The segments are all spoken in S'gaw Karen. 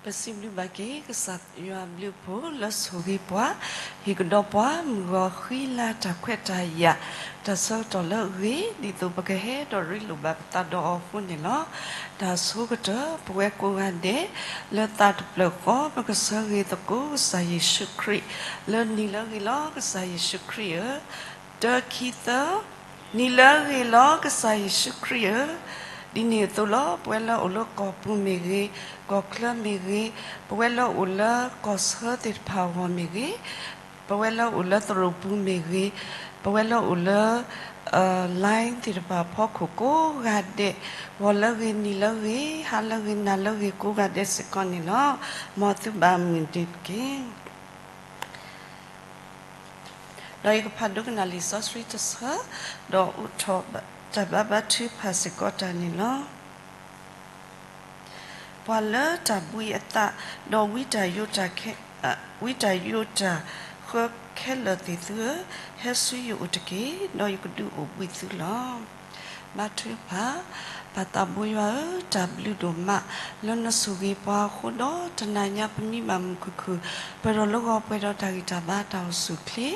ပစံးဘျုးဘၣ်က့ၤ ကစၢ်ယွၤအဘျုးအဖှိၣ်လၢဆိၣ်ဂ့ၤပှၤ, ဟ့ၣ်ကဒီးပှၤမုၢ်ဂီၤဃံလၤတၢ်ခွဲးတၢ်ယာ်, တၢ်ဆၢကတီၢ်လၢအဂ့ၤ, ဒ်သိးပကဟဲဒီးရ့လိာ်ဘၣ်ပသးဒီးအီၤအဃိန့ၣ်လီၤ. တၢ်ဆိကတၢၢ် ပဝဲကိးဂၤဒဲး လၢသးတဖျၢၣ်ဃီ ပကဆၢဂ့ၤသကိးကစၢ်ယ့ၣ်ၡူးခရံာ် လၢနံၤလၢအဂ့ၤလီၤ ကစၢ်ယ့ၣ်ၡူးခရံာ်ဧၢ, တၢ ခံ သၢ, နံၤလၢအဂ့ၤလီၤ ကစၢ်ယ့ၣ်ၡူးခရံာ်ဧၢ, ဒ်န့ၣ်အသိးလီၤ. ပဝဲလၢအိၣ်လၢကီၢ်ပူၤမ့ၢ်ဂ့ၤ, ကီၢ်ချၢမ့ၢ်ဂ့ၤ, ပဝဲလၢအိၣ်လၢကီၢ်ဆၢသ့ၣ်တဖၣ်အဂီၢ်မ့ၢ်ဂ့ၤ, ပဝဲလၢအိၣ်လၢသရိာ်ပူၤမ့ၢ်ဂ့ၤ, ပဝဲလၢအိၣ်လၢ line သ့ၣ်တဖၣ်အဖီခိၣ်ကိးဂၤဒဲး, ဂီၤလၢအဂ့ၤ နံၤလၢအဂ့ၤ ဟါလၢအဂ့ၤ နၤလၢအဂ့ၤ ကိးဂၤဒဲးစ့ၢ်ကီးန့ၣ်လီၤ. မ်သုဘၣ်မုာ်တက့ၢ်. ဒီးယကဖးဒိကနၣ်လံာ်စီဆှံတဆၢ, ဒီးအိးထီၣ်တၢ်ဘါဘါထုကဖၣ်စ့ၢ်ကီးတၢ်န့ၣ်လီၤ. ပှၤလၢတၢ်ဘှံးအသး, ဒီးဝံတၢ်ယိးတၢ်, ဝံတၢ်ယိးတၢ်ဃၢခဲလၢာ်သ့ၣ်သုဧၢ, ဟဲဆူယအိၣ်တက့ၢ်, ဒီးယကဒုးအိၣ်ဘှံးသုလီၤ. ဘါထုကဖၣ်, ပၢ်သးဘိယွၤဧၢ, တၢ်ဘျုးဒိၣ်မး လၢနဆိၣ်ဂ့ၤပှၤအဃိဒီး တနၤညါပမံဘၣ်မုာ်ခုၣ်ခုၣ်, ပှဲၤဒီးလၢဂီၤပှဲၤဒီးတၢ်ဂံၢ်တၢ်ဘါတၢ်အိၣ်ဆူၣ်အိၣ်ချ့,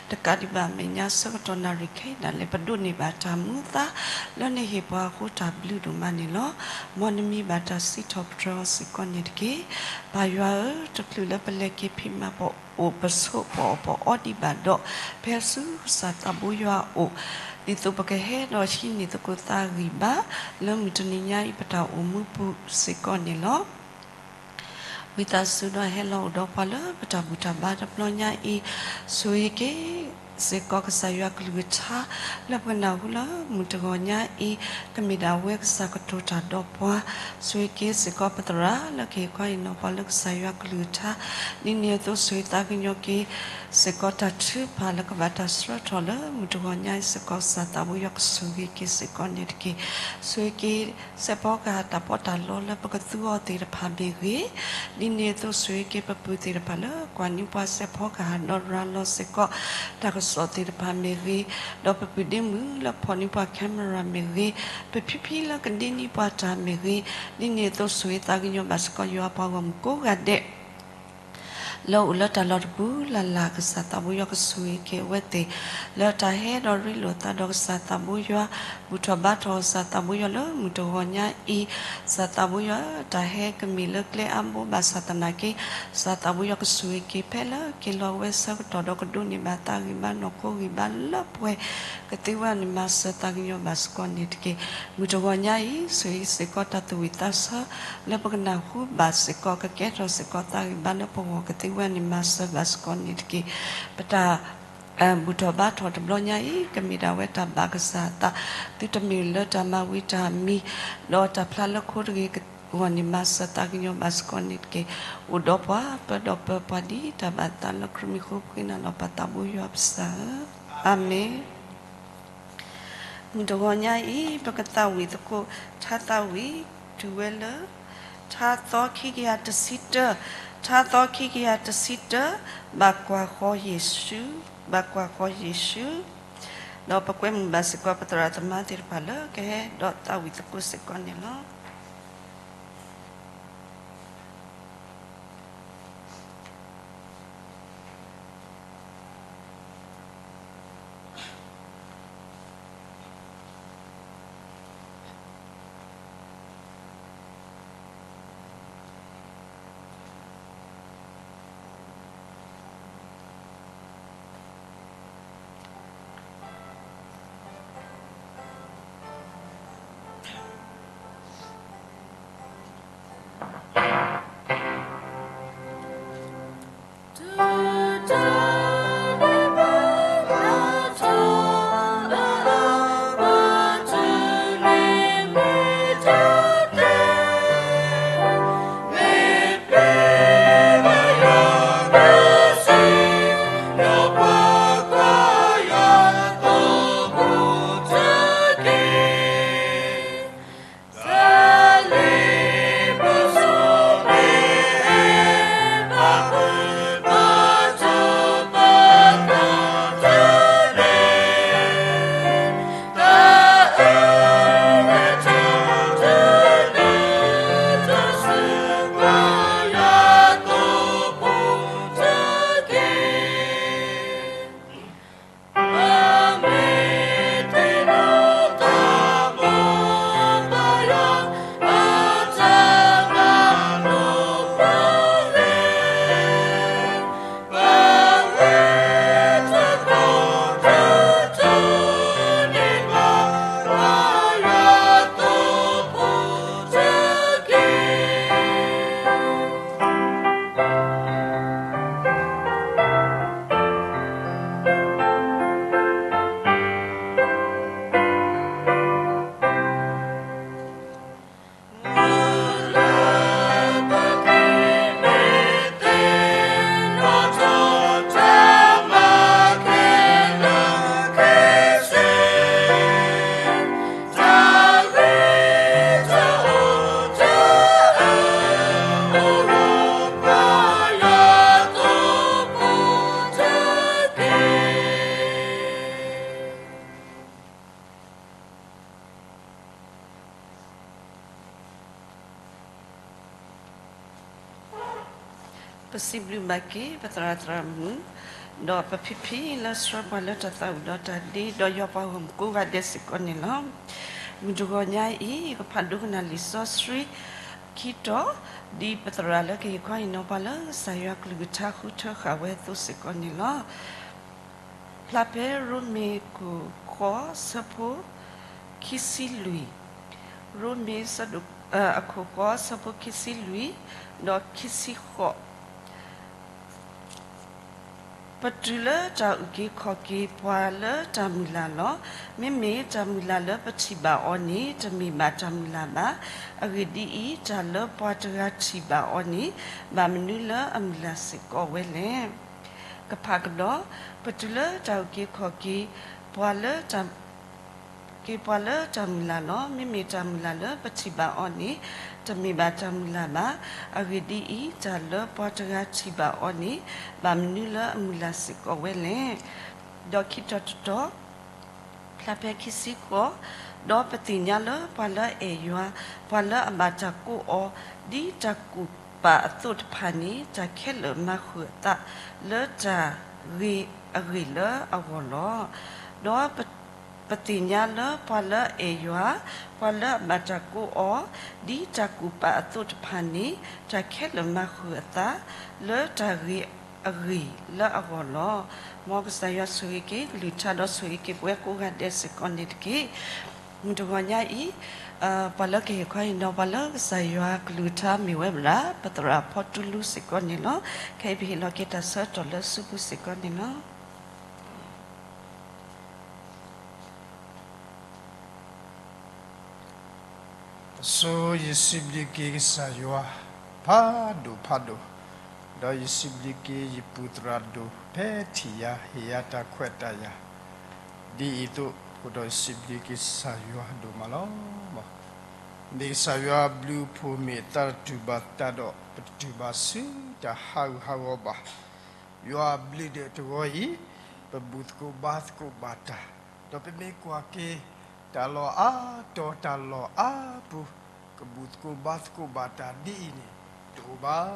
တကးဒံးဘၣ်အမဲာ်ညါဆၢကတီၢ်နၣ်ရံၣ်ခဲအံၤဒၣ်လဲာ် ပဒိးန့ၢ်ဘၣ်တၢ်မူအသါ လၢနဟ့ၣ်ပှၤအဃိတၢ်ဘျုးဒိၣ်မးန့ၣ်လီၤ. မ်နမံဘၣ်တၢ်စံးထီၣ်ပတြၢၤအီၤစ့ၢ်ကီးန့ၣ်တက့ၢ်. ပၢ်ယွၤဧၢ, တချုးလၢပလဲၤက့ၤဖံးမၤပအိၣ်ပဆိးပအီၣ်ပအီဒံးဘၣ်ဒီး, ဖဲဆူကစၢ်သးဘိယွၤအအိၣ်, ဒ်သိးပကဟဲဒီးဟံးန့ၢ်သကိးသးဂံၢ်ဘါ လၢမုၢ်တနံၤညါအံၤပတၢ်အိၣ်မူပူၤစ့ၢ်ကီးန့ၣ်လီၤ. ဝံသးစူၤဒီးဟဲလီၤအိၣ်ဒီးပှၤလၢပတၢ်ဘူၣ်တၢ်ဘါတဘျီညါအံၤ, ဆိၣ်ဂ့ၤက့ၤစ့ၢ်ကီးကစၢ်ယွၤကလုၢ်ကထါ လၢပကနၢ်ဟူလၢမုၢ်တဂီၤညါအံၤ, ကမ့ၢ်ဒၣ်ဝဲကစၢ်ကတိၤတၢ်ဒီးပှၤ, ဆိၣ်ဂ့ၤက့ၤစ့ၢ်ကီးပသရၣ်လၢကဟ့ၣ်ခီဟ့ၣ်နီၤပှၤလၢကစၢ်ယွၤကလုၢ်ကထါ, ဒ်န့ၣ်အသိးဆိၣ်ဂ့ၤသးကညီၤက့ၤ စ့ၢ်ကီးတၢ်ထုကဖၣ်လၢကဘၣ်တၢ်ဆှၢထီၣ်လၢမုၢ်တဂီၤညါအံၤစ့ၢ်ကီး ကစၢ်သးဘိယွၤကဆိၣ်ဂ့ၤက့ၤစ့ၢ်ကီးန့ၣ်တက့ၢ်. ဆိၣ်ဂ့ၤက့ၤ စဲးဖီကဟၣ်တၢ်ပီးတၢ်လီလၢပကသူအီၤသ့ၣ်တဖၣ်မ့ၢ်ဂ့ၤ, ဒ်န့ၣ်အသိးဆိၣ်ဂ့ၤက့ၤပပုၢ်သ့ၣ်တဖၣ်လၢကွၢ်န့ၢ်ပှၤ စဲးဖီကဟၣ်ဒီးရၤလီၤစ့ၢ်ကီးတၢ်ကစီၣ်သ့ၣ်တဖၣ်မ့ၢ်ဂ့ၤ, ဒီးပပုၢ်ဒ့မုၣ်လၢဖီၣ်န့ၢ်ပှၤ camera မ့ၢ်ဂ့ၤ, ပဖံဖံလၢကဒ့န့ၢ်ပှၤတၢ်မ့ၢ်ဂ့ၤ, ဒ်န့ၣ်အသိးဆိၣ်ဂ့ၤသးကညီၤဘၣ်စ့ၢ်ကီးယွၤပှၤဂီၢ်မုၢ်ကိးဂၤဒဲး လၢအိၣ်လၢတၢ်လီၢ်တပူၤလၢ်လၢ် ကစၢ်သးဘိယွၤကဆိၣ်ဂ့ၤက့ၤအဝဲသ့ၣ် လၢတၢ်ဟဲဒီးရ့လိာ်သးဒီးကစၢ်သးဘိယွၤ, ဘူၣ်ထီၣ်ဘါထီၣ်ကစၢ်သးဘိယွၤလၢမုၢ်တဂီၤညါအံၤ, ကစၢ်သးဘိယွၤ တၢ်ဟဲကမ့ၢ်လၢကျဲအါဘိဘၣ်ဆၣ်သနာ်က့, ကစၢ်သးဘိယွၤကဆိၣ်ဂ့ၤက့ၤဖဲလၢက့ၤလီၤဝဲဆၢကတီၢ်ဒီးကဒိးန့ၢ်ဘၣ်သးဂံၢ်ဘါနီၢ်ခိဂံၢ်ဘါလၢပှဲၤကသ့ဝဲန့ၣ် မၤစၢၤသးကညီၤဘၣ်စ့ၢ်ကီးန့ၣ်တက့ၢ်. မုၢ်တဂီၤညါအံၤ ဆိၣ်ဂ့ၤစ့ၢ်ကီးတၢ်သူၣ်ဝံၣ်သးဆၢ လၢပကနၢ်ဟူဘၣ်စ့ၢ်ကီး ကကဲထီၣ်စ့ၢ်ကီးသးဂံၢ်ဘါလၢပဂီၢ်ကသ့ဝဲန့ၣ် မၤစၢၤဘၣ်စ့ၢ်ကီးန့ၣ်တက့ၢ်. ပတၢ် ဘူၣ်ထီၣ်ဘါထီၣ်တဘျီညါအံၤ ကမ့ၢ်ဒၣ်ဝဲတၢ်ဘၣ်ကစၢ်အသး, သုတမ့ၢ်လၢတၢ်မၤဝံၤတၢ်မံၤ, ဒီးတၢ်ဖျါလၢခိတဂ့ၤအဂီၢ်န့ၣ် မၤစၢၤသးကညီၤဘၣ်စ့ၢ်ကီးန့ၣ်တက့ၢ်. အိၣ်ဒီးပှၤ ပၢဒီးပၢၤပှၤဒ်တၢ်ဘၣ်သးလၢခရံာ်မံၤအဃိ ပဃ့နၤလီၤပၢ်သးဘိယွၤပစၢ်ဧၢ, အၤမ့ၣ်. မုၢ်တဂီၤညါအံၤ ပကသးဝံၣ်သကိး ထါသးဝံၣ် တုၤဝဲလၢ ထါသီခံကယၤတဆံတၢ, ထါသီခံကယၤတဆံတၢ, ဘၣ်ကွၢ်ဃီၤယ့ၣ်ၡူး, ဘၣ်ကွၢ်ဃီၤယ့ၣ်ၡူး, ဒီးပကွဲမုာ်ဘၣ်စ့ၢ်ကီး ပသရၣ်သမါသ့ၣ်တဖၣ်လၢကဟဲဒီးသးဝံၣ်သကိးစ့ၢ်ကီးန့ၣ်လီၤ. ပစံးဘျုးဘၣ်က့ၤပသရၣ်သရၣ်မုၣ်, ဒီးပဖံဖံလၢဆှၢပှၤလၢတၢ်သးဝံၣ်ဒီးတၢ်ဒ့, ဒီးယွၤပှၤဂီၢ်မုၢ်ကိးဂၤဒဲးစ့ၢ်ကီးန့ၣ်လီၤ. မုၢ်တဂီၤညါအံၤ ယကဖးဒိကနၣ်လံာ်စီဆှံခံတီၤ, ဒ်ပသရၣ်လၢကဟ့ၣ်ခီဟ့ၣ်နီၤပှၤလၢကစၢ်ယွၤကလုၢ်ကထါဃုထၢဃာ်ဝဲအသိးစ့ၢ်ကီးန့ၣ်လီၤ. ဖျါဖဲရိမ့ၤခိၣ်ဃိးဆၢဖိခံဆံလွံၢ်, ရိမ့ၤ အခိၣ်ဃိးဆၢဖိခံဆံလွံၢ် ဒီးခံဆံဃိး, ပတုၤလၢတၢ်အုၣ်က့ၤခီၣ်က့ၤပှၤလၢတၢ်မုၢ်လၢ်လီၤ. မ့မ့ၢ်တၢ်မုၢ်လၢ်လၢပထံၣ်ဘၣ်အီၤန့ၣ် တမ့ၢ်ဘၣ်တၢ်မုၢ်လၢ်ဘၣ်. အဂ့ၢ်ဒ်အံၤ, တၢ်လၢပှၤတဂၤထံၣ်ဘၣ်အီၤန့ၣ် ဘၣ်မနုၤလၢအမုၢ်လၢ်စ့ၢ်ကီးဝဲလဲၣ်. ကဖးကဒီး, ပတုၤလၢတၢ်အုၣ်က့ၤခီၣ်က့ၤပှၤလၢတၢ် က့ၤပှၤလၢတၢ်မုၢ်လၢ်လီၤ. မ့မ့ၢ်တၢ်မုၢ်လၢ်လၢပထံၣ်ဘၣ်အီၤန့ၣ် တမ့ၢ်ဘၣ်တၢ်မုၢ်လၢ်ဘၣ်. အဂ့ၢ်ဒ်အံၤ, တၢ်လၢပှၤတဂၤထံၣ်ဘၣ်အီၤန့ၣ် ဘၣ်မနုၤလၢအမုၢ်လၢ်စ့ၢ်ကီးဝဲလဲၣ်. ဒီးခံတီၤတတီၤ, ဖျါဖဲခံဆံဃိး, ဒီးပသ့ၣ်ညါလၢပှၤလၢအအဲၣ်ယွၤ, ပှၤလၢအဘၣ်တၢ်ကိးအီၤ, ဒ်တၢ်ကူၣ်ပာ်အသိးတဖၣ်န့ၣ် တၢ်ခဲလၢာ်မၤဃုာ်အသးလၢတၢ်ဂ့ၤအဂ့ၢ်လၢအဂီၢ်လီၤ. ဒီးပ ပသ့ၣ်ညါလၢပှၤလၢအအဲၣ်ယွၤ, ပှၤလၢအဘၣ်တၢ်ကိးအီၤ, ဒ်တၢ်ကူၣ်ပာ်အသိးတဖၣ်န့ၣ် တၢ်ခဲလၢာ်မၤဃုာ်အသး လၢတၢ်ဂ့ၤအဂ့ၢ်လၢအဂီၢ်လီၤ. မ်ကစၢ်ယွၤဆိၣ်ဂ့ၤက့ၤကလုၢ်ကထါဒီးဆိၣ်ဂ့ၤက့ၤပဝဲကိးဂၤဒဲးစ့ၢ်ကီးန့ၣ်တက့ၢ်. မုၢ်တဂီၤညါအံၤ, ပှၤလၢကဟ့ၣ်ခီဟ့ၣ်နီၤပှၤလၢကစၢ်ယွၤကလုၢ်ကထါမ့ၢ်ဝဲဒၣ် ပသရၣ်ဖီတူလူစ့ၢ်ကီးန့ၣ်လီၤ. ခဲအံၤပဟ့ၣ်လီၤက့ၤတၢ်ဆၢကတီၢ်လၢစုပူၤစ့ၢ်ကီးန့ၣ်လီၤ. အဆိယစံးဘျုးက့ၤကစၢ်ယွၤ ဖးဒိၣ်ဖးဒိၣ်, ဒီးယစံးဘျုးက့ၤယပုၢ်သရၣ်ဒိၣ် ဖဲထံၣ်ယၤဟ့ၣ်ယၤတၢ်ခွဲးတၢ်ယာ် ဒ်အံၤအသိး, အဃိဒီးယစံးဘျုးက့ၤကစၢ်ယွၤဒိၣ်မးလီၤ. မ့ၢ်ကစၢ်ယွၤဘျုးအဖှိၣ်မ့ၢ်အသးတတူၢ်ဘၣ်သတးဒီး ပတတူၢ်ဘၣ်ဆူတၢ်ဟးဂူာ်ဟးဂီၤဘၣ်. ယွၤအဘျုးဒဲးတဂီၤအံၤ, ပဘူၣ်သကိးဘါသကိးဘၣ်တၢ်, ဒီးပမ့ၢ်ကွၢ်က့ၤ တၢ်လီၢ်အါတီၤတၢ်လီၢ်အါပူၤ, ကဘူၣ်သကိးဘါသကိးဘၣ်တၢ်ဒ်အံၤန့ၣ် တအိၣ်ဘၣ်.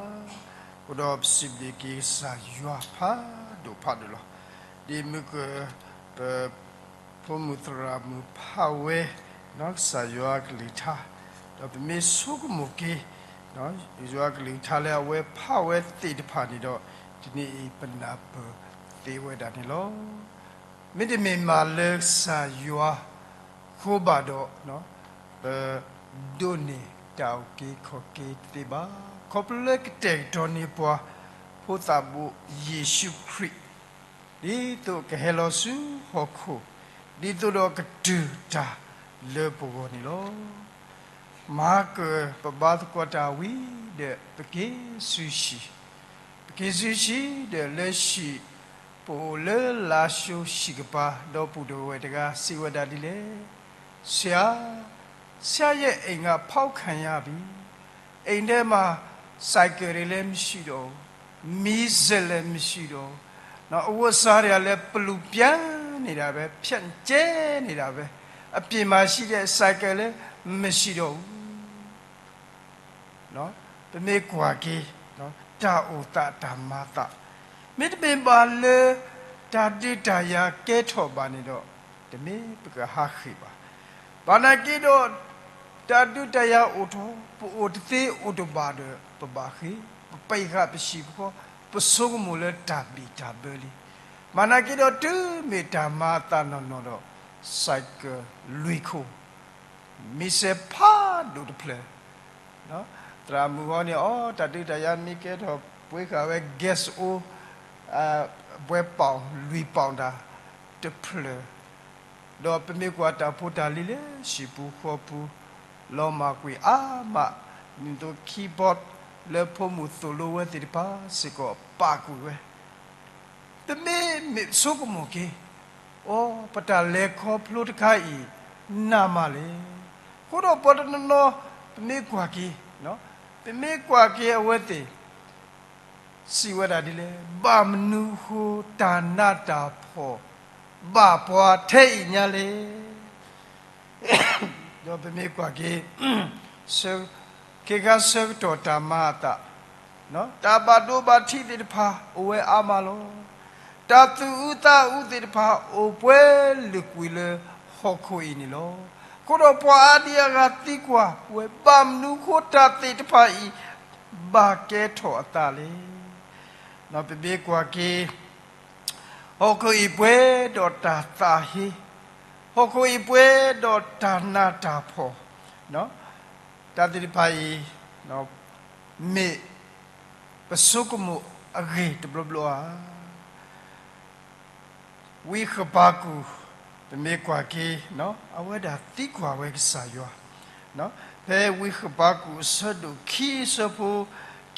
အဃိဒီးပစံးဘျုးက့ၤကစၢ်ယွၤဖးဒိၣ်ဖးဒိၣ်လီၤ. ဒ်မုၢ်က ပ ဖိမုၣ်သရၣ်မုၣ်ဖးဝဲ ကစၢ်ယွၤကလုၢ်ကထါ, ဒီးပမ့ၢ်ဆိကမိၣ်က့ၤ ယွၤကလုၢ်ကထါလၢအဝဲဖးဝဲသ့ၣ်တဖၣ်န့ၣ်ဒီး တနံၤအံၤပနၢ်ပၢၢ်သ့ဝဲဒၣ်န့ၣ်လီၤ. မ့တမ့ၢ်မးလၢကစၢ်ယွၤဃိဘၣ်ဒီး ပဒိးန့ၢ်တၢ်အုၣ်က့ၤခီၣ်က့ၤတသ့ဘၣ်. ခီဖျိလၢကတဲာ်ကတီၤန့ၢ်ပှၤ ဖိသၣ်ဘိယ့ၣ်ၡူးခရံာ် ဒ်သိးကဟဲလီၤဆူဟီၣ်ခိၣ်, ဒ်သိးဒီးကတုၤတၢ်လၢပဂီၢ်န့ၣ်လီၤ. မၤကၢၢ်ပဘါသကိးတၢ်ဝံၤဒီး ပက့ၤဆူဟံၣ်, ပက့ၤဆူဟံၣ်ဒီးလၢဟံၣ် ပအိၣ်လၢလါၡိဟံၣ်ကပၤ ဒီပုၢ်ဝဲၢ်တဂၤစံးဝဲဒၣ်ဒ်လဲၣ်, ဆရာ, ဆရာရဲ့အိမ်ကဖောက်ခံရပြီ, အိမ်ထဲမှာ ဆိုင်ကယ်တွေလည်းမရှိတော့ဘူး, မီးစက်လည်းမရှိတော့ဘူး, အဝတ်အစားတွေကလည်း ပလူပြန်းနေတာပဲ, ဖြန့်ကျဲနေတာပဲ, အပြင်မှာရှိတဲ့ ဆိုင်ကယ်လည်း မရှိတော့ဘူး. ပမ့ၢ်ကွၢ်က့ၤ တၢ်အိၣ်သးတၢ်မၤသး, မ့တမ့ၢ်ဘၣ်လၢ တၢ်ဒုးတၢ်ယၤကဲထီၣ်ဘၣ်န့ၣ်ဒီး တမ့ၢ်ပကဟးဃ့ၢ်ဘၣ်. ဘၣ်နာ်က့ဒီး တၢ်ဒုးတၢ်ယၤအိၣ်ထီၣ် ပအိၣ်တသ့အိၣ်တဘၣ်ဒီး ပဘၣ်ဃ့ၢ်, ပပာ်ဃာ်ပဟံၣ်ပဃီ, ပဆိကမိၣ်လၢတၢ်ဘံၣ်တၢ်ဘၢလံ. ဘၣ်နာ်က့ဒီး တုၤမ့ၢ်တၢ်မၤအသးနီၢ်နီၢ်ဒီး ဆိုင်ကယ်လွံၢ်ခိၣ် မ့ၢ်စဲးဖးဒိၣ်တဖျၢၣ်, သရၣ်မုၣ်ဃီန့ၣ် အီ တၢ်ဒုးတၢ်ယၤမ့ၢ်ကဲထီၣ် ပှ့ၤဃာ်ဝဲ gas အိၣ် ဘှဲပီၣ်လွံၢ်ပီၣ်တၢ် တဖျၢၣ်, ဒီးပမ့ၢ်ကွၢ်တၢ်ဖိတၢ်လံၤလၢဟံၣ်ပူၤဃီပူၤ လီၤမၢ်ကွံာ်အါမး, ဒ်သိး keyboard လၢဖိမုၣ်သိၣ်လိဝဲသ့ၣ်တဖၣ်စ့ၢ်ကီးပာ်ကွံာ်ဝဲ ပမ့ၢ်မ့ၢ်ဆိကမိၣ်က့ၤ, အိ ပတၢ်လဲၤခီဖျိတခါအံၤ နးမးလဲၣ်. အဃိဒီးပှၤတနီၤနီၤ ပမ့ၢ်ကွၢ်က့ၤ, ပမ့ၢ်ကွၢ်က့ၤအဝဲသ့ၣ် စံးဝဲဒၣ်ဒ်လဲၣ်, ဘၣ်မနုၤဃိတၢ်နးတၢ်ဖှီၣ် ဘၣ်ပှၤထဲအံၤညါလဲၣ်. ဒီးပမ့ၢ်ကွၢ်က့ၤ ခ့ခါဆၢကတီၢ်တၢ်မၤအသး တၢ်ဘၣ်ဒိဘၣ်ထံးသ့ၣ်တဖၣ်အိၣ်ဝဲအါမးလီၤ. တၢ်သူၣ်အုးသးအုးသ့ၣ်တဖၣ်အိၣ်ပှဲၤလုာ်ကွံာ်လၢဟီၣ်ခိၣ်အံၤန့ၣ်လီၤ. အဃိဒီးပှၤအါဒံအါဂၤသံကွၢ်ဝဲ ဘၣ်မနုၤဃိတၢ်သ့ၣ်တဖၣ်အံၤ ဘၣ်ကဲထီၣ်အသးလဲၣ်. ပမ့ၢ်ကွၢ်က့ၤ ဟီၣ်ခိၣ်အံၤပှဲၤဒီးတၢ်သးဟ့, ဟီၣ်ခိၣ်အံၤပှဲၤဒီးတၢ်နးတၢ်ဖှီၣ်, တၢ်သ့ၣ်တဖၣ်အံၤ မ့ၢ်ပဆိကမိၣ်အဂ့ၢ်တဘျီဘျီဧါ. ဝံဃဘးကူာ် ပမ့ၢ်ကွၢ်က့ၤ အဝဲဒၣ်သံကွၢ်ဝဲကစၢ်ယွၤ, ဖဲဝံဃဘးကူာ်အဆၢဒိၣ်ခံအဆၢဖိ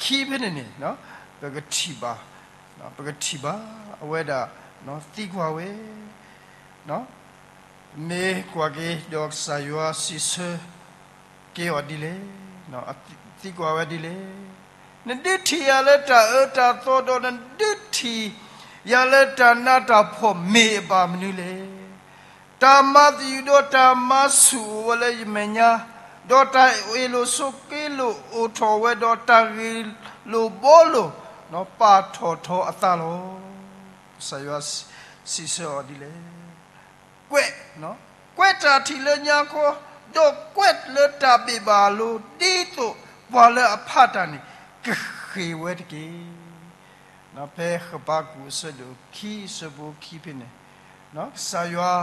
ခံဖဲန့ၣ်န့ၣ် ပကထံၣ်ဘၣ် ပကထံၣ်ဘၣ် အဝဲဒၣ်သံကွၢ်ဝဲ, မ့ၢ်ကွၢ်က့ၤဒီးကစၢ်ယွၤစံးဆၢက့ၤအီၤဒ်လဲၣ်, သံကွၢ်ဝဲဒ်လဲၣ်, နဒုးထံၣ်ယၤလၢတၢ်အၢတၢ်သီဒီး နဒုးထံၣ်ယၤလၢတၢ်နးတၢ်ဖှီၣ်မ့ၢ်အဘၣ်မနုၤလဲၣ်. တၢ်မၤသယုၢ်ဒီးတၢ်မၤဆူၣ်အိၣ်ဝဲလၢယမဲာ်ညါ, ဒီးတၢ်အ့ၣ်လိာ်ဆိးက့လိာ်အိၣ်ထီၣ်ဝဲဒီး တၢ်ဂ့ၢ်လိာ်ဘှီလိာ် ပာ်ထီၣ်ထီအသးလီၤ. ကစၢ်ယွၤစံးဆၢအီၤဒ်လဲၣ်, ကွဲး, ကွဲးတၢ်ထံၣ်လၢညါခီ, ဒီးကွဲးလၢတၢ်ဘ့ၣ်ဘၣ်အလိၤ, ဒ်သိးပှၤလၢအဖးတၢ်န့ၣ် ကဃ့ၢ်ဝဲတက့ၢ်. ဖဲဃဘးကူာ်အဆၢဒိၣ်ခံအဆၢဖိခံဖဲန့ၣ်, ကစၢ်ယွၤ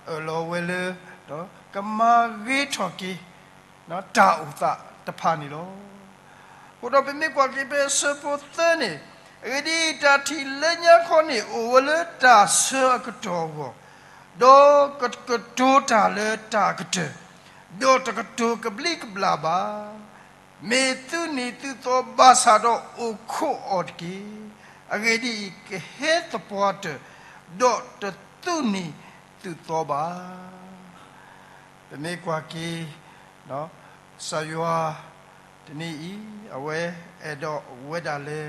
အၢၣ်လီၤဝဲလၢ ကမၤဂ့ၤထီၣ်က့ၤ တၢ်အိၣ်သးတဖၣ်န့ၣ်လီၤ. အဃိဒီးပမ့ၢ်ကွၢ်က့ၤဖဲအဆၢဖိသၢန့ၣ်, အဂ့ၢ်ဒ်အံၤ, တၢ်ထံၣ်လၢညါခီန့ၣ် အိၣ်ဝဲလၢတၢ်ဆၢအကတီၢ်အဂီၢ်, ဒီးကကတိၤတၢ်လၢတၢ်အကတၢၢ်, ဒီးတကတိၤကဘျံးကဘျၣ်ဘၣ်. မ့ၢ်သုနံၤသုသီဘၣ်ဆၣ်ဒီးအိၣ်ခိးအီၤတက့ၢ်. အဂ့ၢ်ဒ်အံၤ, ကဟဲသပှၢ်တၢၢ်, ဒီးတသူၣ်နံၤသုသီဘၣ်. ပမ့ၢ်ကွၢ်က့ၤ ကစၢ်ယွၤတနံၤအံၤ အဝဲအဲၣ်ဒိးဝဲဒၣ်လၢ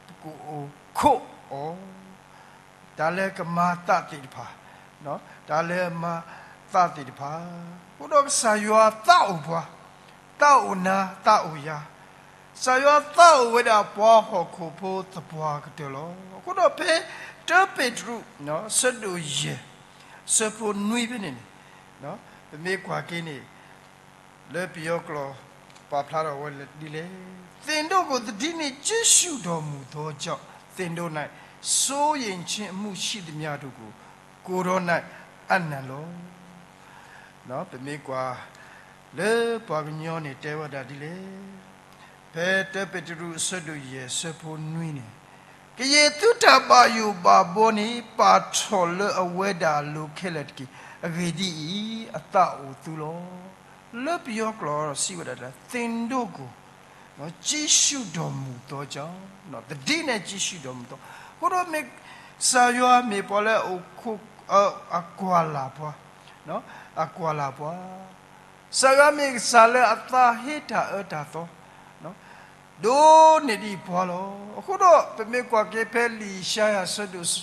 ပကအိၣ်ခိးအီၤ, တၢ်လၢကမၤသးသ့ၣ်တဖၣ်, တၢ်လၢမၤသးသ့ၣ်တဖၣ်, အဃိဒီးကစၢ်ယွၤသးအိၣ်ပှၤ, သးအိၣ်နၤ, သးအိၣ်ယၤ, ကစၢ်ယွၤသးအိၣ်ဝဲဒၣ်ပှၤဟီၣ်ခိၣ်ဖိသပှၢ်ကတၢၢ်လီၤ. အဃိဒီးဖဲတၢပ့းတရူး အဆၢဒိၣ်ယဲၢ် အဆၢဖိနွံဖဲန့ၣ်န့ၣ်, ပမ့ၢ်ကွၢ်က့ၤန့ၣ် လၢပယီၤကျိာ်ပာ်ဖျါထီၣ်ဝဲဒ်လဲၣ်, သင်တို့ကို သတိနှင့် ကြည့်ရှုတော်မူသောကြောင့် သင်တို့၌ စိုးရိမ်ခြင်း အမှုရှိသမျှတို့ကို ကိုယ်တော်၌ အပ်နှံလော့. ပမ့ၢ်ကွၢ်လၢပှၤကညီန့ၣ်တဲဝဲဒၣ်ဒ်လဲၣ်, ဖဲတၢပ့းတရူးအဆၢဒိၣ်ယဲၢ်အဆၢဖိနွံန့ၣ်, ကယဲၢ်သုတၢ်ဘၣ်ယိၣ်ဘၣ်ဘီန့ၣ် ပာ်ထီၣ်လၢအဝဲဒၣ်အလိၤခဲလၢာ်တက့ၢ်. အဂ့ၢ်ဒ်အံၤ, အသးအိၣ်သုလီၤ. လၢပယီၤကျိာ်စံးဝဲဒၣ်, သင်တို့ကို ကြည့်ရှုတော်မူသောကြောင့်, သတိနဲ့ ကြည့်ရှုတော်မူသော, အဃိဒီးမ့ၢ် ကစၢ်ယွၤမ့ၢ်ပှၤလၢအအိၣ်ခိး, အကွၢ်လၢ်ပှၤ, အကွၢ်လၢ်ပှၤ, ကစၢ်ယွၤမ့ၢ်ကစၢ်လၢအသးဟ့တၢ်အၢတၢ်သီ ဒိၣ်န့ၢ်ဒံးပှၤလီၤ. အဃိဒီးပမ့ၢ်ကွၢ်က့ၤဖဲလံာ်ယၡါယၤအဆၢဒိၣ်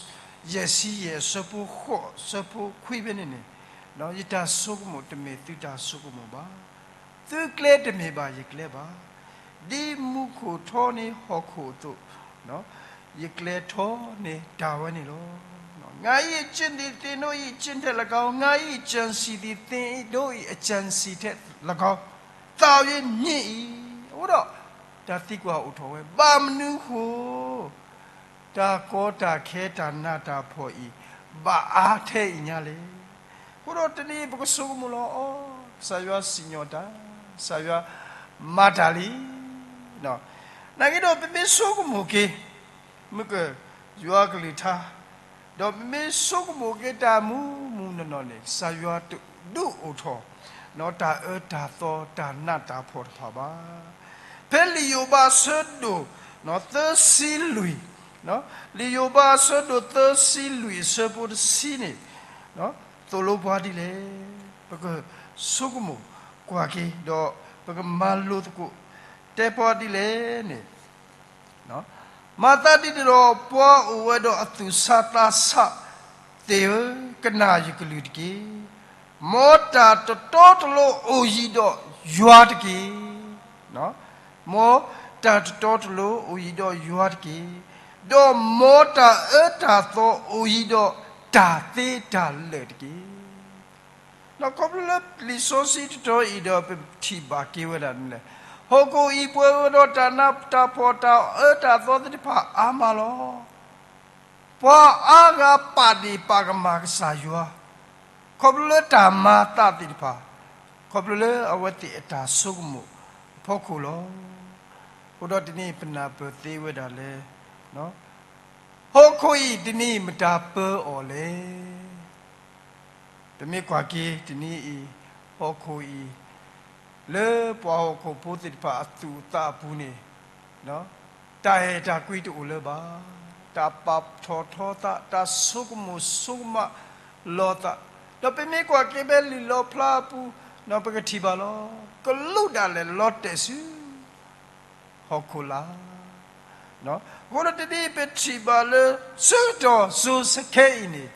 ယဲၢ်ဆံယဲၢ်အဆၢဖိဃိး အဆၢဖိခွံဖဲန့ၣ်န့ၣ်, ယတၢ်ဆိကမိၣ်တမ့ၢ်သုတၢ်ဆိကမိၣ်ဘၣ်. သုကျဲတမ့ၢ်ဘၣ်ယကျဲဘၣ်. ဒ်မူခိၣ်ထီန့ၢ်ဟီၣ်ခိၣ်အသိး, ယကျဲထီန့ၢ်တၢ်ဝဲန့ၣ်လီၤ. ငါ၏အကျင့်သည် သင်တို့၏အကျင့်ထက်လည်းကောင်း, ငါ၏အကြံစည်သည် သင်တို့၏အကြံစည်ထက်လည်းကောင်း, သာ၍ မြင့် ၏. အဃိဒီး တၢ်သံကွၢ်အိၣ်ထီၣ်ဝဲ, ဘၣ်မနုၤဃိ တၢ်ကီတၢ်ခဲတၢ်နးတၢ်ဖှီၣ်အံၤ ဘၣ်အါထဲအံၤညါလဲၣ်. အဃိဒီးတနံၤအံၤပကဆိကမိၣ်လီၤအီၤ, ကစၢ်ယွၤစံၣ်ညီၣ်တၢ်, ကစၢ်ယွၤမၤတၢ်လံ. နာ်က့ဒီးပမ့ၢ်ဆိကမိၣ်က့ၤ မုၢ်က ယွၤကလုၢ်ကထါ, ဒီးပမ့ၢ်ဆိကမိၣ်က့ၤတၢ်မူမူနီၢ်နီၢ်န့ၣ် ကစၢ်ယွၤတဒုးအိၣ်ထီၣ် တၢ်အၢတၢ်သီတၢ်နးတၢ်ဖှီၣ်တဖၣ်ဘၣ်. ဖဲလံာ်ယိၤဘးအဆၢဒိၣ် သၢဆံလွံၢ်, လံာ်ယိၤဘးအဆၢဒိၣ်သၢဆံလွံၢ်အဆၢဖိတဆံန့ၣ် သိၣ်လိပှၤဒ်လဲၣ်. ပကဆိကမိၣ်ကွၢ်က့ၤ ဒီးပကမၤလိသကိး တဲပှၤဒ်လဲၣ်န့ၣ် မၤသးဒ်န့ၣ်ဒီး ပှၤအိၣ်ဝဲဒီးအသူၣ်ဆါသးဆးသ့ၣ်ဧၢ, ကနၣ်ယကလုၢ်တက့ၢ်. မ်တၢ်တတီတလိၤအိၣ်ယံၤဒီးယွၤတက့ၢ်. မ် တၢ်တတီတလိၤအိၣ်ယံၤဒီးယွၤတက့ၢ်. ဒီးမ်တၢ်အၢတၢ်သီအိၣ်ယံၤဒီးတၢ်သ့တၢ်လၢာ်တက့ၢ်. ဒီးခီဖျိလၢလံာ်စီဆှံတတီၤအံၤဒီး ပထံၣ်ဘၣ်က့ၤဝဲဒၣ်န့ၣ်လဲၣ်, ဟီၣ်ခိၣ်အံၤပှဲၤဝဲဒီးတၢ်နးတၢ်ဖှီၣ်တၢ်အၢတၢ်သီသ့ၣ်တဖၣ်အါမးလီၤ. ပှၤအါဂၤပာ်ဒ့ၣ်ပာ်ကမၣ်ကစၢ်ယွၤ, ခီဖျိလၢတၢ်မၤအသးသ့ၣ်တဖၣ်, ခီဖျိလၢအဝဲသ့ၣ်အတၢ်ဆိကမိၣ်အဖီခိၣ်လီၤ. အဃိဒီးတနံၤအံၤပနၢ်ပၢၢ်သ့ဝဲဒၣ်လၢ ဟီၣ်ခိၣ်အံၤတနံၤအံၤမတၤပၢအီၤလဲၣ်. ပမ့ၢ်ကွၢ်က့ၤတနံၤအံၤ ဟီၣ်ခိၣ်အံၤ လၢပှၤဟီၣ်ခိၣ်ဖိသ့ၣ်တဖၣ်အသူၣ်အသးအပူၤန့ၣ် တၢ်အဲၣ်တၢ်ကွံတအိၣ်လၢၤဘၣ်. တၢ်ပာ်ထီၣ်ထီသး, တၢ်ဆိကမိၣ်ဆိကမးလီၤသး, ဒီးပမ့ၢ်ကွၢ်က့ၤဖဲလံာ်လီၣ်ဖျါအပူၤ ပကထံၣ်ဘၣ်လီၤ. ကလူးဒၣ်လဲာ်လီၤတဲာ်ဆူ ဟီၣ်ခိၣ်လာ်. အဃိဒီးတနံၤအံၤပထံၣ်ဘၣ်လၢ ဆၢကတီၢ်စိၤဆဲးခဲအံၤန့ၣ်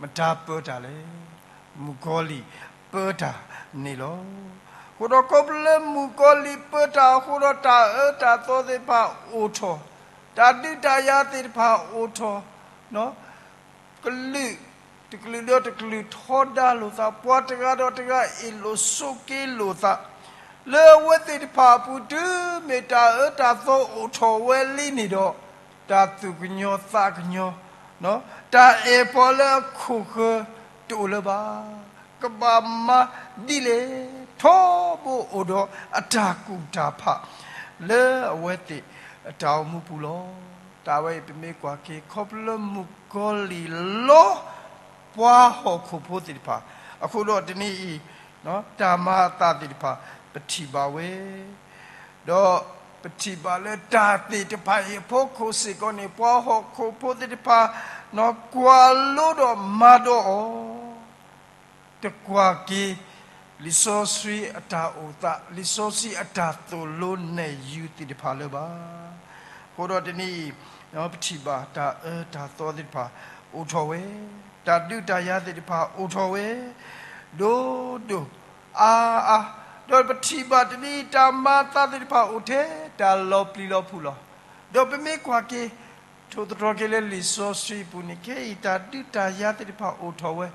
မတၤပၢတၢ်လဲၣ်. မုၣ်ကီၤလံၢ်ပၢတၢ်န့ၣ်လီၤ. အဃိဒီးခီဖျိလၢမုၣ်ကီၤလံၢ်ပၢတၢ်အဃိဒီး တၢ်အၢတၢ်သီသ့ၣ်တဖၣ်အိၣ်ထီၣ်, တၢ်ဒုးတၢ်ယၤသ့ၣ်တဖၣ်အိၣ်ထီၣ်, ကလုာ်တကလုာ်ဒီးတကလုာ်ထီဒါလိာ်သး, ပှၤတဂၤဒီးတဂၤအ့ၣ်လိာ်ဆိးက့လိာ်သး, လၢအဝဲသ့ၣ်တဖၣ်အပူၤ တုၤမ့ၢ်တၢ်အၢတၢ်သီအိၣ်ထီၣ်ဝဲလံန့ၣ်ဒီး တၢ်သူၣ်ကညီၤသးကညီၤ, တၢ်အဲၣ်ပှၤလၢအခိၣ်ဃၢၤတအိၣ်လၢၤဘၣ်. ကဘၣ်မၤဒ်လဲၣ်, ထီဘိအိၣ်ဒီးအတၢ်ကူၣ်တၢ်ဖး လၢအဝဲသ့ၣ်အတၢ်အိၣ်မူပူၤလီၤ. တၢ်ဝဲအံၤပမ့ၢ်ကွၢ်က့ၤ ခီဖျိလၢမုၣ်ကီၤလံၢ်လီ ပှၤဟီၣ်ခိၣ်ဖိသ့ၣ်တဖၣ်, အဃိဒီးတနံၤအံၤ တၢ်မၤအသးသ့ၣ်တဖၣ် ပထံၣ်ဘၣ်ဝဲ, ဒီးပထံၣ်ဘၣ်လၢတၢ်သ့ၣ်တဖၣ်အံၤအဖီခိၣ်စ့ၢ်ကီးန့ၣ် ပှၤဟီၣ်ခိၣ်ဖိသ့ၣ်တဖၣ် ကွၢ်လိဒီးမၤဒီးအီၤ တကွၢ်က့ၤ လံာ်စီဆှံအတၢ်အိၣ်သး, လံာ်စီဆှံအတၢ်သိၣ်လိနဲၣ်ယုၤသ့ၣ်တဖၣ်လၢၤဘၣ်. အဃိဒီးတနံၤအံၤ ပထံၣ်ဘၣ်တၢ်အၢတၢ်သီသ့ၣ်တဖၣ်အိၣ်ထီၣ်ဝဲ, တၢ်ဒုးတၢ်ယၤသ့ၣ်တဖၣ်အိၣ်ထီၣ်ဝဲ ဒိၣ်ဒိၣ်အါအါ, ဒီးပထံၣ်ဘၣ်တနံၤအံၤ တၢ်မၤအသးသ့ၣ်တဖၣ်အိၣ်ထဲ တၢ်လီၤပျံၤလီၤဖုးလီၤ. ဒီးပမ့ၢ်ကွၢ်က့ၤ ထိၣ်သတြီၤက့ၤလၢလံာ်စီဆှံအပူၤန့ၣ် ခဲအံၤတၢ်ဒုးတၢ်ယၤသ့ၣ်တဖၣ်အိၣ်ထီၣ်ဝဲ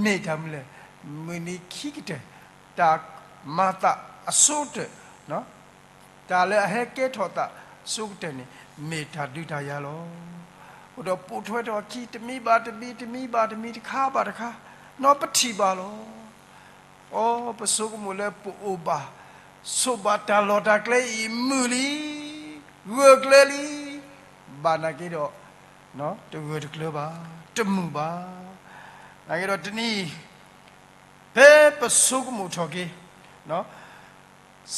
မ့ၢ်တၢ်မနုၤလဲၣ်. မုၢ်နံၤခံကတၢၢ် တၢ်မၤသးအဆိကတၢၢ်, တၢ်လၢအဟဲကဲထီၣ်သးအဆိကတၢၢ်န့ၣ် မ့ၢ်တၢ်ဒုးတၢ်ယၤလီၤ. အဃိဒီးပိာ်ထွဲထီၣ်အခံ တမံၤဘၣ်တမံၤ တမံၤဘၣ်တမံၤ တခါဘၣ်တခါ နီၢ်ပထံၣ်ဘၣ်လီၤ. အိ ပဆိကမိၣ်လၢပအိၣ်ဘၣ်ဆိးဘၣ်တၢ်လီၢ်တၢ်ကျဲအံၤ မုာ်လံ, ဂၢၢ်ကျၢၤလံ, ဘၣ်နာ်က့ဒီး တဂၢၢ်တကျၢၤဘၣ်, တမုာ်ဘၣ်. နာ်က့ဒီးတနံၤအံၤ ဖဲပဆိကမိၣ်ထီၣ်က့ၤ က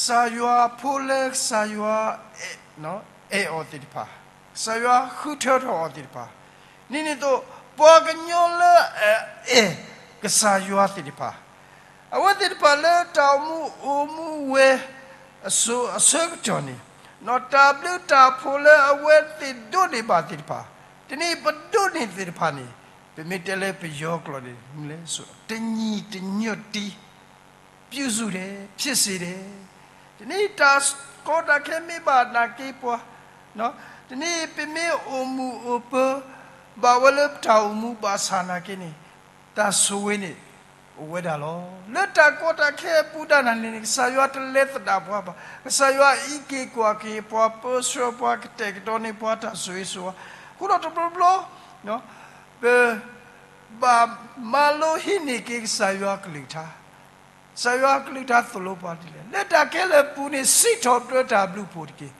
စၢ်ယွၤအဖိလၢကစၢ်ယွၤ အဲၣ်အီၤသ့ၣ်တဖၣ်, ကစၢ်ယွၤဃုထၢထီၣ်အီၤသ့ၣ်တဖၣ်, ဒ်န့ၣ်အသိး ပှၤကညီလၢအအဲၣ်ကစၢ်ယွၤသ့ၣ်တဖၣ်, အဝဲသ့ၣ်တဖၣ်လၢတၢ်အိၣ်မူအိၣ်မူဝဲအစိၤအဆၢကတီၢ်န့ၣ်, တၢ်ဘျုးတၢ်ဖှိၣ်လၢအဝဲသ့ၣ်ဒိးန့ၢ်ဘၣ်သ့ၣ်တဖၣ်, တနံၤအံၤပဒိးန့ၢ်သ့ၣ်တဖၣ်န့ၣ် ပမ့ၢ်တဲလၢပယီၤကျိာ်န့ၣ် မနုၤလဲၣ်, တညီတညွတ်တည်း ပြုစုတယ်, ဖြစ်စေတယ်. တနံၤအံၤတၢ်ကီတၢ်ခဲမ့ၢ်ဘၣ်နာ်က့ပှၤ, တနံၤအံၤပမ့ၢ်အိၣ်မုာ်အိၣ်ပၢၤ ဘၣ်ဝဲလၢပတၢ်အိၣ်မူဘၣ်ဆၣ်နာ်က့န့ၣ်, တၢ်ဆိၣ်ဂ့ၤန့ၣ် အိၣ်ဝဲဒၣ်လီၤ. လၢတၢ်ကီတၢ်ခဲအပူၤဒၣ်နၤန့ၣ် ကစၢ်ယွၤတလဲၤသဒၣ်ပှၤဘၣ်. ကစၢ်ယွၤအံးက့ၤကွၢ်က့ၤပှၤ, ပၢဆှၢပှၤ, ကတဲာ်ကတီၤန့ၢ်ပှၤတၢ်ဆိၣ်ဂ့ၤဆိၣ်ဝါ, အဃိဒီးတဘျီဘျီ ပ ဘၣ်မၤလိဟံးန့ၢ်က့ၤကစၢ်ယွၤအကလုၢ်ကထါ, ကစၢ်ယွၤအကလုၢ်ကထါသိၣ်လိပှၤဒ်လဲၣ်. လၢတၢ်ခဲလၢာ်အပူၤန့ၣ် စံးထီၣ်ပတြၢၤတၢ်ဘျုးဖှိၣ်တက့ၢ်.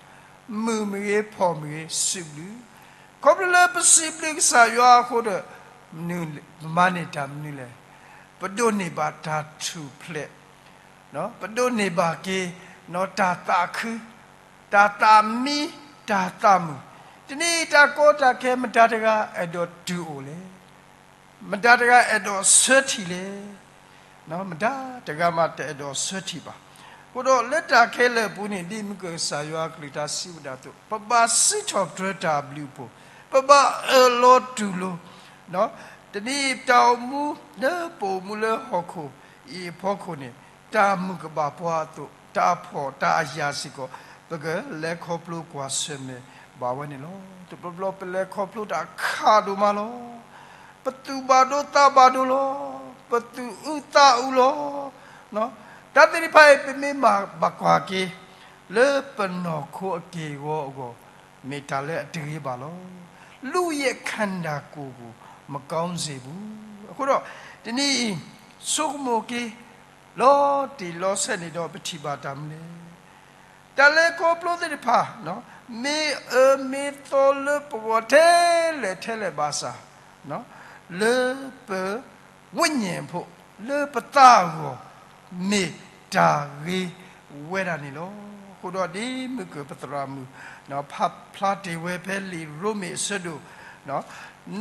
မုာ်မ့ၢ်ဂ့ၤ, ဖှီၣ်မ့ၢ်ဂ့ၤ, စံးဘျုး, ခီဖျိလၢပစံးဘျုးကစၢ်ယွၤအဃိဒီး ပမၤန့ၢ်တၢ်မနုၤလဲၣ်. ပဒိးန့ၢ်ဘၣ်တၢ်ထူၣ်ဖျဲး, ပဒိးန့ၢ်ဘၣ်က့ၤ တၢ်သးခု, တၢ်သးမံ, တၢ်သးမုာ်. တနံၤအံၤတၢ်ကီတၢ်ခဲမတၤတဂၤအဲၣ်ဒိးတုၤအိၣ်လဲၣ်. မတၤတဂၤအဲၣ်ဒိးဆၢထံၣ်လဲၣ်. မတၤတဂၤမးတအဲၣ်ဒိးဆၢထံၣ်ဘၣ်. အဃိဒီးလၢတၢ်ခဲလၢာ်အပူၤန့ၣ် ဒ်မုၢ်ကစၢ်ယွၤအကလုၢ်ကထါစံးဝဲဒၣ်အသိး ပဘၣ်စံးထီၣ်ပတြၢၤတၢ်ဘျုးအဖှိၣ်, ပဘၣ်အၢၣ်လီၤတူၢ်လိာ်, တနံၤအံၤတၢ်အိၣ်မူလၢပအိၣ်မူလၢဟီၣ်ခိၣ်အံၤအဖီခိၣ်န့ၣ် တၢ်မုၢ်ကဘၣ်ပှၤအသိး တၢ်ဖှီၣ်တၢ်ယာ်စ့ၢ်ကီး ပကလဲၤခီဖျိကွၢ်ဆၢၣ်မဲာ်ဘၣ်ဝဲန့ၣ်လီၤ. တဘျီဘျီပလဲၤခီဖျိတၢ်ခးဒိၣ်မးလီၤ. ပသူၣ်ဘၣ်ဒိသးဘၣ်ဒိလီၤ. ပသူၣ်အုးသးအုးလီၤ. တၢ်သ့ၣ်တဖၣ်အံၤ ပမ့ၢ်ဘၣ်ကွၢ်က့ၤ လၢပနီၢ်ခိအက့ၢ်အဂီၤအဂီၢ် မ့ၢ်တၢ်လၢအတဂ့ၤဘၣ်လီၤ. လုၢ်ယဲၢ်ခၣ်ဒၣ်ကိၣ်ပူၤ မကောင်းစေဘူး. အဃိဒီး တနံၤအံၤ ဆိကမိၣ်က့ၤ လီၤတံၢ်လီၤဆဲးန့ၣ်ဒီး ပထံၣ်ဘၣ်တၢ်မနုၤလဲၣ်. တၢ်လဲၤခီဖျိသ့ၣ်တဖၣ် မ့ၢ်အၢမ့ၢ်သီလၢပဂီၢ်ထဲလဲၣ်ထဲလဲၣ်ဘၣ်ဆၣ် လၢပ ဝိညာဉ်ဖိ လၢပသးအဂီၢ် မ့ၢ်တၢ်ဂ့ၤဝဲဒၣ်န့ၣ်လီၤ. အဃိဒီးဒ်မုၢ်ကၢၢ်ပသရၣ်မုၣ် ဖးဖျါတ့ၢ်ဝဲဖဲလံာ်ရိမ့ၤအဆၢဒိၣ်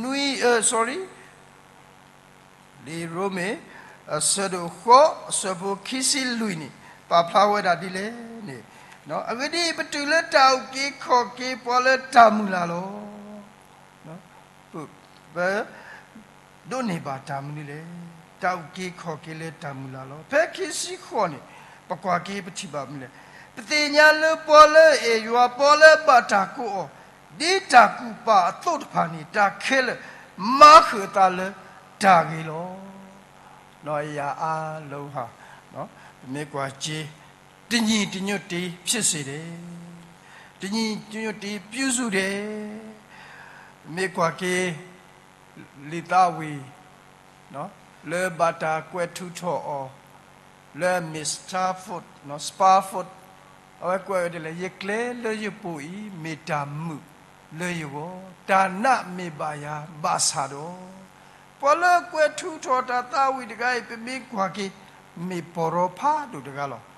နွံ အ sorry လံာ်ရိမ့ၤ အဆၢဒိၣ်ဃိး အဆၢဖိခံဆံလွံၢ်န့ၣ် ပာ်ဖျါဝဲဒၣ်ဒ်လဲၣ်န့ၣ်, အဂ့ၢ်ဒ်အံၤ, ပတုၤလၢတၢ်အုၣ်က့ၤခီၣ်က့ၤပှၤလၢတၢ်မုၢ်လၢ်လီၤ. ပ ပ ဒိးန့ၢ်ဘၣ်တၢ်မနုၤလဲၣ်. တၢ်အုၣ်က့ၤခီၣ်က့ၤလၢတၢ်မုၢ်လၢ်လီၤ. ဖဲခံဆံဃိးန့ၣ် ပကွၢ်က့ၤပထံၣ်ဘၣ်မနုၤလဲၣ်. ပသ့ၣ်ညါလၢပှၤလၢအဲၣ်ယွၤ ပှၤလၢဘၣ်တၢ်ကိးအီၤ ဒ်တၢ်ကူၣ်ပာ်အသိးတဖၣ်န့ၣ် တၢ်ခဲလၢာ် မၤဃုာ်အသးလၢတၢ်ဂ့ၤလီၤ. ယၤအါလီၤဟါ, ပမ့ၢ်ကွၢ်က့ၤ တညီတညွတ်တည်းဖြစ်စေတယ်, တညီတညွတ်တည်းပြုစုတယ်, မ့ၢ်ကွၢ်က့ၤ လံာ်သးဝံၣ် လၢဘၣ်တၢ်ကွဲးထူးထီၣ်အီၤ လၢအမ့ၢ် Stafford, Spafford, အဝဲကွဲးဝဲဒ်လဲၣ်, ယကျဲလၢယပူၤအံၤ မ့ၢ်တၢ်မုာ်လၢယဂီၢ်, တၢ်နးမ့ၢ်ဘၣ်ယၤဘၣ်ဆၣ်ဒီး, ပှၤလၢကွဲးထူးထီၣ်တၢ်သးဝံၣ်တဂၤအံၤ ပမ့ၢ်ကွၢ်က့ၤ မ့ၢ်ပီၢ်ရီဖးဒိၣ်တဂၤလီၤ.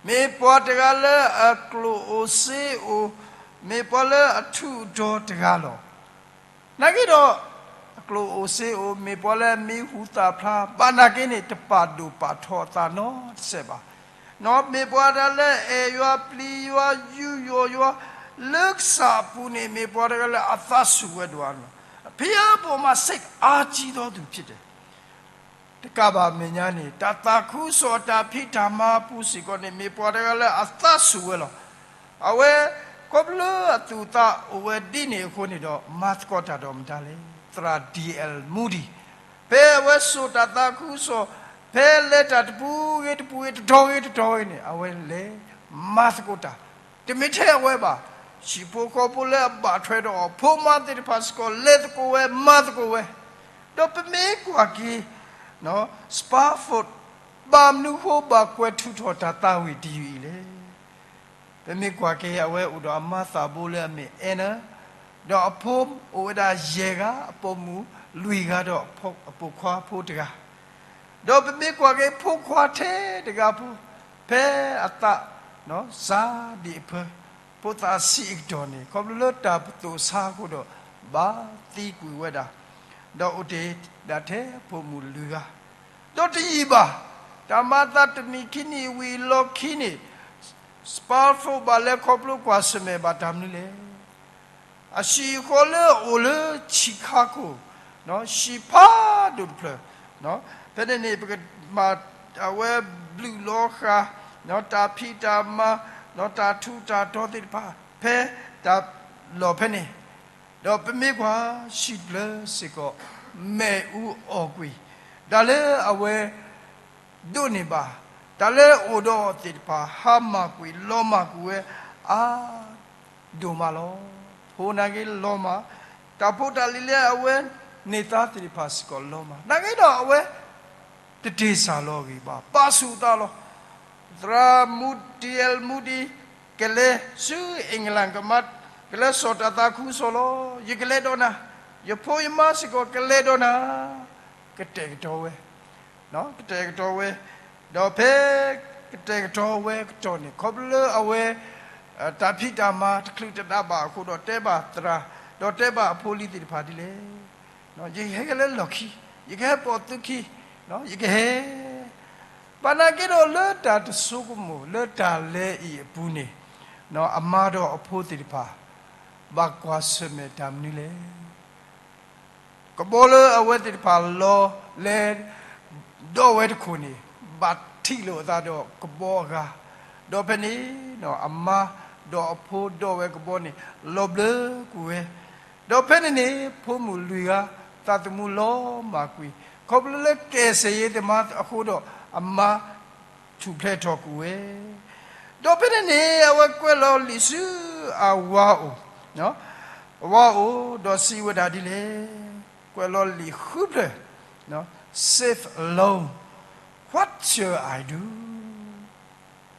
မ့ၢ်ပှၤတဂၤလၢအကျိၣ်အိၣ်စ့အိၣ်, မ့ၢ်ပှၤလၢအထူးအတီၤတဂၤလီၤ. နာ်က့ဒီး အကျိၣ်အိၣ်စ့အိၣ်, မ့ၢ်ပှၤလၢအမံဟူသၣ်ဖျါ, ဘၣ်နာ်က့န့ၣ် တပာ်ဒိၣ်ပာ်ထီအသးနီတစဲးဘၣ်. မ့ၢ်ပှၤတဂၤလၢအအဲၣ်ယွၤ, ပျံၤယွၤ, ယူးယီၣ်ယွၤ, လၢကစၢ်အပူၤန့ၣ် မ့ၢ်ပှၤတဂၤလၢအသးဆူၣ်ဝဲဒိၣ်အါလီၤ. ဘုရားအပေါ်မှာ စိတ်အားကြီးသောသူဖြစ်တယ်. တကးဘၣ်မဲာ်ညါန့ၣ် တၢ်သးခုကစီၣ်အတၢ်ဖံးတၢ်မၤအပူၤစ့ၢ်ကီးန့ၣ် မ့ၢ်ပှၤတဂၤလၢအသးဆူၣ်ဝဲလီၤ. အဝဲ ခီဖျိအသူၣ်အသးအိၣ်ဝဲဒ်န့ၣ်အဃိန့ၣ်ဒီး မၤသကိးတၢ်ဒီးမတၤလဲၣ်. သရၣ် D L Moody ဖဲအဝဲစိာ်တၢ်သးခုကစီၣ် ဖဲလဲၤတၢ်တပူၤဂ့ၤတပူၤဂ့ၤ တတီၤဂ့ၤတတီၤဂ့ၤန့ၣ် အဝဲလဲၤမၤသကိးတၢ် တမ့ၢ်ထဲအဝဲဘၣ်. ဟံၣ်ဖိဃီဖိလၢအဘၣ်ထွဲဒီးအီၤ ဖိမါသ့ၣ်တဖၣ်စ့ၢ်ကီး လဲၤသကိးဝဲ မၤသကိးဝဲ. ဒီးပမ့ၢ်ကွၢ်က့ၤ Spafford ဘၣ်မနုၤဃိဘၣ်ကွဲးထူးထီၣ်တၢ်သးဝံၣ်တယုၢ်အံၤလဲၣ်. ပမ့ၢ်ကွၢ်က့ၤ အဝဲအိၣ်ဒီးအမါသးဘိလၢအမ့ၢ် Anna, ဒီးအဖိအိၣ်ဝဲဒၣ်ယဲၢ်ဂၤ, အပိာ်မုၣ်လွံၢ်ဂၤဒီးအပိာ်ခွါဖိတဂၤ ဒီးပမ့ၢ်ကွၢ်က့ၤဖိခွါထဲတဂၤဖိ ဖဲအသးစၢ်ဒံးအဖၢ ဖိသၣ်ဆံးအကတီၢ်န့ၣ် ခီဖျိလၢတၢ်ပသိၣ်ဆါအဃိဒီး ဘၣ်သံကွံာ်ဝဲဒၣ်, ဒီးအိၣ်တ့ၢ်ဒၣ်ထဲအပိာ်မုၣ်လွံၢ်ဂၤ, ဒီးတယံာ်ဘၣ် တၢ်မၤအသးတနံၣ်ခံနံၣ်ဝံၤအလီၢ်ခံန့ၣ် Spafford ဘၣ်လဲၤခီဖျိကွၢ်ဆၢၣ်မဲာ်ဘၣ်တၢ်မနုၤလဲၣ်. အဟံၣ်အဃီလၢအအိၣ်လၢ Chicago, ဟံၣ်ဖးဒိၣ်တဖျၢၣ်, ဖဲန့ၣ်န့ၣ် ပကမၤအဝဲဘျုးလီၤဃာ် တၢ်ဖံးတၢ်မၤ တၢ်ထူးတၢ်တီၤသ့ၣ်တဖၣ် ဖဲတၢ်လီၢ်ဖဲန့ၣ်, ဒီးပမ့ၢ်ကွၢ် ဟံၣ်တဖျၢၣ်စ့ၢ်ကီး မ့ၣ်အူအီၣ်ကွံာ်, တၢ်လၢအဝဲ ဒိးန့ၢ်ဘၣ် တၢ်လၢအအိၣ်ဒီးအီၤသ့ၣ်တဖၣ် ဟါမၢ်ကွံာ် လီၤမၢ်ကွံာ်ဝဲအါဒိၣ်မးလီၤ. ဖိနာ်က့လီၤမၢ်, တၢ်ဖိတၢ်လံၤလၢအဝဲန့ၢ်သါသ့ၣ်တဖၣ်စ့ၢ်ကီးလီၤမၢ်, နာ်က့ဒီးအဝဲ တတ့ၢ်စၢ်လီၤအဂံၢ်ဘါ ပာ်ဆူၣ်အသးလီၤ. သရၣ် Moody, D L Moody ကလဲၤဆူ England ကမၤ ကလဲၤစိာ်တၢ်သးခုကစီၣ်လီၤ. ယကလဲၤဒီးနၤ, ယဖိယမါစ့ၢ်ကီးကလဲၤဒီးနၤ, ကတဲာ်ကတီၤဝဲ ကတဲာ်ကတီၤဝဲ, ဒီးဖဲကတဲာ်ကတီၤဝဲအကတီၢ်န့ၣ် ခီဖျိလၢအဝဲ တၢ်ဖံးတၢ်မၤတချုးတဒးဘၣ်အဃိဒီး တဲဘၣ်သရၣ်, ဒီးတဲဘၣ်အဖိအလံၤသ့ၣ်တဖၣ်ဒ်လဲၣ်, ယကဟဲကလဲၤလီၢ်ခံ, ယကဟဲပိာ်သုခံ, ယကဟဲ ဘၣ်နာ်က့ဒီးလၢတၢ်တဆိကမိၣ် လၢတၢ်လဲၤအံၤအပူၤန့ၣ် အမါဒီးအဖိသ့ၣ်တဖၣ် ဘၣ်ကွၢ်ဆၢၣ်မဲာ်တၢ်မနုၤလဲၣ်. ကဘီလၢအဝဲသ့ၣ်တဖၣ်လီၤလဲၤ ဒီးဝဲတခိၣ်န့ၣ် ဘၣ်ထံၣ်လိာ်အသးဒီးကဘီအဂၤ, ဒီးဖဲန့ၣ် အမါ ဒီးအဖိဒိးဝဲကဘီန့ၣ် လီၤဘျၢကွံာ်ဝဲ, ဒီးဖဲန့ၣ်န့ၣ် ဖိမုၣ်လွံၢ်ဂၤ သးသမူလီၤမၢ်ကွံာ်, ခီဖျိလၢကယ်ဆယ်ရေးသမားအဃိဒီး အမါထူၣ်ဖျဲးထီၣ်ကွံာ်ဝဲ, ဒီးဖဲန့ၣ်န့ၣ် အဝဲကွဲးလီၤလံာ်ဆူအဝၤအိၣ်, အဝၤအိၣ် ဒီးစံးဝဲဒၣ်ဒ်လဲၣ်, ကွဲးလီၤလံာ်ဃုဖျၢၣ်, Save alone, what shall I do?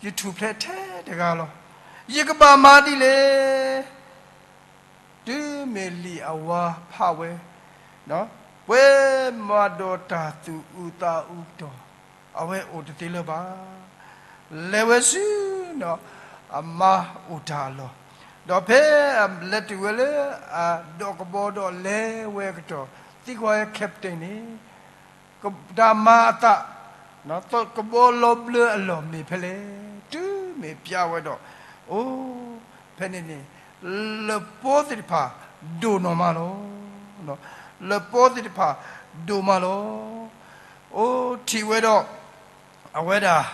ယထူၣ်ဖျဲးထဲတဂၤလီၤ. ယကဘၣ်မၤဒ်လဲၣ်. တုၤမ့ၢ်လံာ်အဝၤဖးဝဲ, ပှဲၤမးဒီးတၢ်သူၣ်အုးသးအုးကတီၢ်, အဝဲအိၣ်တသ့လၢၤဘၣ်. လဲၤဝဲဆူ အမါအိၣ်တၢ်အလီၢ်, ဒီးဖဲလဲၤတုၤဝဲလၢအဒီးကဘီဒီးလဲၤဝဲအကတီၢ်, သံကွၢ်ဝဲ captain န့ၣ် တၢ်မၤအသး, ကဘီလီၤဘျၢအလီၢ်မ့ၢ်ဖဲလဲၣ်. တုၤမ့ၢ်ပျးဝဲဒီး, အိ, ဖဲန့ၣ်န့ၣ် လပီသ့ၣ်တဖၣ်ဒိၣ်နီၢ်မးလီၤ. လပီသ့ၣ်တဖၣ်ဒိၣ်မးလီၤ. အိ, ထံၣ်ဝဲဒီး အဝဲဒၣ်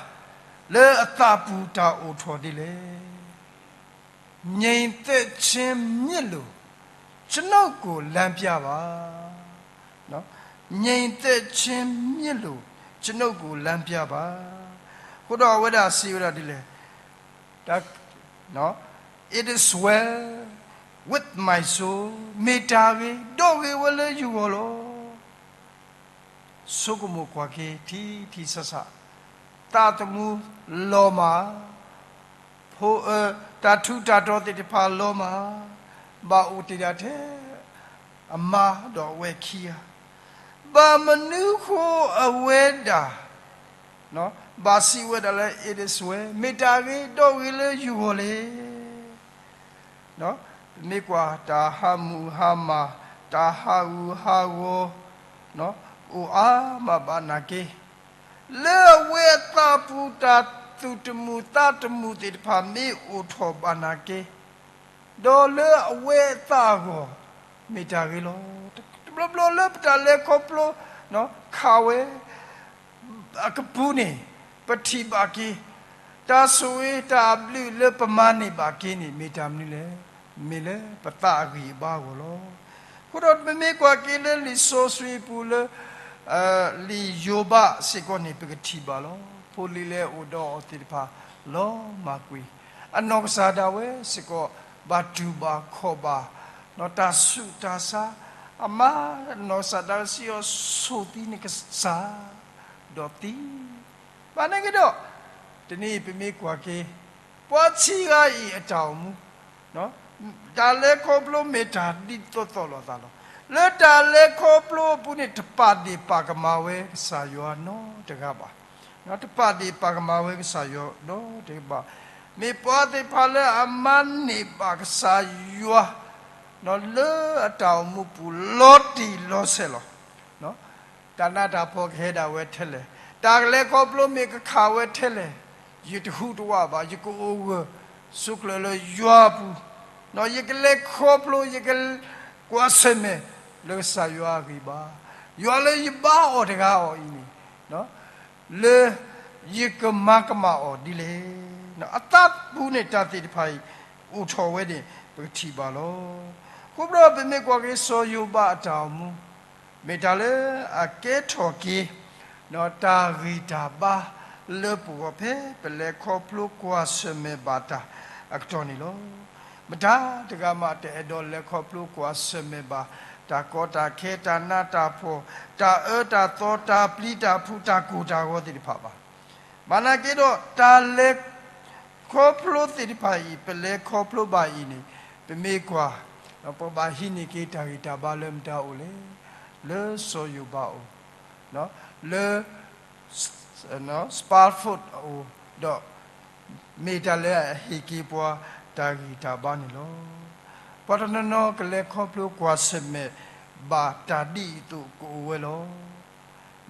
လၢအသးပူၤတၢ်အိၣ်ထီၣ်ဒ်လဲၣ်. ငြိမ်သက်ခြင်းမျက်ရည်, ကျွန်ုပ်ကိုလမ်းပြပါ. ငြိမ်သက်ခြင်းမျက်ရည်, ကျွန်ုပ်ကိုလမ်းပြပါ. အဃိဒီးအဝဲဒၣ်စံးဝဲဒၣ်ဒ်လဲၣ်, It is well with my soul, မ့ၢ်တၢ်ဂ့ၤ, ဒီးဂ့ၤဝဲလၢယဂီၢ်လီၤ. ဆိကမိၣ်ကွၢ်က့ၤ ထံထံဆးဆး, သးသမူလီၤမၢ်, ဖိအၢ, တၢ်ထူးတၢ်တီၤသ့ၣ်တဖၣ်လီၤမၢ်, ဘၣ်အိၣ်တ့ၢ်ဒၣ်ထဲ အမါဒီးအဝဲခံဂၤ, ဘၣ်မနုၤဃိအဝဲဒၣ် ဘၣ်စံးဝဲဒၣ်လၢ It is well, မ့ၢ်တၢ်ဂ့ၤ, ဒီးဂ့ၤလၢယဂီၢ်လဲၣ်. ပမ့ၢ်ကွၢ်တၢ်ဟးမုၢ်ဟးမၢ်, တၢ်ဟးဂူာ်ဟးဂီၤ, အိၣ်အါမးဘၣ်နာ်က့, လၢအဝဲအသးပူၤ တၢ်သူၣ်တမုာ်သးတမုာ်သ့ၣ်တဖၣ်မ့ၢ်အိၣ်ထီၣ်ဘၣ်နာ်က့, ဒီးလၢအဝဲအသးအဂီၢ် မ့ၢ်တၢ်ဂ့ၤလီၤ. တဘျီဘျီလၢပတၢ်လဲၤခီဖျိ ခးဝဲ အကပူၤန့ၣ် ပထံၣ်ဘၣ်က့ၤ တၢ်ဆိၣ်ဂ့ၤတၢ်အဘျုးလၢပမၤန့ၢ်ဘၣ်က့ၤန့ၣ် မ့ၢ်တၢ်မနုၤလဲၣ်. မ့ၢ်လၢပသးအဂံၢ်အဘါအဂီၢ်လီၤ. အဃိဒီးပမ့ၢ်ကွၢ်က့ၤလၢလံာ်စီဆှံပူၤလၢ လံာ်ယိၤဘးစ့ၢ်ကီးန့ၣ် ပကထံၣ်ဘၣ်လီၤ. ဖိလံၤလၢအိၣ်ဒီးအီၤသ့ၣ်တဖၣ် လီၤမၢ်ကွံာ်, အနီၢ်ကစၢ်ဒၣ်ဝဲစ့ၢ်ကီး ဘၣ်တူၢ်ဘၣ်ခီၣ်ဘၣ် တၢ်ဆူးတၢ်ဆါ, အမါနီၢ်ကစၢ်ဒၣ်ဝဲစံးအီၤ ဆိၣ်သံနကစၢ် ဒီးသံ, ဘၣ်နာ်က့ဒီး တနံၤအံၤပမ့ၢ်ကွၢ်က့ၤ ပှၤဆံးဂၤအံၤအတၢ်အိၣ်မူ တၢ်လဲၤခီဖျိမ့ၢ်တၢ်ဒ်သိးသိးလိာ်သးလီၤ. လၢတၢ်လဲၤခီဖျိအပူၤန့ၣ် တပာ်ဒ့ၣ်ပာ်ကမၣ်ဝဲကစၢ်ယွၤနီတဂၤဘၣ်. တပာ်ဒ့ၣ်ပာ်ကမၣ်ဝဲကစၢ်ယွၤနီတဂၤဘၣ်. မ့ၢ်ပှၤသ့ၣ်တဖၣ်လၢအမၤန့ၢ်ဘၣ်ကစၢ်ယွၤ လၢအတၢ်အိၣ်မူပူၤလီၤတံၢ်လီၤဆဲးလီၤ. တၢ်နးတၢ်ဖှီၣ်ကဟဲဒၣ်ဝဲထဲလဲၣ်, တၢ်ကလဲၤခီဖျိမ့ၢ်ကခးဝဲထဲလဲၣ်, ယတဟူးတဝးဘၣ်, ယကအိၣ်ဂၢၢ် ဆိးကျၢၤလၢယွၤအပူၤ, ယကလဲၤခီဖျိ ယကကွၢ်ဆၢၣ်မဲာ်လၢကစၢ်ယွၤအဂံၢ်ဘါ, ယွၤလၢယဘါအီၤတဂၤအီၤအံၤန့ၣ် လၢယကမၤကမၣ်အီၤဒ်လဲၣ်. အသးပူၤန့ၣ်တၢ်သ့ၣ်တဖၣ်အံၤ အိၣ်ထီၣ်ဝဲန့ၣ် ပကထံၣ်ဘၣ်လီၤ. အဃိဒီးပမ့ၢ်ကွၢ်က့ၤစီၤယိၤဘးအတၢ်အိၣ်မူ, မ့ၢ်တၢ်လၢအကဲထီၣ်က့ၤ တၢ်ဂ့ၢ်တၢ်ဘါလၢပဂီၢ်ဖဲပလဲၤခီဖျိကွၢ်ဆၢၣ်မဲာ်ဘၣ်တၢ်အကတီၢ်န့ၣ်လီၤ. မတၤတဂၤမးတအဲၣ်ဒိးလဲၤခီဖျိကွၢ်ဆၢၣ်မဲာ်ဘၣ် တၢ်ကီတၢ်ခဲ တၢ်နးတၢ်ဖှီၣ် တၢ်အၢတၢ်သီ တၢ်ပျံၤတၢ်ဖုး တၢ်ကိၢ်တၢ်ဂီၤသ့ၣ်တဖၣ်ဘၣ်. ဘၣ်နာ်က့ဒီး တၢ်လဲၤခီဖျိသ့ၣ်တဖၣ်အံၤ ပလဲၤခီဖျိဘၣ်အံၤန့ၣ် ပမ့ၢ်ကွၢ် ပဘၣ်ဟံးန့ၢ်က့ၤတၢ်ဂံၢ်တၢ်ဘါလၢမတၤအိၣ်လဲၣ်, လၢစီၤယိၤဘးအအိၣ်, လၢ Spafford အအိၣ်, ဒီး မ့ၢ်တၢ်လၢအဟ့ၣ်က့ၤပှၤတၢ်ဂံၢ်တၢ်ဘါန့ၣ်လီၤ. ပှၤတနီၤနီၤကလဲၤခီဖျိကွၢ်ဆၢၣ်မဲာ်ဘၣ်တၢ်ဒ်အံၤအသိးကအိၣ်ဝဲလီ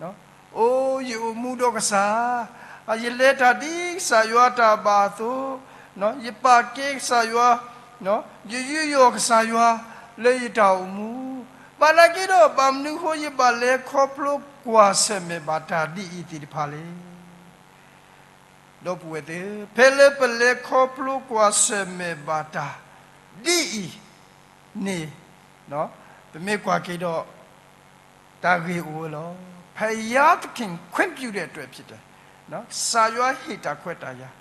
ၤ. အိ, ယအိၣ်မူဒီးကစၢ်, ယလဲၤတၢ်ဒ်ကစၢ်ယွၤတၢ်ဘၣ်အသိး, ယပာ်ကဲကစၢ်ယွၤ, ယယူးယီၣ်ကစၢ်ယွၤလၢယတၢ်အိၣ်မူ, ဘၣ်နာ်က့ဒီး ဘၣ်မနုၤဃိယဘၣ်လဲၤခီဖျိကွၢ်ဆၢၣ်မဲာ်ဘၣ်တၢ်ဒ်အံၤသ့ၣ်တဖၣ်လဲၣ်. ဒီပုၢ်ဝဲၢ်သ့ၣ်, ဖဲလၢပလဲၤခီဖျိကွၢ်ဆၢၣ်မဲာ်ဘၣ်တၢ်ဒ်အံၤန့ၣ်, ပမ့ၢ်ကွၢ်က့ၤဒီး တၢ်ဂ့ၢ်အိၣ်ဝဲလီၤ. ဖယါသခင်ခွင့်ပြုတဲ့အတွက်ဖြစ်တယ်. ကစၢ်ယွၤဟ့ၣ်တၢ်ခွဲးတၢ်ယာ်.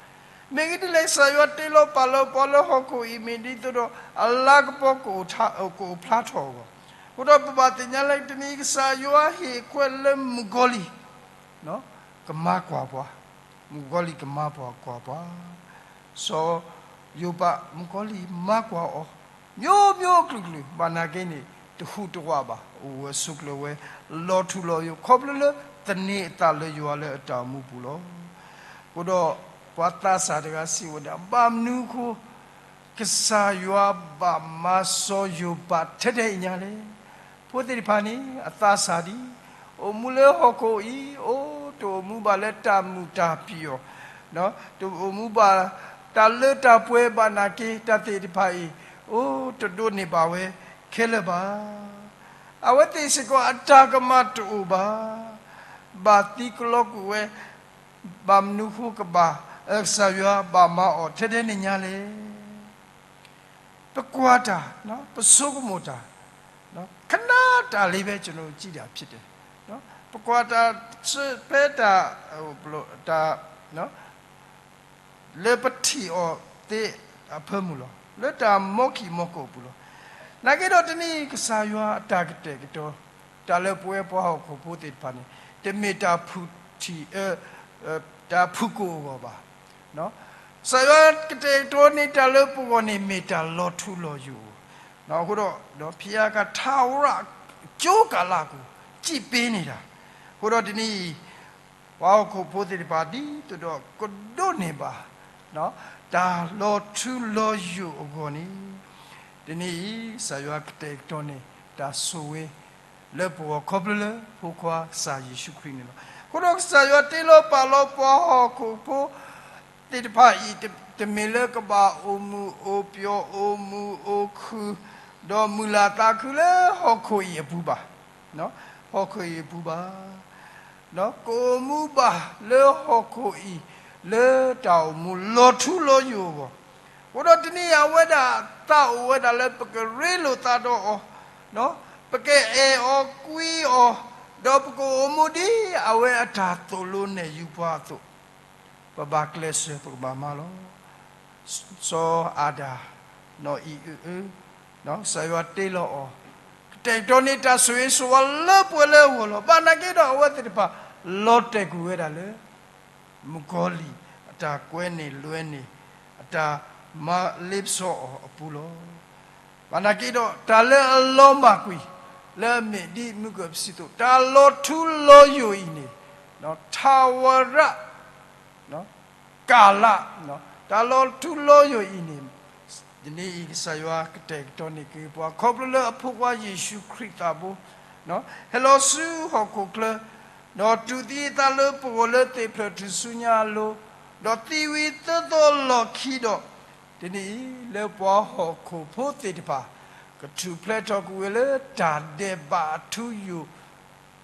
မ့ၢ်ဂ့ၢ်ဒ်လဲၣ် ကစၢ်ယွၤတ့လီၤပာ်လီၤပှၤလၢဟီၣ်ခိၣ်အံၤ မ့ၢ်ဒ်သိးဒီး အလၤကပီၤကအိၣ်ဖျါထီၣ်အဂီၢ်, အဃိဒီးပဘၣ်သ့ၣ်ညါလၢတနံၤအံၤ ကစၢ်ယွၤဟ့ၣ်ခွဲးလၢမုၣ်ကီၤလံၢ် ကမၤကွၢ်ပှၤ, မုၣ်ကီၤလံၢ်ကမၤပှၤကွၢ်ပှၤ, စီၤယိၤဘး မုၣ်ကီၤလံၢ်မၤကွၢ်အီၤ မျိုးမျိုးအကလုာ်ကလုာ် ဘၣ်နာ်က့န့ၣ် တဟူးတဝးဘၣ်, အိၣ်ဝဲဆိးကျၢၤဝဲ လီၤထူလီၤယိာ် ခီဖျိလၢသန့ၤအသးလၢယွၤလၢအတၢ်အိၣ်မူပူၤလီၤ. အဃိဒီးပှၤသးစၢ်တဂၤစံးဝဲဒၣ် ဘၣ်မနုၤအဃိ ကစၢ်ယွၤဘၣ်မၤစီၤယိၤဘးထဲထဲအံၤညါလဲၣ်. ဖိသ့ၣ်တဖၣ်န့ၣ် အသးစၢ်ဒံး, အိၣ်မူလၢဟီၣ်ခိၣ်အံၤ အိၣ်တအိၣ်မူဘၣ်လၢတၢ်မုာ်တၢ်ပျီၤ, တအိၣ်မူဘၣ်တၢ်လၢတၢ်ပှဲၤဘၣ်နာ်က့ တၢ်သ့ၣ်တဖၣ်အံၤ အိၣ်တဒိးန့ၢ်ဘၣ်ဝဲခဲလၢာ်ဘၣ်. အဝဲသ့ၣ်စ့ၢ်ကီးအတၢ်ကမၣ်တအိၣ်ဘၣ်, ဘၣ်သံကလီကွံာ်ဝဲ, ဘၣ်မနုၤဃိကဘၣ် ကစၢ်ယွၤဘၣ်မၤအီၤထဲထဲန့ၣ်ညါလဲၣ်. ပကွၢ်တၢ်, ပဆိကမိၣ်တၢ်, ခနတၢ်လံ ပဲကျွန်တော်ကြည့်တာဖြစ်တယ်. ပကွၢ်တၢ်, ဖဲတၢ်, တၢ်, လၢပထံၣ်အီၤသ့အဖၢမုၢ်လီၤ. လၢတၢ်မီခံမီကိၣ်အပူၤလီၤ. နာ်က့ဒီးတနံၤအံၤ ကစၢ်ယွၤအတၢ်ကတဲာ်ကတီၤ, တၢ်လၢပဝဲပှၤဟီၣ်ခိၣ်ဖိသ့ၣ်တဖၣ်န့ၣ် တမ့ၢ်တၢ်ဖုၣ်ထံၣ်, တၢ်ဖုၣ်ကိာ်အဂီၢ်ဘၣ်. ကစၢ်ယွၤကတဲာ်ကတီၤန့ၢ်တၢ်လၢပဂီၢ်န့ၣ် မ့ၢ်တၢ်လီၤထူလီၤယိာ်အဂီၢ်, အဃိဒီး, ဒီးဖဲအကထါဝရၣ်ကၠိကၤလးအပူၤ စံးပ့န့ၢ်တၢ်, အဃိဒီးတနံၤအံၤ ပှၤဟီၣ်ခိၣ်ဖိသ့ၣ်တဖၣ် ဒ်သိးဒီးကဒိးန့ၢ်ဘၣ် တၢ်လီၤထူလီၤယိာ်အဂီၢ်န့ၣ်, တနံၤအံၤ ကစၢ်ယွၤကတဲာ်ကတီၤန့ၢ် တၢ်ဆိၣ်ဂ့ၤ လၢပဂီၢ်ခီဖျိလၢဖိခွါကစၢ်ယ့ၣ်ၡူးခရံာ်န့ၣ်လီၤ. အဃိဒီးကစၢ်ယွၤတ့လီၤပာ်လီၤပှၤဟီၣ်ခိၣ်ဖိသ့ၣ်တဖၣ်အံၤ တမ့ၢ်လၢကဘၣ်အိၣ်မုာ်အိၣ်ပျီ အိၣ်မုာ်အိၣ်ခုၣ်, ဒီးမုာ်လၤသးခုလၢဟီၣ်ခိၣ်အံၤအပူၤဘၣ်. ဟီၣ်ခိၣ်အံၤအပူၤဘၣ်. ဒီးကအိၣ်မူဘၣ်လၢဟီၣ်ခိၣ်အံၤ လၢတၢ်အိၣ်မူလီၤထူလီၤယိာ်အဂီၢ်, အဃိဒီးတနံၤအံၤ အဝဲဒၣ်သးအိၣ်ဝဲဒၣ်လၢပကရ့လိာ်သးဒီးအီၤ, ပကအဲၣ်အီၤကွံအီၤ, ဒီးပကအိၣ်မူဒ်အဝဲအတၢ်သိၣ်လိနဲၣ်ယုၤပှၤအသိး, ပဘၣ်ကျဲးစၢးပကဘၣ်မၤလီၤ. စီၤအၤဒၣ်, နီၢ်အံၣ်အုၣ်အုၣ်, ကစၢ်ယွၤတ့လီၤအီၤ, ကတဲာ်ကတီၤန့ၢ်တၢ်ဆိၣ်ဂ့ၤဆိၣ်ဝါလၢပှဲၤလၢအဂီၢ်လီၤ. ဘၣ်နာ်က့ဒီးအဝဲသ့ၣ်တဖၣ် လီၤတဲာ်ကွံာ်ဝဲဒၣ်လၢ မုၣ်ကီၤလံၢ် အတၢ်ကွဲန့ၢ်လွဲန့ၢ် အတၢ်မၤလ့ပစီအီၤအပူၤလီၤ. ဘၣ်နာ်က့ဒီး တၢ်လၢအလီၤမၢ်ကွံာ် လၢအမ့ၢ်ဒ်မုၢ်ကၢၢ်ပစံးသိး တၢ်လီၤထူလီၤယိာ်အံၤန့ၣ်, ထးဝရၣ် ကၤလး, တၢ်လီၤထူလီၤယိာ်အံၤန့ၣ်, တနံၤအံၤ ကစၢ်ယွၤကတဲာ်ကတီၤန့ၢ်က့ၤပှၤ ခီဖျိလၢအဖိခွါယ့ၣ်ၡူးခရံာ်သးဘိ, ဟဲလီၤဆူဟီၣ်ခိၣ်ချၢ, ဒီးတူၢ်သံအသးလၢပဂီၢ်လၢသ့ၣ်ဖျၢၣ်ထူၣ်စုညါအလိၤ, ဒီးသံဝံၤသၢသီလီၢ်ခံဒီး, တနံၤအံၤ လၢပှၤဟီၣ်ခိၣ်ဖိသ့ၣ်တဖၣ် ကထူၣ်ဖျဲးထီၣ်ကွံာ်ဝဲလၢတၢ်ဒဲးဘးအထူအယိာ်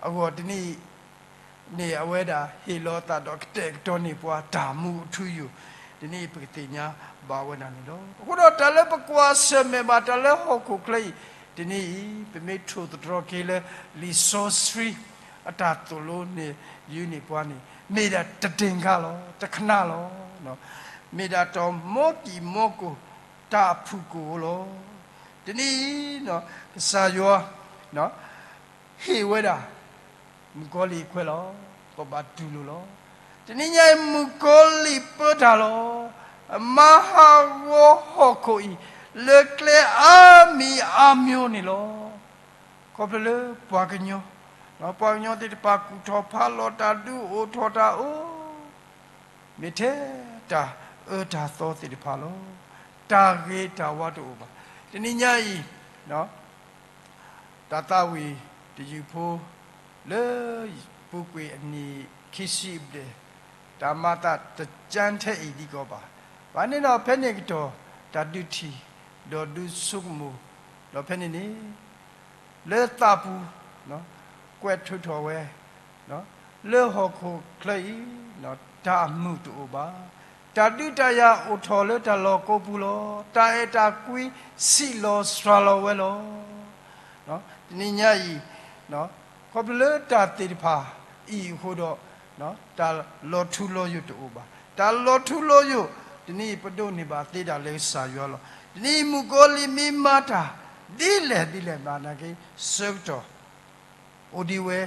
အဂီၢ်တနံၤအံၤန့ၣ် အဝဲဒၣ်ဟ့ၣ်လီၤအသးဒီးကတဲာ်ကတီၤန့ၢ်ပှၤတၢ်မူအထူအယိာ်, တနံၤအံၤပကသ့ၣ်ညါဘၣ်ဝဲဒၣ်န့ၣ်လီၤ. အဃိဒီးတၢ်လၢပကွၢ်ဆၢၣ်မဲာ်ဘၣ်တၢ်လၢဟီၣ်ခိၣ်ချၢအံၤ, တနံၤအံၤ ပမ့ၢ်ထိၣ်သတြီၤက့ၤလၢလံာ်စီဆှံ အတၢ်သိၣ်လိနဲၣ်ယုၤန့ၢ်ပှၤန့ၣ် မ့ၢ်ဒၣ်တဒ့ၣ်ကါလီၤ, တခနၣ်လီၤ. မ့ၢ်ဒၣ်တၢ်မီကံၢ်မီကိၢ် တၢ်အဖုၣ်ကိာ်လီၤ. တနံၤအံၤ ကစၢ်ယွၤ ဟ့ၣ်ဝဲဒၣ် မုၣ်ကီၤလံၢ်အခွဲးလီၤ. ပဘၣ်တူၢ်လိာ်လီၤ. တနံၤညါအံၤ မုၣ်ကီၤလံၢ်ပၢတၢ်လီၤ. အမၤဟးဂီၤဟီၣ်ခိၣ်အံၤ လၢကျဲအါမံၤအါမျိၤန့ၣ်လီၤ. ခီဖျိလၢပှၤကညီ, ပှၤကညီသ့ၣ်တဖၣ်ကူၣ်ထီၣ်ဖးလီၤတၢ်ဒုးအိၣ်ထီၣ်တၢ်အိၣ် မ့ၢ်ထဲတၢ်အၢတၢ်သီသ့ၣ်တဖၣ်လီၤ. တၢ်ဂ့ၤတၢ်ဝါတအိၣ်ဘၣ်. တနံၤညါအံၤ တၢ်သးဝံၣ်တယုၢ်ဖိ လၢပူၤကွံာ်အနံၣ်ခံဆံဘျဲၣ်, တၢ်မၤသးတကၠၢၣ်ထဲအံၤဒံးကီးဘၣ်. ဘၣ်န့ၣ်ဒီးဖဲန့ၣ်ကတီၢ် တၢ်ဒုးထံၣ် ဒီးဒုးဆိကမိၣ်, ဒီးဖဲန့ၣ်န့ၣ် လၢသးပူၤ ကွဲးထုးထီၣ်ဝဲ လၢဟီၣ်ခိၣ်ချၢအံၤ တၢ်အမုာ်တအိၣ်ဘၣ်. တၢ်ဒုးတၢ်ယၤအိၣ်ထီၣ်လၢတၢ်လီၢ်ကိးပူၤလီၤ. တၢ်အဲၣ်တၢ်ကွံဆံးလီၤစှၤလီၤဝဲလီၤ. တနံၤညါအံၤ ခီဖျိလၢတၢ်သ့ၣ်တဖၣ်အံၤအဃိဒီး တၢ်လီၤထူလီၤယိာ်တအိၣ်ဘၣ်. တၢ်လီၤထူလီၤယိာ် တနံၤအံၤ ပဒိးန့ၢ်ဘၣ်သ့ဒၣ်လၢကစၢ်ယွၤလီၤ. တနံၤအံၤ မုၣ်ကီၤလံၢ်မ့ၢ်မၤတၢ် ဒ်လဲၣ်ဒ်လဲၣ်ဘၣ်နာ်က့ ဆၢကတီၢ် အိၣ်ဒံးဝဲ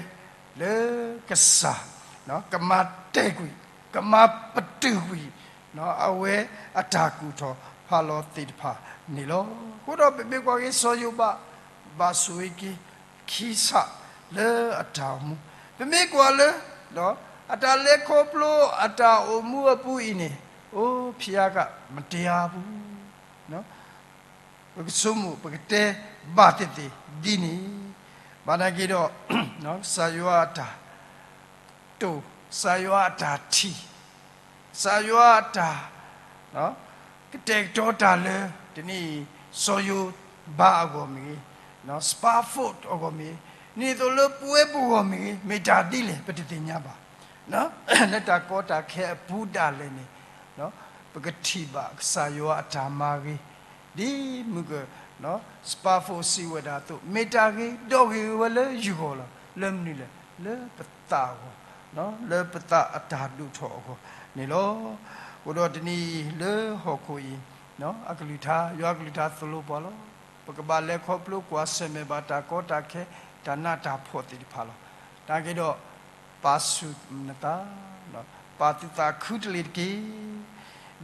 လၢကစၢ် ကမၤတဲာ်ကွံာ် ကမၤပတုာ်ကွံာ် အဝဲအတၢ်ကူၣ်ထီၣ်ဖးလီၤသ့ၣ်တဖၣ်န့ၣ်လီၤ. အဃိဒီးပမ့ၢ်ကွၢ်က့ၤစီၤယိၤဘး ဘၣ်ဆိၣ်ဂ့ၤက့ၤ ခံဆၣ်လၢအတၢ်အိၣ်မူ, ပမ့ၢ်ကွၢ်လၢ အတၢ်လဲၤခီဖျိအတၢ်အိၣ်မူအပူၤအံၤန့ၣ်, အိ ဖံးအါက မတၤအပူၤ ပကဆိကမိၣ် ပကတဲဘၣ်သ့ၣ်သ့ၣ်ဒ်န့ၣ်, ဘၣ်နာ်က့ဒီး ကစၢ်ယွၤအတၢ်တိာ်, ကစၢ်ယွၤအတၢ်ထံၣ်, ကစၢ်ယွၤအတၢ် ကတဲာ်ကတီၤတၢ်လၢ တနံၤအံၤ စီၤယိၤဘးအဂီၢ်မ့ၢ်ဂ့ၤ, စပါဖိးအဂီၢ်မ့ၢ်ဂ့ၤ, ဒ်သိးလၢပဝဲပဂီၢ်မ့ၢ်ဂ့ၤ မ့ၢ်တၢ်ဒ်လဲၣ် ပတသ့ၣ်ညါဘၣ်. လၢတၢ်ကီတၢ်ခဲအပူၤဒၣ်လဲာ်န့ၣ် ပကထံၣ်ဘၣ်ကစၢ်ယွၤအတၢ်မၤဂ့ၤ, ဒ်မုၢ်က စပါဖိးစံးဝဲဒၣ်အသိး, မ့ၢ်တၢ်ဂ့ၤဒီးဂ့ၤဝဲလၢယဂီၢ်လီၤ. လၢမနုၤလဲၣ်, လၢပသးအဂီၢ်, လၢပသးအတၢ်ဒိၣ်ထီၣ်အဂီၢ်န့ၣ်လီၤ. အဃိဒီးတနံၤအံၤလၢဟီၣ်ခိၣ်အံၤ အကလုၢ်ကထါ, ယွၤအကလုၢ်ကထါသိၣ်လိပှၤလီၤ. ပကဘၣ်လဲၤခီဖျိကွၢ်ဆၢၣ်မဲာ်ဘၣ်တၢ်ကီတၢ်ခဲ, တၢ်နးတၢ်ဖှီၣ်သ့ၣ်တဖၣ်လီၤ. နာ်က့ဒီး ပာ်ဆူၣ်နသး, ပာ်သုသးခူတလ့ၢ်တက့ၢ်.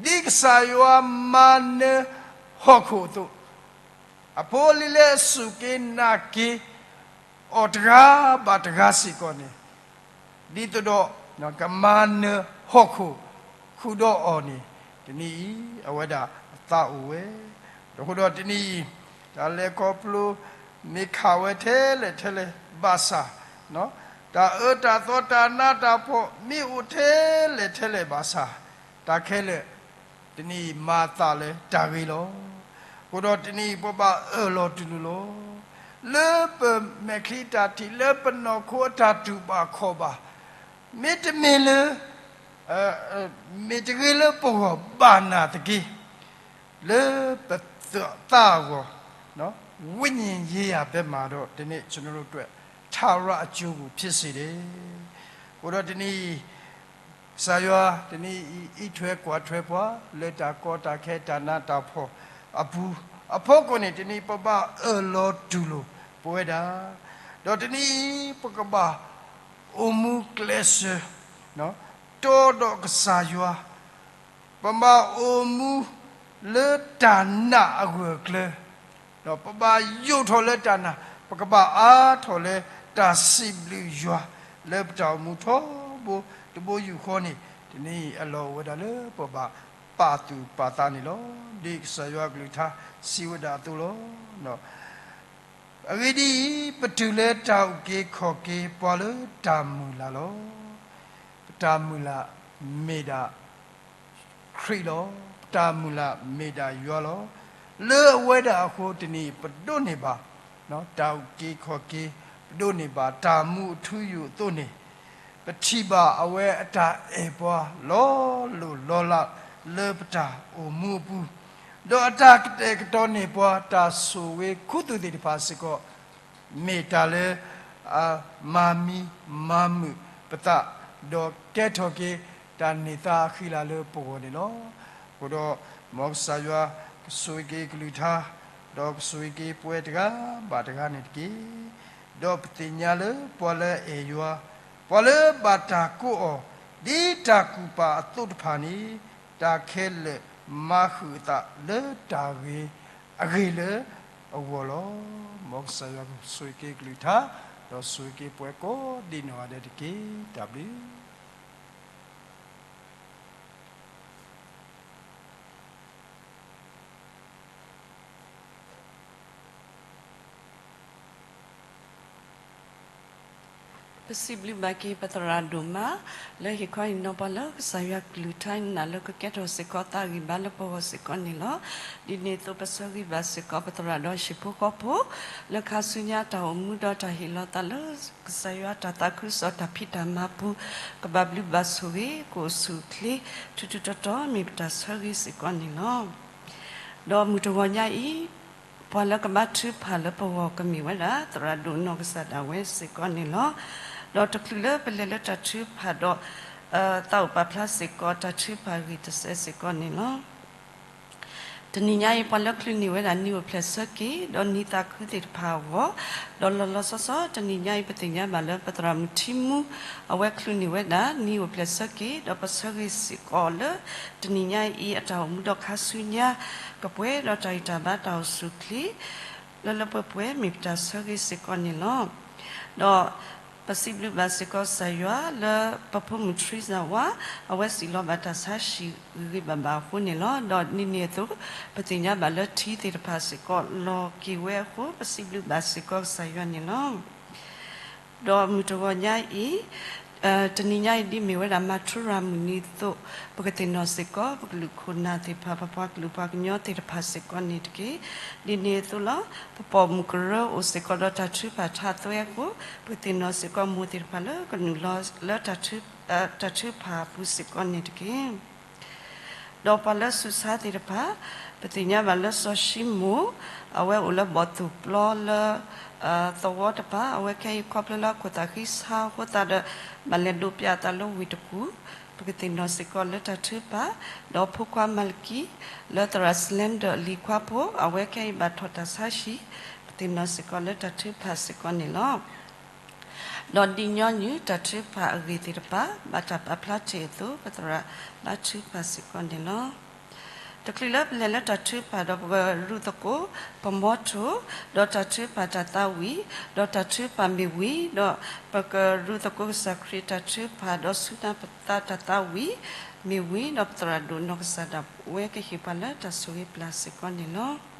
ဒ်ကစၢ်ယွၤမၤနၢၤဟီၣ်ခိၣ်အသိး, အဖိအလံၤလၢအစူၢ်က့ၤနာ်က့ၤအီၤတဂၤဘၣ်တဂၤစ့ၢ်ကီးန့ၣ်, ဒ်သိးဒီး ကမၤနၢၤဟီၣ်ခိၣ်ဃုာ်ဒီးအီၤန့ၣ်, တနံၤအံၤ အဝဲဒၣ်အသးအိၣ်ဝဲ. အဃိဒီးတနံၤအံၤ တၢ်လဲၤခီဖျိ မ့ၢ်ခးဝဲထဲလဲၣ်ထဲလဲၣ်ဘၣ်ဆၣ်, တၢ်အၢတၢ်သီတၢ်နးတၢ်ဖှီၣ် မ့ၢ်အိၣ်ထဲလဲၣ်ထဲလဲၣ်ဘၣ်ဆၣ်, တၢ်ခဲလၢာ် တနံၤအံၤမၤအသးလၢတၢ်ဂ့ၤလီၤ. အဃိဒီးတနံၤအံၤ ပဘၣ်အၢၣ်လီၤတူၢ်လိာ်လီၤ. လၢပမဲာ်ချံအတၢ်ထံၣ်, လၢပနီၢ်ခိအတၢ်တူၢ်ဘၣ်ခီၣ်ဘၣ်, မ့တမ့ၢ်လၢ မ့ၢ်တဂ့ၤလၢပဂီၢ်ဘၣ်နာ်သက့, လၢပသးအဂီၢ်, ဝိညာဉ်ရေးရာဘက်မှာတော့ ဒီနေ့ ကျွန်တော်တို့အတွက် ထၣ်ရအကျိုးကို ဖြစ်စေတယ်. အဃိဒီးတနံၤအံၤ ကစၢ်ယွၤ တနံၤအံၤ အံးထွဲကွၢ်ထွဲပှၤ လၢတၢ်ကီတၢ်ခဲ တၢ်နးတၢ်ဖှီၣ်အပူၤ အဖီခိၣ်န့ၣ် တနံၤအံၤ ပဘၣ်အၢၣ်လီၤတူၢ်လိာ်ပဝဲဒၣ်, ဒီးတနံၤအံၤ ပကဘၣ်အိၣ်မူကျဲးစၢး တီဒီးကစၢ်ယွၤ, ပဘၣ်အိၣ်မူလၢတၢ်နာ်အဂၢၢ်အကျၢၤ, ဒီးပဘၣ်ယိးထီၣ်လၢတၢ်နာ်, ပကဘၣ်အါထီၣ်လၢတၢ်စံးဘျုးယွၤ လၢပတၢ်အိၣ်မူထီဘိတဘိယူၢ်ဃီန့ၣ်, တနံၤအံၤအလီၢ်အိၣ်ဝဲဒၣ်လၢပဘၣ်ပာ်သူၣ်ပာ်သးန့ၣ်လီၤ. ဒ်ကစၢ်ယွၤအကလုၢ်ကထါစံးဝဲဒၣ်အသိးလီၤ. အဂ့ၢ်ဒ်အံၤ, ပတုၤလၢတၢ်အုၣ်က့ၤခီၣ်က့ၤပှၤလၢတၢ်မုၢ်လၢ်လီၤ. ပတၢ်မုၢ်လၢ်မ့ၢ်ဒၣ်ခရံာ်လီၤ. ပတၢ်မုၢ်လၢ်မ့ၢ်ဒၣ်ယွၤလီၤ. လၢအဝဲဒၣ်အဃိ တနံၤအံၤပဒိးန့ၢ်ဘၣ် တၢ်အုၣ်က့ၤခီၣ်က့ၤ, ပဒိးန့ၢ်ဘၣ်တၢ်မူအထူအယိာ်အသိးန့ၣ်, ပထံၣ်ဘၣ်အဝဲအတၢ်အဲၣ်ပှၤလီၤလိၢ်လီၤလးလၢပတၢ်အိၣ်မူအပူၤ, ဒီးအတၢ်ကတဲာ်ကတီၤန့ၢ်ပှၤတၢ်ဆိၣ်ဂ့ၤခူသူၣ်သ့ၣ်တဖၣ်စ့ၢ်ကီး မ့ၢ်တၢ်လၢအမၤမံမၤမုာ်ပသး, ဒီးကဲထီၣ်က့ၤတၢ်န့ၢ်သါအဃံအလၤလၢပဂီၢ်န့ၣ်လီၤ. အဃိဒီး မ်ကစၢ်ယွၤကဆိၣ်ဂ့ၤက့ၤကလုၢ်ကထါ, ဒီးကဆိၣ်ဂ့ၤက့ၤပဝဲတဂၤဘၣ်တဂၤန့ၣ်တက့ၢ်. ဒီးပသ့ၣ်ညါလၢပှၤလၢအအဲၣ်ယွၤ, ပှၤလၢဘၣ်တၢ်ကိးအီၤ ဒ်တၢ်ကူၣ်ပာ်အသိးတဖၣ်န့ၣ်, တၢ်ခဲလၢာ်မၤဃုာ်အသးလၢတၢ်ဂ့ၤအဂ့ၢ်လၢအဂီၢ်လီၤ. မ်ကစၢ်ယွၤကဆိၣ်ဂ့ၤက့ၤကလုၢ်ကထါ, ဒီးဆိၣ်ဂ့ၤက့ၤပှၤကိးဒံးနီၢ်ဂၤဒဲးတက့ၢ်. တၢ်ဘျုး ပစံးဘျုးဘၣ်က့ၤပသရၣ်ဒိၣ်မး လၢဟ့ၣ်ခီဟ့ၣ်နီၤပှၤလၢကစၢ်ယွၤကလုၢ်ကထါန့ၣ် လၢကကဲထီၣ်စ့ၢ်ကီးသးဂံၢ်ဘါလၢပဂီၢ်စ့ၢ်ကီးန့ၣ်လီၤ. ဒ်န့ၣ်အသိးပဆၢဂ့ၤဘၣ်စ့ၢ်ကီးပသရၣ်ဒီးဟံၣ်ဖိဃီဖိ လၢခါဆူညါတၢ်အိၣ်မူဒီးတၢ်ဟ့ၣ်လီၤသးလၢ ကစၢ်ယွၤတၢ်သးခုကစီၣ်တၢ်ဖံးတၢ်မၤပူၤ ကဘၣ်ဘျုးဘၣ်ဆိၣ်ဂ့ၤ ကအိၣ်ဆူၣ်အိၣ်ချ့ ထူးထူးတီၤတီၤ မ့ၢ်ပတၢ်ဆၢဂ့ၤစ့ၢ်ကီးန့ၣ်လီၤ. ဒီးမုၢ်တဂီၤညါအံၤ ပှၤလၢကဘါထုကဖၣ်လၢပဂီၢ်ကမ့ၢ်ဝဲဒၣ် သရၣ်ဒိၣ်နီၢ်ကစၢ်ဒၣ်ဝဲစ့ၢ်ကီးန့ၣ်လီၤ. ဒီးတချုးလၢပလဲၤလၢတၢ်ထုကဖၣ်ဒီး သးအိၣ်ပာ်ဖျါစ့ၢ်ကီးတၢ်ထုကဖၣ်အဂ့ၢ်တစဲးစ့ၢ်ကီးန့ၣ်လီၤ. တနံၤညါအံၤ ပှၤလၢချုးန့ၢ်ဝဲဒၣ်နံၤအိၣ်ဖျဲၣ်ဆၢက့ၤ ဒီးနံၤသးခုသ့ၣ်တဖၣ်အဂီၢ်, ဒီးလီၤလီၤဆီဆီ တနံၤညါအံၤ ပသ့ၣ်ညါဘၣ်လၢပသရၣ်မုၣ်ထံမူ အဝဲချုးန့ၢ်ဝဲဒၣ်နံၤအိၣ်ဖျဲၣ်ဆၢက့ၤ ဒီးပဆၢဂ့ၤစ့ၢ်ကီးအီၤလၢ တနံၤညါအံၤအတၢ်အိၣ်မူဒီးခါဆူညါ ကပှဲၤဒီးတၢ်ဂံၢ်တၢ်ဘါတၢ်အိၣ်ဆူၣ်အိၣ်ချ့ လၢလၢပှဲၤပှဲၤ မ့ၢ်ပတၢ်ဆၢဂ့ၤစ့ၢ်ကီးန့ၣ်လီၤ. ဒီးပစံးဘျုးဘၣ်စ့ၢ်ကီးကစၢ်ယွၤလၢပဖိမုၣ်ထရံစၢ်ဝါ အဝဲစံးလီၤဘၣ်တၢ်ဆါဟံၣ်ဂ့ၤဂ့ၤဘၣ်ဘၣ်အဃိန့ၣ်လီၤ. ဒီးဒ်န့ၣ်အသိး ပသ့ၣ်ညါဘၣ်လၢထံသ့ၣ်တဖၣ်စ့ၢ်ကီးလီၤက့ၤဝဲအဃိ ပစံးဘျုးဘၣ်စ့ၢ်ကီးကစၢ်ယွၤန့ၣ်လီၤ. ဒီးမုၢ်တဂီၤညါအံၤ တနံၤညါအံၤဒ်မ့ၢ်ဝဲဒၣ်မၤထူရၤမုၢ်နံၤအသိး ပကသ့ၣ်နီၣ်စ့ၢ်ကီး ပကလုာ်ခိၣ်နၢ်သ့ၣ်တဖၣ် ပပှၤကလုာ်ပှၤကညီသ့ၣ်တဖၣ်စ့ၢ်ကီးန့ၣ်တက့ၢ်. ဒ်န့ၣ်အသိးလီၤ ပပိာ်မုၣ်ကရၢအိၣ်စ့ၢ်ကီးဒီးတၢ်ထုကဖၣ်ထးသွဲအဃိ ပကသ့ၣ်နီၣ်စ့ၢ်ကီးမိၢ်သ့ၣ်တဖၣ်လၢကနုာ်လီၤလၢ တၢ်ထုကဖၣ်အပူၤစ့ၢ်ကီးန့ၣ်တက့ၢ်. ဒီးပှၤလၢဆူးဆါသ့ၣ်တဖၣ် ပသ့ၣ်ညါဘၣ်လၢစီၤၡံမိၣ် အဝဲအိၣ်လၢဘီၣ်သိၣ်ပျီလၢ သဝီတပၤ အဝဲခဲအံၤခီဖျိလၢအခိၣ်သးဃံဆါအဃိသတးဒီး ဘၣ်လဲၤဒိးပျးအသးလၢဝ့ၢ်တကူၣ် ပကသ့ၣ်နီၣ်စ့ၢ်ကီးလၢတၢ်ထုကဖၣ်, ဒီးဖိခွါမၤလကံ လၢသရၣ်စလဲဒၢၣ်အလံၤခွါဖိ အဝဲခဲအံၤဘၣ်ထီၣ်တၢ်ဆါဟံၣ် ပသ့ၣ်နီၣ်စ့ၢ်ကီးလၢတၢ်ထုကဖၣ်စ့ၢ်ကီးန့ၣ်လီၤ. ဒီးဒ်ညီနုၢ်တၢ်ထုကဖၣ်အဂ့ၢ်သ့ၣ်တဖၣ် ဘၣ်တၢ်ပာ်ဖျါတ့ၢ်အသိး ပသရၣ်ဘါထုကဖၣ်စ့ၢ်ကီးန့ၣ်လီၤ. တချုးလၢပလဲၤလၢတၢ်ထုကဖၣ်ဒီး ပကရူၢ်သကိး ပမီထိၣ်, ဒီးတၢ်ထုကဖၣ်တၢ်သးဝံၣ်, ဒီးတၢ်ထုကဖၣ်မ့ၢ်ဝံၤ, ဒီးပကရူၢ်သကိးကစၢ်ခရံာ်တၢ်ထုကဖၣ် ဒီးဆူနၢ်ပသးတၢ်သးဝံၣ် မ့ၢ်ဝံၤ, ဒီးပသရၣ်ဒိၣ်နီၢ်ကစၢ်ဒၣ်ဝဲကဟ့ၣ်ပှၤလၢတၢ်ဆိၣ်ဂ့ၤပျၢ်စ့ၢ်ကီးန့ၣ်လီၤ.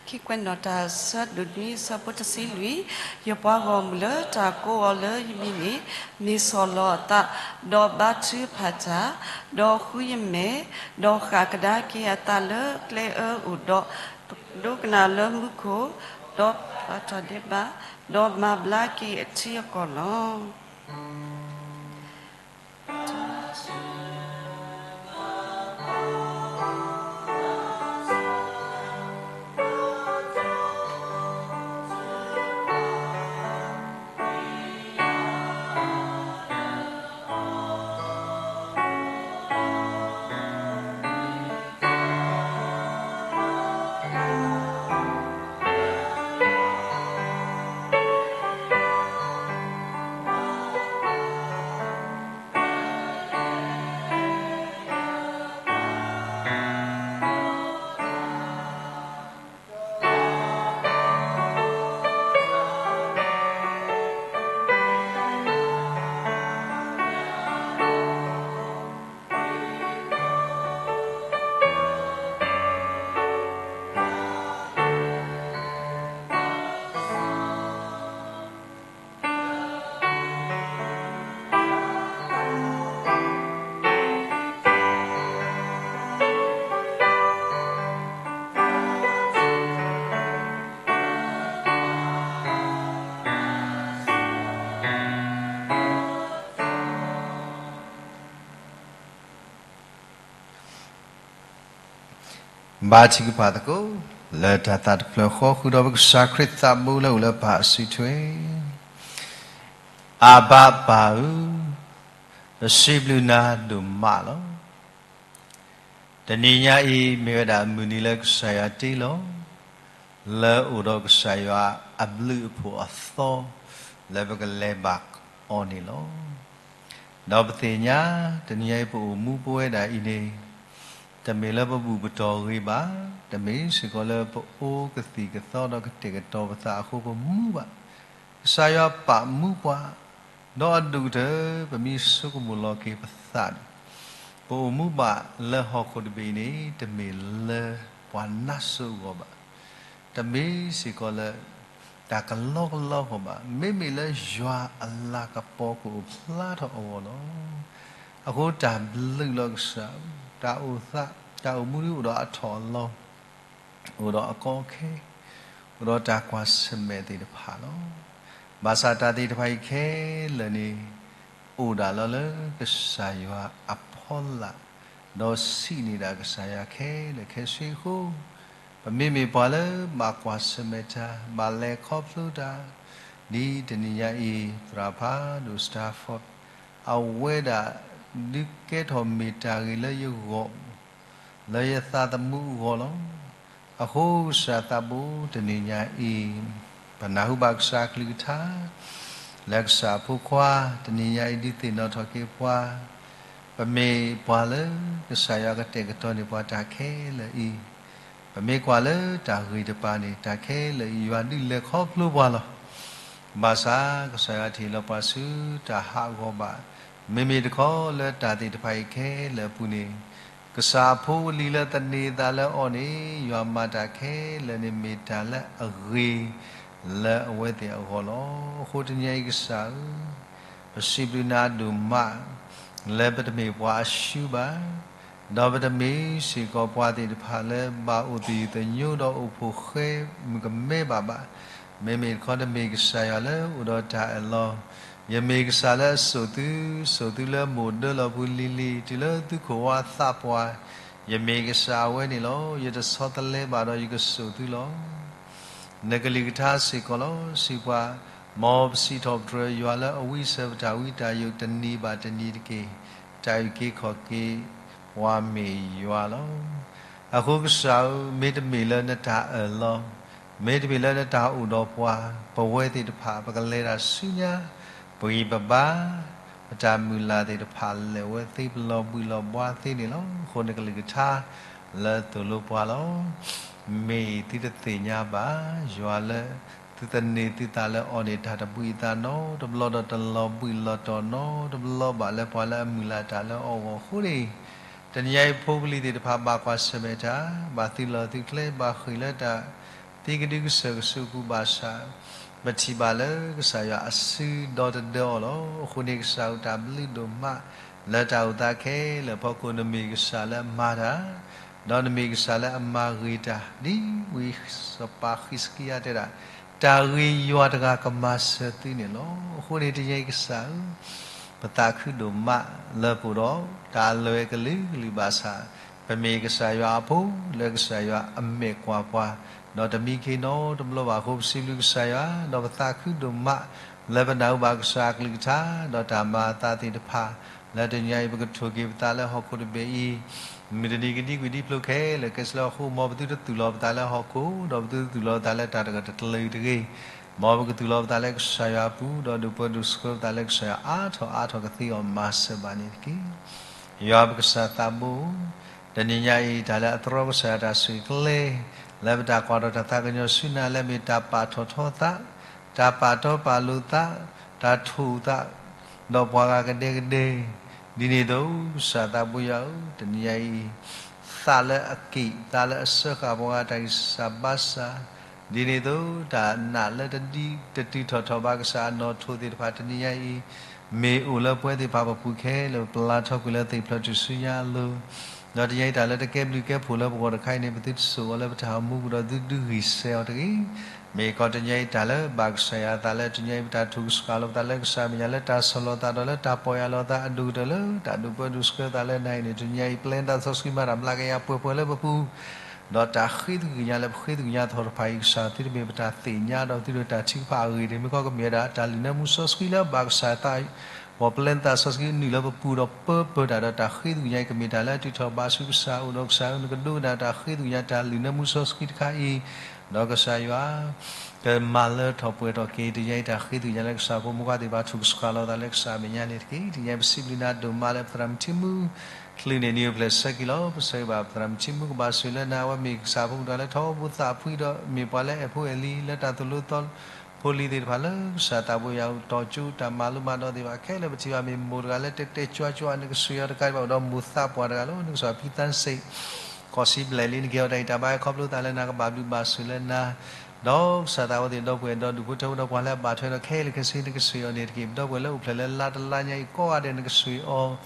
ခံကွဲးနီၣ်တၢ်ဆၢဒိၣ်နွံဆၢဖိတဆံလွံၢ်, ယပှၤဂီၢ်မုၢ်လၢတၢ်ကိးအီၤလၢယမံၤန့ၣ် မ့ၢ်ဆီၣ်လီၤအသး, ဒီးဘါထုကဖၣ်တၢ်, ဒီးဃုယမဲာ်, ဒီးဃၣ်ကဒါက့ၤအသးလၢကျဲအၢအိၣ်ဒီး, ဒိကနၣ်လၢမူခိၣ်, ဒီးပာ်တၢ်ဒဲးဘး, ဒီးမၤဘျါက့ၤအထံအကီၢ်လီၤ. ဘါထုကဖၣ်သကိး လၢတၢ်သးတဖျၢၣ်ဃီ ဃုာ်ဒီးပကစၢ်ခရံာ်သးဘိလၢအအိၣ်လၢပၢ်အစုထွဲ, အဘၣ်ပၢ်ဧၢ, ပစံးဘျုးနၤဒိၣ်မးလီၤ. တနံၤညါအံၤ မ့ၢ်ဝဲဒၣ်မုၢ်နံၤလၢကစၢ်ယွၤတ့လီၤ, လၢအအိၣ်ဒီးကစၢ်ယွၤအဘျုးအဖှိၣ်အသီ လၢပကလဲၤဘၣ်အီၤန့ၣ်လီၤ. ဒီးပသ့ၣ်ညါ တနံၤညါအံၤပအိၣ်မူပဝဲဒၣ်အံၤန့ၣ် တမ့ၢ်လၢပဘူၣ်ပတီၢ်ဂ့ၤဘၣ်, တမ့ၢ်စ့ၢ်ကီးလၢပအိၣ်ကသံၣ်ကသီဒီးကတဲာ်ကတီၤပသးအဃိပမူဘၣ်. ကစၢ်ယွၤပာ်မူပှၤ, ဒီးအဒူၣ်ကတၢၢ် ပမ့ၢ်ဆိကမိၣ်လီၤက့ၤပသးန့ၣ်, ပအိၣ်မူဘၣ်လၢဟီၣ်ခိၣ်တဘ့ၣ်အံၤန့ၣ် တမ့ၢ်လၢပှၤနါစိၤအဂီၢ်ဘၣ်. တမ့ၢ်စ့ၢ်ကီးလၢ တၢ်ကလီကလီအဂီၢ်ဘၣ်, မ့မ့ၢ်လၢယွၤအလၤကပီၤကအိၣ်ဖျါထီၣ်အဂီၢ်လီၤ. အဃိတၢ်ဘျုးလီၤကစၢ်, တၢ်အိၣ်သး, တၢ်အိၣ်မူဒ်အိၣ်ဒီးအထီၣ်အလီၤ, အိၣ်ဒီးအကီအခဲ, အိၣ်ဒီးတၢ်ကွၢ်ဆၢၣ်မဲာ်သ့ၣ်တဖၣ်လီၤ. ဘၣ်ဆၣ်တၢ်သ့ၣ်တဖၣ်အံၤခဲလၢာ်န့ၣ် အိၣ်ဒၣ်လီၤလၢကစၢ်ယွၤအဖီလာ်, ဒီးစံးန့ၢ်ဒၣ်ကစၢ်ယွၤခဲလၢာ်ခဲဆ့အဃိ, ပမ့မ့ၢ်ပှၤလၢဘၣ်ကွၢ်ဆၢၣ်မဲာ်တၢ်, ဘၣ်လဲၤခီဖျိတၢ်, ဒ်တနံၤညါအံၤ သရၣ်ဖးဒိၣ် Stafford အဝဲဒၣ်ဒုးကဲထီၣ်မ့ၢ်တၢ်ဂ့ၤလၢယဂီၢ် လၢယသးသမူအဂီၢ်လီၤ. အဃိကစၢ်သးဘိတနံၤညါအံၤ, ပနၢ်ဟူဘၣ်ကစၢ်အကလုၢ်ကထါ, လၢကစၢ်အဖိခွါ, တနံၤညါအံၤ ဒုးသ့ၣ်နီၣ်ထီၣ်က့ၤပှၤ, ပမ့ၢ်ပှၤလၢကစၢ်ယွၤကတဲာ်ကတီၤန့ၢ်ပှၤတၢ်ခဲလၢာ်အံၤ, ပမ့ၢ်ကွၢ်လၢတၢ်ဂ့ၢ်တပၤန့ၣ် တၢ်ခဲလၢာ်အံၤ ယွၤဒုးလဲၤခီဖျိပှၤလီၤ. ဘၣ်ဆၣ်ကစၢ်ယွၤတဟ့ၣ်လီၤပှၤဆူတၢ်ဟးဂီၤဘၣ်. မ့မ့ၢ်တခီလၢတၢ်သ့ၣ်တဖၣ်အံၤခဲလၢာ်အပူၤန့ၣ်, ကစၢ်အဖိအလံၤလၢသန့ၤသးလၢအီၤန့ၣ်, ယွၤမၤတၢ်ခဲလၢာ်န့ၣ် မ့ၢ်တၢ်လၢအဂ့ၤလၢအဝဲသ့ၣ်အဂီၢ်လီၤ. အဃိတနံၤအံၤကစၢ်ဧၢ, ပစံးဘျုးနၤဒိၣ်မး လၢပတမ့ၢ်ပှၤအရှုံးဘၣ် ဒီးပတမ့ၢ်စ့ၢ်ကီးပှၤသ့ၣ်တဖၣ်လၢဘၣ်အိၣ်သယုၢ်သညိဒီးအိၣ်ဖှိၣ်ဃဲမုၣ်ကမဲဘၣ်ဘၣ်. မ့မ့ၢ်တခီတမ့ၢ်ကစၢ်ယွၤလၢအိၣ်ဒီးတၢ်အၢၣ်လီၤ, ယမ့ၢ်ကစၢ်လၢအစိာ်သု, စိာ်သုလၢမိၢ်ဒၢလီၢ်ပူၤလံၤလံၤ တုၤလၢသုခိၣ်ဝါသးပှၢ်, ယမ့ၢ်ကစၢ်အဝဲန့ၣ်လီၤ. ယတဆီတလဲဘၣ်ဒီးယကစိာ်သုလီၤ. နကလုၢ်ကထါစ့ၢ်ကီးလီၤ. စံးပှၤ, မ်ပစံးထီၣ်ပတြၢၤယွၤလၢအဝံအစၢၤပတၢ်ဝံတၢ်ယိာ်တနံၤဘၣ်တနံၤတက့ၢ်. တၢ်အုၣ်က့ၤခီၣ်က့ၤပှၤမ့ၢ်ယွၤလီၤ. အဃိကစၢ်ဧၢ, မ့တမ့ၢ်လၢနတၢ်အၢၣ်လီၤ, မ့တမ့ၢ်လၢနတၢ်အိၣ်ဒီးပှၤ, ပဝဲသ့ၣ်တဖၣ် ပကလဲၤတၢ်ဆူညါ, ပဂံၢ်ပဘါ, ပတၢ်မုၢ်လၢ်သ့ၣ်တဖၣ်လဲၤဝဲသ့ ပလီၤဘှံးလီၤဘှါသ့န့ၣ်လီၤ. အဃိနကလုၢ်ကထါလၢသိၣ်လိပှၤလီၤ. မ့ၢ်သုတသ့ၣ်ညါဘၣ်, ယွၤလၢသုသန့ၤသုသးလၢအီၤန့ၣ် တၢ်တဘှံးအသးနီတဘျီဒီးတလီၤဘှံးလီၤတီၤနီတဘျီဘၣ်လၢပှၤလၢအမုၢ်လၢ်တၢ်လၢအီၤအဂီၢ်အဃိန့ၣ်, တနံၤညါအံၤဖိပလံၤသ့ၣ်တဖၣ်ဘၣ်ကွၢ်ဆၢၣ်မဲာ်တၢ်, ဘၣ်သုးလီၢ်သုးကျဲ, ဘၣ်ဃ့ၢ်လၢတၢ်သံကဒုကစၢၢ်ကဆူးပူၤဘၣ်ဆၣ်, ပထံၣ်ဘၣ်လၢကစၢ်ယွၤအစုဒီတဒၢအီၤလီၤ. အဃိန့ၣ်ကစၢ်ဧၢ, တၢ်ဘျုးဒိၣ်မးလၢတၢ်အိၣ်သးခဲလၢာ်အဖီခိၣ် နမ့ၢ်ကစၢ်လၢအမၤတၢ်, ဒီးနမ့ၢ်ကစၢ်လၢအမၤဂ့ၤတၢ်, ဒ်ဝံသးစူၤဃံးစကံယါတဲဒၣ်, တၢ်ဂ့ၤယွၤတဂၤကမၤစၢၤသုန့ၣ်လီၤ. အဃိန့ၣ်တနံၤညါအံၤကစၢ်ဧၢ, ပသးခုဒိၣ်မးလၢပအိၣ်ဒီးတၢ်အလွဲၢ်ကလုာ်ကလုာ်ဘၣ်ဆၣ်, ပမ့ၢ်ကစၢ်ယွၤအဖိလၢကစၢ်ယွၤအမဲာ်ကွၢ်ပှၤ, ဒီးတမံခ့နီတဘျီဘၣ်အဃိ ပစံးဘျုးကစၢ်ယွၤ, ဒီးပသးခုဒိၣ်မးလၢပနၢ်ဟူဘၣ်ကစၢ်အကလုၢ်ကထါ, ဒီးတၢ်မၤအသးသ့ၣ်တဖၣ်, လၢတနံၤညါအံၤ ပကထိၣ်က့ၤပသးလၢဟီၣ်ခိၣ်တဘ့ၣ်အံၤ, မုၢ်တနံၤကဒံကွံာ်ဒံဖျိခဲလၢာ်ခဲဆ့လၢဟီၣ်ခိၣ်, မ်ပသုတသူၣ်လီၤပသးလၢဟီၣ်ခိၣ်, ဒီးပသုတသူၣ်လီၤပသးလၢတၢ်တဂၤတကျၢၤတဂ့ၤ, မ်ပကသူၣ်လီၤပသးလၢကစၢ်ယွၤအပူၤ, ဒီးဒုးပၢဒုးဆှၢပသးလၢကစၢ်ယွၤအါထီၣ်အါထီၣ်ကသ့အီၤမၤစၢၤဘၣ်န့ၣ်တက့ၢ်. ယွၤပကစၢ်သးဘိ, တနံၤညါအံၤ တၢ်လၢအတြီကစၢ်ယွၤတၢ်ဆိၣ်ဂ့ၤကျဲ, လၢပတၢ်ကွၢ်ထီၣ်တၢ်သးကညီၤဆူနၤ လၢမ့ၢ်တၢ်ပာ်ထီၣ်ထီသး, တၢ်ပာ်တီပာ်လိၤသး, တၢ်ထိၣ်သး, ဒီးပှၤဂၤကဒဲကဒဲ, ဒ်န့ၣ်အသိး ကစၢ်သးဘိယွၤဧၢ, တနံၤညါအံၤ သးလၢအက့ၣ်, သးလၢအစၢဃာ်ပှၤဂၤတၢ်ဂံၢ်စၢ်ဘါစၢ်, ဒ်န့ၣ်အသိး တၢ်နာ်လၢတဒံတတုၤထီၣ်ထီၣ်ဘၣ်ကစၢ်အနီၣ်ထိၣ်သ့ၣ်တဖၣ် တနံၤညါအံၤ မ့ၢ်အိၣ်လၢပဝဲသ့ၣ်တဖၣ်ပပူၤခဲလၢာ် ပပျၢ်ထီၣ်ကွံာ်လၢသ့ၣ်ဖျၢၣ်ထူၣ်စုညါအလိၤ, ဒီးတနံၤညါအံၤတၢ်လၢတကဲဘျုးကဲဖှိၣ်လၢပဂီၢ်တခါအံၤန့ၣ် ပသုတစိာ်အီၤလၢပတၢ်အိၣ်မူပူၤဒီးသုဒုးဂံၢ်စဲၤအီၤတဂ့ၤ. မ့ၢ်ကီးတနံၤညါအံၤတၢ်လၢဘၣ်ကစၢ်ယွၤအသးလၢတနံၤညါအံၤ ပတၢ်ထုကစၢ်လီၤပသးလၢကစၢ်အမဲာ်ညါလၢတၢ်ဆီၣ်လီၤသးဒီးလၢတၢ်ပီၢ်ယၢ်လီၤသးအဒိၣ်ကတၢၢ်လၢတၢ်ဒုးပၢဒုးဆှၢသးလၢနၤအံၤန့ၣ် တနံၤညါအံၤ ပျဲနသးစီဆှံမၤတၢ်မျးကယၤပှဲၤပှဲၤလၢပပူၤ ဒီးတၢ်ဃ့သကွံၢ်ကညးလၢပဃ့သကွံၢ်ကညးသီတဖၣ်အံၤ ကစၢ်သုတမ့ၢ်ပတၢ်သ့ၣ်ညါဒီးသုတမ့ၢ်တၢ်ထုကဖၣ်အဂ့ၢ်န့ၣ် မ့ၢ်ကီးကမ့ၢ်ဝဲဒၣ် တၢ်လုၢ်နၢမူစီဆှံလၢဘၣ်ကစၢ်သး ပှၤပျဲနသးစီဆှံနုာ်လၢပပူၤဒီးပၢပၢတၢ်ဒီးတၢ်ဃ့သကွံၢ်ကညးအံၤ ကမ့ၢ်တၢ်လၢအတုၤထီၣ်ဘၣ်ဆူကစၢ်အအိၣ်ဒီးကစၢ်ဧၢ နကဒိကနၣ်တၢ်ဃ့သကွံၢ်ကညးတၢ်လုၢ်နၢမူစီဆှံတခါအံၤ ဒီးကစၢ်ယွၤ ကမၤလၢထီၣ်ပှဲၤထီၣ်က့ၤ တနံၤညါအံၤတၢ်ဃ့သကွံၢ်ကညးလၢကစၢ်ဖိမုၣ်ခွါသ့ၣ်တဖၣ်ထုကစၢ်လီၤသးလၢကစၢ်အမဲာ်ညါန့ၣ်တက့ၢ်. တနံၤညါအံၤပစံးဘျုးနၤဒိၣ်မးလၢပသရၣ်မုၢ်ထံမူ ချုးန့ၢ်နံၤအိၣ်ဖျဲၣ်ဆၢကံၢ်လီၤ. ပဆၢဂ့ၤဘၣ်ပသရၣ်မုၢ်ထံမူကဘၣ်ဆိၣ်လၢနၤ အဝဲမ့ၢ်ကစၢ်ဖိမုၣ်တဂၤလၢထီဘိသးဖှံဒီးမ့ၢ်ပှၤလၢအဲၣ်ဖိအဲၣ်လံၤလၢတၢ်သိၣ်လိသီ ဖိလံၤသ့ၣ်တဖၣ်လၢကစၢ်သးဘိယွၤအူတီၤကၠိတၢ်မၤလိမၤဒိးသ့ၣ်တဖၣ်ခဲလၢာ် ပထံၣ်ဘၣ်မ့ၢ်မိၢ်တဂၤလၢတဲတဲကၠွါကၠွါ နကဆှၢအီၤတကးဒံးဘၣ် အိၣ်ဒီးမိၢ်သးပှၢ်တဂၤလီၤ. နကစၢ်ဖံသၣ်စ့ၣ် ကီၢ်စံဘျဲၣ်လံ နကဟ့ၣ်အီၤတၢ်ဂံၢ်တၢ်ဘါခီဖျိသးလၢနၤ ကဘၣ်ဘျုးဘၣ်ဆိၣ်လၢနၤ ဒီးကစၢ်သးဝဲသ့ၣ်ဒီပုၢ်ဝဲၢ်ဒီးဒူၣ်ဖိထၢဖိဒီးပှၤလၢအဘၣ်ထွဲဒီးခဲလၢာ်ခဲဆ့ နကဆိၣ်ဂ့ၤအီၤန့ၣ်တက့ၢ်. ပဒီပုၢ်ဝဲၢ်လၢအိၣ်ဖျဲၣ်လၢလါတလါညါအံၤကိးဂၤဒဲး နကဆိၣ်ဂ့ၤအီၤ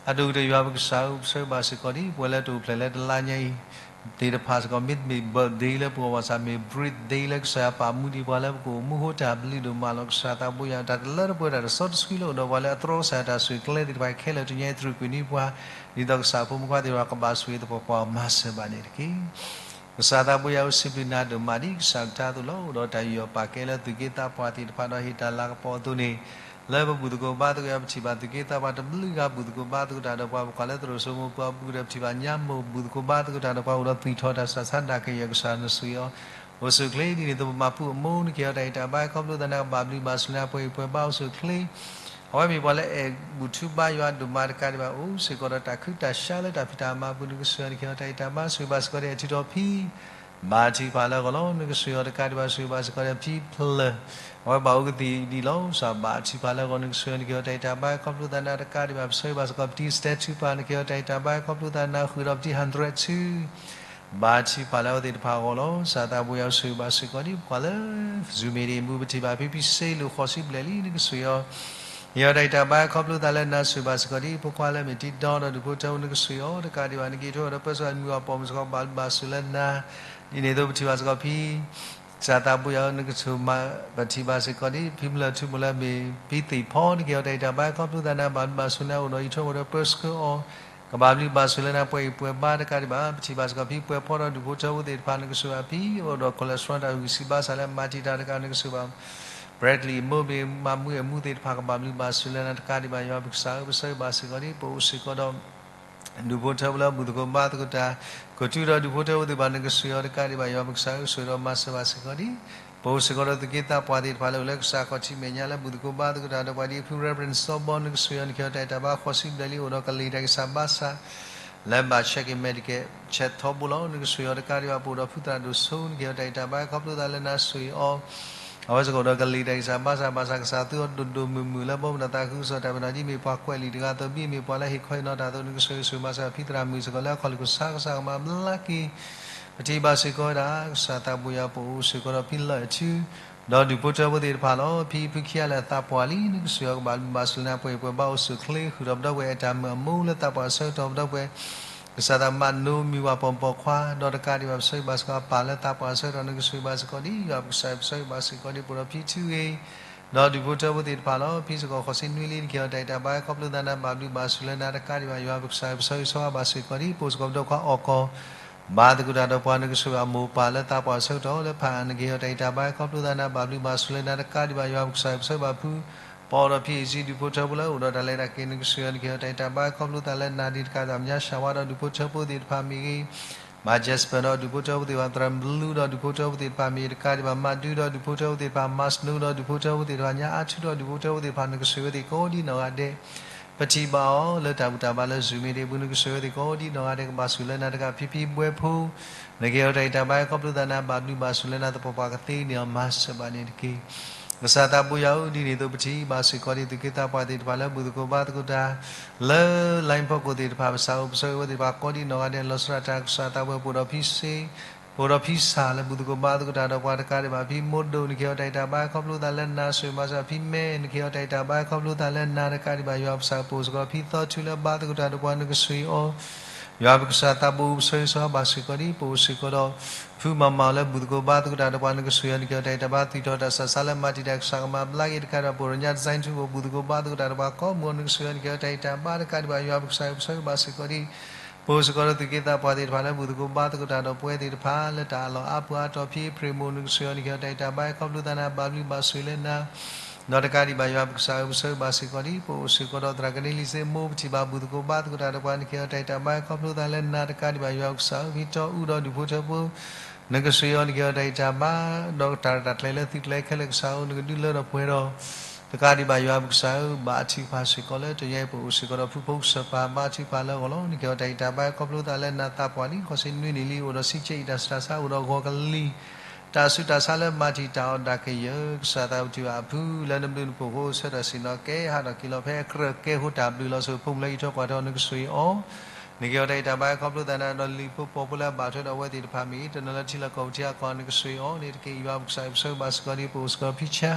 အဒိၣ်ကတၢၢ် ယွၤပကစၢ်ဧၢ, ပဆၢဂ့ၤဘၣ်စ့ၢ်ကီးဒ်ပဝဲလၢတအိၣ်ဖျဲၣ်လၢတလါညါအံၤသ့ၣ်တဖၣ်စ့ၢ်ကီး မ့တမ့ၢ် birthday လၢပဂီၢ်ဘၣ်ဆၣ် မ့ၢ် birthday လၢကစၢ်ယွၤပာ်မူဒံးပှၤလၢပကအိၣ်မူအဃိ တၢ်ဘျုးဒိၣ်မးလီၤ. ကစၢ်သးဘိယွၤ တၢ်တလၢတပှဲၤတၢ်တစီတဆှံလၢအိၣ်ဒီးပှၤလၢအတြီကစၢ်ယွၤတၢ်ဆိၣ်ဂ့ၤကျဲသ့ၣ်တဖၣ်ခဲလၢာ် တညါအံၤတြူာ်ကွံာ်န့ၢ်ပှၤ ဒ်သိးကစၢ်ဖိမုၣ်ခွါသ့ၣ်တဖၣ်ကဘၣ်ဆိၣ်ဂ့ၤသပှၢ်ပှၢ်မၤစၢၤဘၣ်န့ၣ်တက့ၢ်. ကစၢ်သးဘိယွၤဧၢ စံးဘျုးနၤဒိၣ်မးဒ်ကစၢ်အကတၢၢ်အသိးလီၤ. အိၣ်ဒီးတၢ်ယူးယီၣ်ပာ်ကဲလၢသုးက့သးပှၢ်သ့ၣ်တဖၣ်ဒီးဟ့ၣ်တၢ်လၤကပီၤအသိးန့ၣ် လၢပဘူၣ်သကိးဘါသကိးယွၤ ပထံၣ်ဘၣ်သုးက့သးပှၢ်တဘျုးဂၤ ဘူၣ်သကိးဘါသကိးတၢ်ဒီးပှၤ ပကွၢ်လၢသရိာ်စိမိၤပှၤဘူၣ်ဒီးပထံၣ်ဘၣ်ညါမိၢ် ဘူၣ်သကိးဘါသကိးတၢ်ဒီးပှၤ အိၣ်ဒီးသွံၣ်ထီၣ်တၢ်ဆးဆါဒၣ်ကယၢၢ် ကစၢ်နဆိၣ်ဂ့ၤအီၤ အိၣ်ဆူၣ်အိၣ်ချ့ဒ်န့ၣ်အသိး ပမၤပူၤအမိၢ် နကဟ့ၣ်အီၤတၢ်ဂံၢ်တၢ်ဘါ ခီဖျိသးနၤကဘၣ်ဘျုးဘၣ်ဆိၣ်လၢနၤ ပှဲၤအံၤပှဲၤဘါ အိၣ်ဆူၣ်အိၣ်ချ့ အဝဲမ့ၢ်ပှၤလၢအအဲၣ်ဘူၣ်ထူဘါယွၤဒိၣ်မးတကးဒံးဘၣ် အိၣ်စ့ၢ်ကီးဒီးတၢ်ခုတၢ်ရှါလၢတၢ်ဖံးတၢ်မၤအပူၤ နကဆိၣ်ဂ့ၤအီၤ နကဟ့ၣ်အီၤတၢ်ဂံၢ်တၢ်ဘါ ဆိၣ်ဂ့ၤဘၣ်စ့ၢ်ကီးဒီး အဲၣ်ထုးထီၣ်ဖံ ဘါထုကဖၣ်လၢအဂီၢ်လီၤ. နကဆိၣ်ဂ့ၤအီၤတကးဒံးဘၣ် ဆိၣ်ဂ့ၤဘၣ်စ့ၢ်ကီးဒီး ဖံဖျၢၣ် အဝဲဘၣ်အိၣ်ကသံၣ်ဒ်လီၤ ကစၢ်ဘါထုကဖၣ်လၢအဂီၢ် နကဆိၣ်ဂ့ၤအီၤ နကဟ့ၣ်အီၤတၢ်ဂံၢ်တၢ်ဘါ ခီဖျိသးနၤတကးဒံးဘၣ် ပဆၢဂ့ၤဘၣ်စ့ၢ်ကီး ပတံၤစတဲထူပၢ် နကဟ့ၣ်အီၤတၢ်ဂံၢ်တၢ်ဘါ ခီဖျိသးနၤ ဃုာ်ဒီးပတံၤ ဟးဒြဲးထူ ဘါထုကဖၣ်လၢအဝဲသ့ၣ်တဖၣ်အဂီၢ်လီၤ. ကစၢ်သးဘိယွၤ ဆိၣ်ဂ့ၤဘၣ်စ့ၢ်ကီးဒ်ပှၤလၢ Zoom မ့ၢ်ဒ်အံၤ မူပထံၣ်ဘၣ်ဖံဖံစ့လိာ်ဃီၤဆံဘျဲၣ်လံ နကဆိၣ်ဂ့ၤအီၤ နကဟ့ၣ်အီၤတၢ်ဂံၢ်တၢ်ဘါ ခီဖျိသးလၢနၤ ဆိၣ်ဂ့ၤဘၣ်စ့ၢ်ကီးဒ်ဖိခွါလၢမ့ၢ်တံၤဒီဒီးဒူၣ်ဖိထၢဖိ နကဆိၣ်ဂ့ၤအီၤတကးဒံးဘၣ် နကဟ့ၣ်အီၤဒီးပၢဆှၢအမုၢ်အပီၢ်မုၢ်စ့ၢ်ကီး ဘၣ်ဘျုးဘၣ်ဆိၣ်လၢနၤ ဒ်န့ၣ်အသိးပထံၣ်ဘၣ်စ့ၢ်ကီးဖံ ကစၢ်သးဘိယွၤဧၢ နကဆိၣ်မၤ ပထံၣ်ဘၣ်စ့ၢ်ကီးဒ် ဖံမုၢ်လၢၢ်ထူမိၢ်လၢမ့ၢ်ဖံသ့ၣ်ဖီ နကဟ့ၣ်အီၤတၢ်ဂံၢ်တၢ်ဘါ ခီဖျိသးနၤ ဘၣ်ဘျုးဘၣ်ဆိၣ်လၢနၤ အိၣ်ဒီးဟံၣ်ထိးအိၣ်ဒီးပၢဆှၢအီၤ ကဘၣ်ဘျုးဘၣ်ဆိၣ်လၢနၤ ပှဲၤအံၤပှဲၤဘါတကးဒံးဘၣ် ပထံၣ်ဘၣ်စ့ၢ်ကီးဖံပှဲၤဖီဒီးဒူၣ်ဖိထၢဖိသ့ၣ်တဖၣ် နကဆိၣ်ဂ့ၤအီၤဖံ အိၣ်ဒီး cholesterol တၢ်ဂံၢ်ဆံးဘါစၢ်လၢမၤတံာ်တာ်တကး နကဆိၣ်ဂ့ၤဘၣ် Bradley အမိၢ်မ့ၢ်မၤမူအမူသ့ၣ်တဖၣ် ကဘၣ်ဘျုးဘၣ်ဆိၣ်လၢနၤတကးဒံးဘၣ် ယွၤပကစၢ်ဧၢ ပဆၢဂ့ၤဘၣ်စ့ၢ်ကီးဒ် ပအိၣ်စ့ၢ်ကီးဒီး ဒူၣ်ဖိထၢဖိလၢဘူၣ်သကိးဘါသကိးတၢ် ကီၢ်သူဒီးဒူၣ်ဖိထၢဖိသ့ၣ်တဖၣ် နကဆိၣ်ဂ့ၤအီၤတကးဒံးဘၣ် ယွၤပကစၢ်ဧၢ ဆိၣ်ဂ့ၤဒီးမၤစၢၤဘၣ်စ့ၢ်ကီးဒ် ပအိၣ်စ့ၢ်ကီးဒီးသုးက့သးပှၢ်သ့ၣ်တဖၣ်လၢအိၣ်လၢကစၢ်ခီၣ်ထံးမဲာ်ညါလၢဘူၣ်သကိးဘါသကိးတၢ်ဒီးပှၤဒ် ဖု Reverend စီၤဘီ နကဆိၣ်ဂ့ၤအီၤ နကဟ့ၣ်အီၤတၢ်ဂံၢ်တၢ်ဘါ ဃီၤဆံဘျဲၣ်လံ အိၣ်ဒီးကလံၤတၢ်ဂံၢ်စၢ်ဘါစၢ် လၢဘၣ်ဆဲးက့ၤ Medicare ဆဲးထီဘိလီၤ နကဆိၣ်ဂ့ၤအီၤတကးဒံးဘၣ် ပအိၣ်ဒီးဖုသရၣ်ဒိၣ်စိ နကဟ့ၣ်အီၤတၢ်ဂံၢ်တၢ်ဘါ ခီဖျိသးလၢနၤဆိၣ်ဂ့ၤအီၤ အဝဲစ့ၢ်ကီးအိၣ်ဒီးကလံၤတၢ်ဂံၢ်စၢ်ဘါစၢ် ဘၣ်ဆၣ်ကစၢ်သူအီၤဒိၣ်ဒိၣ်မုၢ်မုၢ် လၢဘီမုၢ်ဒီးသးခုကစီၣ်တၢ်ပနီၣ်ဒ်မ့ၢ်ပှၤကွဲးလံာ်တဂၤအသိး ဒ်မ့ၢ်ပှၤလၢဟ့ၣ်ခီဟ့ၣ်နီၤတၢ်အသိး နကဆိၣ်ဂ့ၤဆိၣ်မၤစၢၤဖံသရၣ်မုၣ်စ့ၢ်ကီး လၢအခီၣ်လ့ၣ်ကစၢ် ကစၢ်ကမၤဘျါက့ၤ ပထံၣ်ဘၣ်စ့ၢ်ကီးဝဲဒၣ် ကစၢ်သးဘိယွၤ ပအိၣ်စ့ၢ်ကီးဒီးဖံလၢၢ်အထူ ဒီးဒူၣ်ဖိထၢဖိသ့ၣ်တဖၣ်လီၤ. ဖံဖုခံဂၤလၢအသးပှၢ်လံ နကဆိၣ်ဂ့ၤအီၤ ကဘၣ်ဘျုးဘၣ်ဆိၣ်လၢနၤ ပှဲၤအံၤပှဲၤဘါ အိၣ်ဆူၣ်အိၣ်ချ့ ဃုာ်ဒီးပဒီပုၢ်ဝဲၢ် အဲၣ်တၢ်မုၢ်အမိၢ်လၢသးပှၢ်အဆၢကတီၢ် ပဒီပုၢ်ဝဲၢ် ကစၢ်သးမးနိမံၤဝၤပိာ်ပိာ်ခွါ ဒီးတကးဒံးဘၣ် ပဆၢဂ့ၤဘၣ်စ့ၢ်ကီးအပၢ်လၢသးပှၢ်အဆၢကတီၢ် နကဆိၣ်ဂ့ၤဘၣ်စ့ၢ်ကီးဒ် ယွၤပကစၢ် ပဆၢဂ့ၤဘၣ်စ့ၢ်ကီးဒ် ပအိၣ်ဒီးဖံထူဂ့ၤ ဒီးဒူၣ်ဖိထၢဖိသ့ၣ်တဖၣ်လီၤ. ဖံစ့ၢ်ကီးဃီၤဆံနွံလံ နကဟ့ၣ်အီၤတၢ်ဂံၢ်တၢ်ဘါ ခီဖျိသးနၤ ဘၣ်ဘျုးဘၣ်ဆိၣ်လၢနၤတကးဒံးဘၣ် ယွၤပကစၢ် ပဆၢဂ့ၤဆၢဝါဘၣ်စ့ၢ်ကီးဒ် ပအိၣ်စ့ၢ်ကီးပဒီပုၢ်ဝဲၢ်ခွါအီၣ်ကီၢ် ဘါသကိးတၢ်ဒီးပှၤ နကဆိၣ်ဂ့ၤအမိၢ်ပၢ်လၢသးပှၢ်အဆၢကတီၢ် လၢဖးအါ နကဟ့ၣ်အီၤတၢ်ဂံၢ်တၢ်ဘါ ခီဖျိသးနၤ ဘၣ်ဘျုးဘၣ်ဆိၣ်လၢနၤတကးဒံးဘၣ် ယွၤပကစၢ် ပဆၢဂ့ၤဘၣ်ဖု ပအီၣ်ဒီးဖံအ့ၣ်စံ ဒူၣ်ဖိထၢဖိလၢအိၣ်ဒီးတၢ်လဲၤတၢ်က့ၤ နကဆိၣ်ဂ့ၤအီၤ နကဟ့ၣ်အီၤတၢ်ဂံၢ်တၢ်ဘါ ခီဖျိသးလၢနၤ ဒ်တကးဒံးဘၣ် မညါစှၤဝါဒီးဒူၣ်ဖိထၢဖိသ့ၣ်တဖၣ်မ့ၢ်ဂ့ၤ မၤ Jasper ဒီးဒူၣ်ဖိထၢဖိသ့ၣ်တဖၣ် သရၣ်ဘလူဒီးဒူၣ်ဖိထၢဖိသ့ၣ်တဖၣ်မ့ၢ်ဂ့ၤ တကးဒံးဘၣ် မၤဒူဒီးဒူၣ်ဖိထၢဖိသ့ၣ်တဖၣ် မၤစနိဒီးဒူၣ်ဖိထၢဖိသ့ၣ်တဖၣ် ညါအါထူဒီးဒူၣ်ဖိထၢဖိသ့ၣ်တဖၣ် နကဆိၣ်ဂ့ၤဝဲသ့ၣ်ကိးဒ်နီၢ်ဂၤဒဲး ပထံၣ်ဘၣ်အီၤလၢတၢ်ဘူၣ်တၢ်ဘါလၢ Zoom မ့ၢ်ဒ်အံၤ ပူၤ နကဆိၣ်ဂ့ၤဝဲသ့ၣ်ကိးဒ်နီၢ်ဂၤဒဲး ကဘၣ်ဆိၣ်လၢနၤတကး ဖံဖံဘှဲဖိ နကဟ့ၣ်အီၤတၢ်ဂံၢ်တၢ်ဘါ ခီဖျိသးနၤ ဘၣ်ဘျုးဘၣ်ဆိၣ်လၢနၤ သပှၢ်ပှၢ်ကသ့န့ၢ်အီၤ မၤစၢၤဘၣ်န့ၣ်တက့ၢ်. ကစၢ်သးဘိယွၤဧၢ ဒ်န့ၣ်အသိး ပထံၣ်ဘၣ်စ့ၢ်ကီးဒ်သုးက့သးပှၢ်သ့ၣ်တဖၣ်လၢဘူၣ်သကိးဘါသကိးတၢ် လၢ line ဖီခိၣ်သ့ၣ်တဖၣ် ပစၢ်အိၣ် ပဆၢဂ့ၤဝဲသ့ၣ်တဖၣ် ကိးဒ်နီၢ်ဂၤဒဲး လီၤစှၤတၢ် ကစၢ်သးဘိယွၤ ပအိၣ်ဒီးဖံစ့ ပအိၣ်ဒီးဖံစၢ်လၢဘူၣ်သကိးဘါသကိးတၢ်ဒီးပှၤတကးဒံးဘၣ် ဖံမိၢ်ဒိၣ် နကဟ့ၣ်အီၤတၢ်ဂံၢ်တၢ်ဘါ ခီဖျိသးလၢနၤ ဆိၣ်ဂ့ၤမၤစၢၤ ဖံမဲ နကဟ့ၣ်အီၤတၢ်ဂံၢ်တၢ်ဘါ ခီဖျိသးလၢနၤတကးဒံးဘၣ် ယွၤပကစၢ် ပအိၣ်စ့ၢ်ကီးဒီးဖံသီထူလၢဘါသကိးတၢ်ဒီးပှၤ နကဆိၣ်ဂ့ၤအီၤ ယွၤပကစၢ်သးဘိယွၤ ပဆၢဂ့ၤဆၢဝါဘၣ်စ့ၢ်ကီးဒ် ပအိၣ်စ့ၢ်ကီးဒီး ဖုမၤမၤအီၤလၢဘူၣ်သကိးဘါသကိးတၢ်ဒီးပှၤ နကဆိၣ်ဂ့ၤအီၤ နကဟ့ၣ်အီၤတၢ်ဂံၢ်တၢ်ဘါ သွံၣ်ထီၣ်တၢ်ဆးဆါလၢမၤတံာ်တာ် ကစၢ်ကမၤဘျါက့ၤတကးဒံးဘၣ် ပအိၣ်ဒီးညါ design ထူ ပအိၣ်ဘူၣ်သကိးဘါသကိးတၢ်ဒီးပှၤကိးမုၢ် နကဆိၣ်ဂ့ၤအီၤ နကဟ့ၣ်အီၤတၢ်ဂံၢ်တၢ်ဘါတကးဒံးဘၣ် ယွၤပကစၢ် ပဆၢဂ့ၤဘၣ်စ့ၢ်ကီးဒ် ပအိၣ်စ့ၢ်ကီးဒီးသုးက့သးပှၢ်သ့ၣ်တဖၣ်လၢဘူၣ်သကိးဘါသကိးတၢ်ဒီးပဝဲသ့ၣ်တဖၣ် လၢတၢ်အလီၢ်အါပှၤအါတီၢ် ဖံအ့ဖြ့ၣ်မိၢ် နကဆိၣ်ဂ့ၤအီၤ နကဟ့ၣ်အီၤတၢ်ဂံၢ်တၢ်ဘါ ခီဖျိသးနၤ ဘၣ်ဘျုးဘၣ်ဆိၣ်လၢနၤ ဒီးတကးဒံးဘၣ် ယွၤပကစၢ်ဧၢ ပဆၢဂ့ၤဘၣ်စ့ၢ်ကီးဒ် ပအိၣ်စ့ၢ်ကီးဒီးသရၣ်ကန့လံစ့မိၢ် ပထံၣ်ဘၣ်ဘူၣ်သကိးဘါသကိးတၢ်ဒီးပှၤ နကဟ့ၣ်အီၤတၢ်ဂံၢ်တၢ်ဘါ ခီဖျိသးလၢနၤတကးဒံးဘၣ် ယွၤပကစၢ်ဧၢ ဖံတီအူဒီးဒူၣ်ဖိထၢဖိ နကဆိၣ်ဂ့ၤအီၤ နကဟ့ၣ်အီၤတၢ်ဂံၢ်တၢ်ဘါ ဒီးတၢ်ရဲၣ်တၢ်ကျဲၤလၢသုကျဲခဲလၢာ် ကစၢ်ဧၢ နကဒုးလၢထီၣ်ပှဲၤဒီး တကးဒံးဘၣ် ယွၤပကစၢ်ဧၢ ဘါထုကဖၣ်စ့ၢ်ကီးလၢတနံၤအံၤ ပအိၣ်စ့ၢ်ကီးဒီးဖုဖိကစၢ်ပၢ် ဘါထုကဖၣ်လၢအဂီၢ်လီၤ. နကဟ့ၣ်အီၤတၢ်ဂံၢ်တၢ်ဘါ ခီဖျိသးလၢနၤ သးပှၢ်လံ ဃီၤဆံနွံနံၣ်လံ အိၣ်ဒီးဆံဆ့အံၤ တၢ်ဆူးတၢ်ဆါ အိၣ်ဒီးဂီၤကလံၤ တၢ်ဆူးတၢ်ဆါလၢမၤတံာ်တာ်အီၤဒၣ်ကယၢၤ ကစၢ်သးဝံၣ်တံၢ်ဘၣ်အဖု လၢနဘျုးနဖှိၣ်အဃိ ဆၢထၢၣ်ဆ့ၣ်နီၤကဲ ဟးထီၣ်က့ၤလီၤဖဲအကြၢးကဲဃိ တၢ်ဘျုးလီၤ. ဆိၣ်ဂ့ၤဖိမုၣ်လၢဟံးထီၣ်ကွၢ်ထီၣ် နကဆိၣ်ဂ့ၤအီၤ နကဟ့ၣ်အီၤတၢ်ဂံၢ်တၢ်ဘါခီဖျိသးန့ၣ်ဒီး လံာ်ဖိပိာ်ဖိလၢအဘၣ်ထွဲဒီးအဝဲသ့ၣ်တဖၣ်မ့ၢ်ဂ့ၤ, တနီၤလၢထံလီၢ်ကီၢ်ပူၤထံအကီၢ် နကဆိၣ်ဂ့ၤအီၤန့ၣ်တက့ၢ်. ယွၤပကစၢ်ဧၢ ပဆၢဂ့ၤဘၣ်စ့ၢ်ကီးဒ်ပအိၣ်စ့ၢ်ကီးဖံဆါ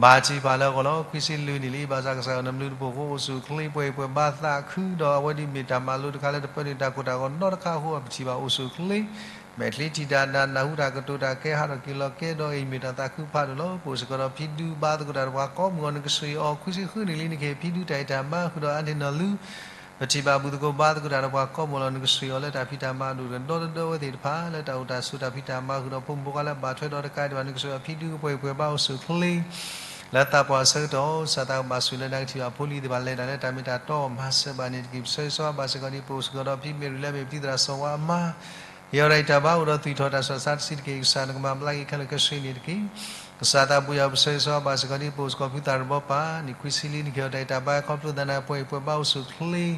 ဘါထုကဖၣ်လၢအဂီၢ်လီၤ. ခွံဆံလွံၢ်နံၣ်လံ ဘၣ်ဆၣ်ကစၢ်ယွၤနဘျုးနဖှိၣ်အဃိ အိၣ်ဆူၣ်အိၣ်ချ့ ပှဲၤပှဲၤဘါသးခုဒီး အဝဲဒၣ်မ့ၢ်တၢ်မၤလိတခါလၢတပၢနုာ်တၢ်ကိၢ်တၢ်ဂီၤနီတခါအဃိ ပထံၣ်ဘၣ်အိၣ်ဆူၣ်အိၣ်ချ့ မဲာ်ချံထံၣ်တၢ် နၢ်ဟူတၢ်ကတိၤတၢ်ကဲ ဟးထီၣ်က့ၤလီၤကဲဒီးအံၤ မ့ၢ်တၢ်သးခုဖးဒိၣ်လီၤ. ပအိၣ်စ့ၢ်ကီးဒီးဖံဒူဘါသကိးတၢ်ဒီးပှၤကိးမုၢ်ဂီၤ နကဆိၣ်ဂ့ၤအီၤ. ခွံဆံဃုနံၣ်လံ နကဟ့ၣ်ဖံဒူတၢ်ဂံၢ်တၢ်ဘါဃုာ်ဒီးအါန့ၢ်နီၢ်လူ ပထံၣ်ဘၣ်ဘူၣ်သကိးဘါသကိးတၢ်ဒီးပှၤကိးမုၢ်ဂီၤလီၤ. နကဆိၣ်ဂ့ၤအီၤလၢတၢ်ဖံးတၢ်မၤအဒိၣ်ကဒီတဒၢဝဲသ့ၣ်တဖၣ် လၢတၢ်အိၣ်တၢ်ဆိးတၢ်ဖံးတၢ်မၤဃုာ်ဒီးဖိမုၣ်ဖိခွါလၢအဘၣ်ထွဲဒီးတကးဒံးဘၣ် နကဆိၣ်ဂ့ၤအီၤဖံဒူကပှဲၤပှဲၤဘါအိၣ်ဆူၣ်အိၣ်ချ့ လၢသးပှၢ်အဆၢကတီၢ် စးသးကဘၣ်ဆိၣ်ဂ့ၤလၢနကထံၣ်ဘၣ်ဖိလံၤသ့ၣ်တဖၣ်လဲၤတၢ်လၢတၢ်မ့ၢ်တၢ်တီ မၤစၢၤဘၣ်န့ၣ်တက့ၢ်. ပဆၢဂ့ၤဆၢဝါဘၣ်စ့ၢ်ကီးဒ်ပအိၣ်စ့ၢ်ကီးဒီးဖံမ့ၢ်ရံလၢအမ့ၢ်ပတံၤသရၣ်စီၤဝါအမါ ဟ့ၣ်အီၤတၢ်ဂံၢ်တၢ်ဘါအိၣ်ဒီးသွံၣ်ထီၣ်တၢ်ဆူးတၢ်ဆါတဆံးတက့ၢ်. ကစၢ်နကမၤဘျါက့ၤခဲလၢာ်ခဲဆ့န့ၣ်တက့ၢ်. ကစၢ်သးဘိယွၤ ပဆၢဂ့ၤဆၢဝါဘၣ်စ့ၢ်ကီးဒ်ပအိၣ်စ့ၢ်ကီးဖုသၣ်ရဘီပၢ် နံၣ်ခွံဆံလံ နကဟ့ၣ်အီၤတၢ်ဂံၢ်တၢ်ဘါခီဖျိသးန့ၣ် ပှဲၤပှဲၤဘါအိၣ်ဆူၣ်အိၣ်ချ့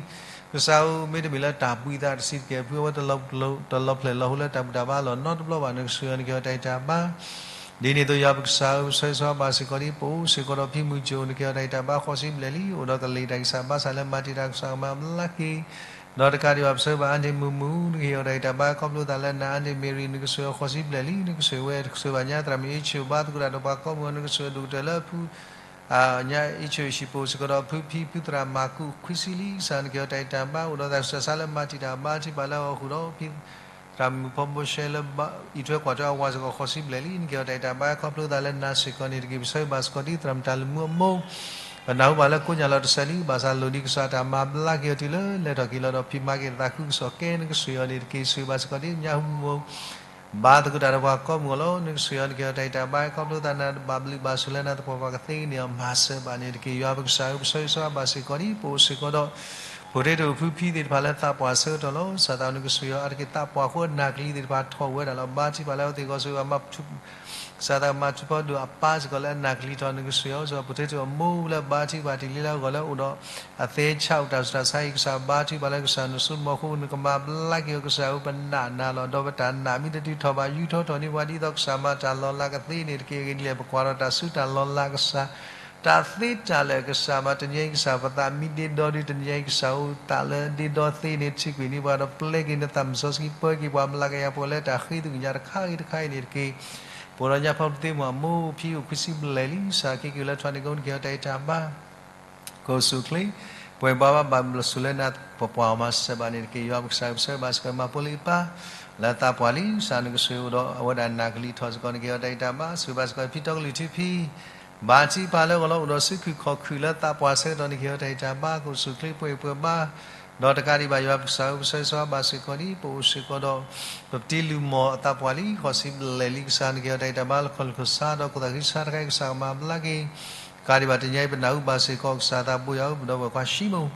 ကစၢ်ဧၢ မ့တမ့ၢ်လၢတၢ်ဘှံးသးတဆံးတက့ၢ် ဖုအဝဲတလီၤဖျဲၣ်လီၤဟိလၢတၢ်ဘူၣ်တၢ်ဘါလီၤနီတဘျီဘၣ် နကဆိၣ်ဂ့ၤအီၤ နကဟ့ၣ်အီၤတၢ်ဂံၢ်တၢ်ဘါ ဒ်န့ၣ်အသိး ယွၤပကစၢ်ဧၢ ပဆၢဂ့ၤဆၢဝါဘၣ်စ့ၢ်ကီးဒ် ပအိၣ်စ့ၢ်ကီးဒီးဖံမုၢ်ကၠိ နကဟ့ၣ်အီၤတၢ်ဂံၢ်တၢ်ဘါဃိးဆံဘျဲၣ်လံ အိၣ်ဒီးကလံၤတၢ်ဂံၢ်စၢ်ဘါစၢ်လၢမၤတံာ်တာ် ကစၢ်ကမၤဘျါက့ၤ ဒီးတကးဒံးဘၣ် ပဆၢဂ့ၤဘၣ်အါန့ၢ်မုၢ်မုၢ် နကဟ့ၣ်အီၤတၢ်ဂံၢ်တၢ်ဘါခီဖျိသးလၢနၤ အါန့ၢ်မ့ၢ်ရံ နကဆိၣ်ဂ့ၤအီၤဃိးဆံဘျဲၣ်လံ နကဆိၣ်ဂ့ၤဝဲတကဆိၣ်ဘၣ်ညါ သရၣ်မုၣ်အ့ၣ်ဆိၣ်ဘါသကိးတၢ်ဒီးပှၤကိးမုၢ်ဂီၤ နကဆိၣ်ဂ့ၤဒိၣ်ကတၢၢ်လၢဖု ညါအ့ၣ်ဆိၣ်ဟံၣ်ပူၤစ့ၢ်ကီးဒီးဖုဖံဖုသရၣ်မၤကူး ခွံဆံလံ ကစၢ်နကဟ့ၣ်အီၤတၢ်ဂံၢ်တၢ်ဘါ အိၣ်ဒီးတၢ်ဆူးတၢ်ဆါလၢမၤတံာ်တာ်ဘါထုကဖၣ်လၢအဂီၢ်ဃုာ်ဒီး ဖံသရၣ်မုၣ်ဖီဘိရှဲလၢအံးထွဲကွၢ်ထွဲအဝၤစ့ၢ်ကီးဃိးဆံဘျဲၣ်လံ နကဟ့ၣ်အီၤတၢ်ဂံၢ်တၢ်ဘါခီဖျိသးလၢနၤစ့ၢ်ကီးန့ၣ်တက့ၢ်. ပဆၢဂ့ၤဘၣ်စ့ၢ်ကီးဒ်သရၣ်မုၣ်တၢ်လုၢ်မူအမိၢ် ပနၢ်ဟူဘၣ်လၢကိးညါလီၤတစဲးလံ ဘၣ်ဆၣ်လိၣ်ဒံးကစၢ်တၢ်မၤဘျါက့ၤအီၤတုၤလၢလဲၤထီၣ်က့ၤလီၤဒီးဖံးမၤက့ၤတၢ်သးခုကစီၣ်ကဲ နကဆိၣ်ဂ့ၤအီၤန့ၣ်တက့ၢ်. ဆိၣ်ဂ့ၤဘၣ်စ့ၢ်ကီးဒ်ညါဟူမူ ဘါသကိးတၢ်ဒီးပှၤကိးမုၢ်ဂီၤလီၤ. နကဆိၣ်ဂ့ၤအီၤ နကဟ့ၣ်အီၤတၢ်ဂံၢ်တၢ်ဘါခီဖျိသးန့ၣ် ဘၣ်ဘျုးဘၣ်ဆိၣ်လၢနၤသပှၢ်ပှၢ်ကသ့န့ၣ်အီၤ မၤစၢၤဘၣ်န့ၣ်တက့ၢ်. ယွၤပကစၢ်ဧၢ ပဆၢဂ့ၤဆၢဝါဘၣ်စ့ၢ်ကီးဒ် ပအိၣ်စ့ၢ်ကီးဒီး ဖိထ့တအိၣ်ဖုဖံသ့ၣ်တဖၣ်လၢသးပှၢ်အဆၢကတီၢ်လီၤ. ကစၢ်သးနကဆိၣ်ဂ့ၤအီၤအါတက့ၢ် သးပှၢ်အဃိအနၢ်ကလံၤသ့ၣ်တဖၣ်ထီၣ်ဝဲဒၣ်လီၤ. ဘါထုကဖၣ်လၢအဝဲသ့ၣ်အဂီၢ် ဆိၣ်ဂ့ၤဘၣ် ကစၢ်သးမၤထူးဖီဒိၣ်အပၢ်စ့ၢ်ကီးလၢအနၢ်ကလံၤထီၣ် နကဆိၣ်ဂ့ၤအီၤ စ့ၢ်ကီးဖိထ့တအိၣ်မိၢ်လၢဘါထုကဖၣ်တ့ၢ်လံလၢအဂီၢ်လၢအိၣ်ဒီး အသဲဆးအိၣ်တၢ်ဆူးတၢ်ဆါအံၤ ကစၢ်ဘါထုကဖၣ်လၢကစၢ်နစိနမီၤအဃိ နကမၤဘျါက့ၤအီၤ ကစၢ်ဧၢ ပနာ်နၤလီၤ. ဒီးပတၢ်နာ်မ့ၢ်တတုၤထီၣ်ဘၣ်ယူၢ်ထီၣ်ထီၣ်န့ၢ်ပှၤဒ်သိးကစၢ်မၤတၢ်လီၤလးကသ့န့ၣ်တက့ၢ်. အဂ့ၢ်ဒ်လဲၣ် ပကွၢ်ထီၣ်တၢ်ဆူးတၢ်လီၤလးကစၢ် တၢ်သ့တၢ်လၢာ်ကစၢ်မၤ တနံၤအံၤကစၢ်ပသးမံဒ့ဒီဒုး တနံၤအံၤကစၢ်အိၣ်သးလၢ ဒ့ဒီသ့န့ၣ် ထုးကွံာ်န့ၢ်ပှၤဒီးပျဲက့ၤနသးမုၢ်စီဆှံ ပၢက့ၤပှၤ မၤလၤကပီၤလၢတၢ်ဃ့သကွံာ်ညါတခါဂ့ၤတခါအံၤန့ၣ်တက့ၢ်. ပအိၣ်ဒီးညါဖီပသ့မုၢ်အမိၢ် ဖံအိၣ်ခွံဆံဘျဲၣ်လံ ကစၢ်က့ၤက့ၤလၢထီၣ်န့ၢ်ကီး နကဟ့ၣ်အီၤတၢ်ဂံၢ်တၢ်ဘါ ကအိၣ်ဆူၣ်အိၣ်ချ့ ပှဲၤဘၣ်ဘၣ်ဘျုးဆိၣ်လၢနၤသပှၢ်ပှၢ်အီၤ မၤစၢၤဘၣ်န့ၣ်တက့ၢ်. ယွၤပကစၢ်ဧၢ ပဆၢဂ့ၤဘၣ်စ့ၢ်ကီး မၤဖိလံၤအပၢ် လၢသးပှၢ်လံ ကစၢ်နကဆိၣ်ဂ့ၤအိၣ်ဒီးအဝဲဒၣ်နၢ်ကလံၤထီၣ်စ့ၢ်ကီး နကဟ့ၣ်အီၤတၢ်ဂံၢ်တၢ်ဘါ ဆိၣ်ဂ့ၤဘၣ်စ့ၢ်ကီး ဖံတီကလုာ်ထံဖံ ဘါထုကဖၣ်လၢအဂီၢ်လၢအိၣ်ဒီးစုခုၣ်ခီၣ်ခုၣ်လၢသးပှၢ်ဆၢကတီၢ် နကဟ့ၣ်အီၤတၢ်ဂံၢ်တၢ်ဘါ ကအိၣ်ဆူၣ်အိၣ်ချ့ ပှဲၤပှဲၤဘါ ဒီးတကးဒံးဘၣ် ယွၤပကစၢ်ဧၢ ပဆၢဂ့ၤဆၢဝါဘၣ်စ့ၢ်ကီးဒ် ပအိၣ်စ့ၢ်ကီးဒီး ပပတံၤလုၢ်မီၢ်အသးပှၢ်လံ ဃိးဆံဘျဲၣ်လံ ကစၢ်နကဟ့ၣ်အီၤတၢ်ဂံၢ်တၢ်ဘါ လၢခီၣ်လၢခီၣ်ဆါ ဒီးခိၣ်သးဃံဆါတခါအံၤ ကစၢ်ကမၤဘျါက့ၤ တကးဒံးဘၣ် တနံၤအံၤ ပနၢ်ဟူဘၣ်စ့ၢ်ကီး ကစၢ်သးဘိယွၤဧၢ ပဒီပုၢ်ဝဲၢ်ခွါၡံမိၣ်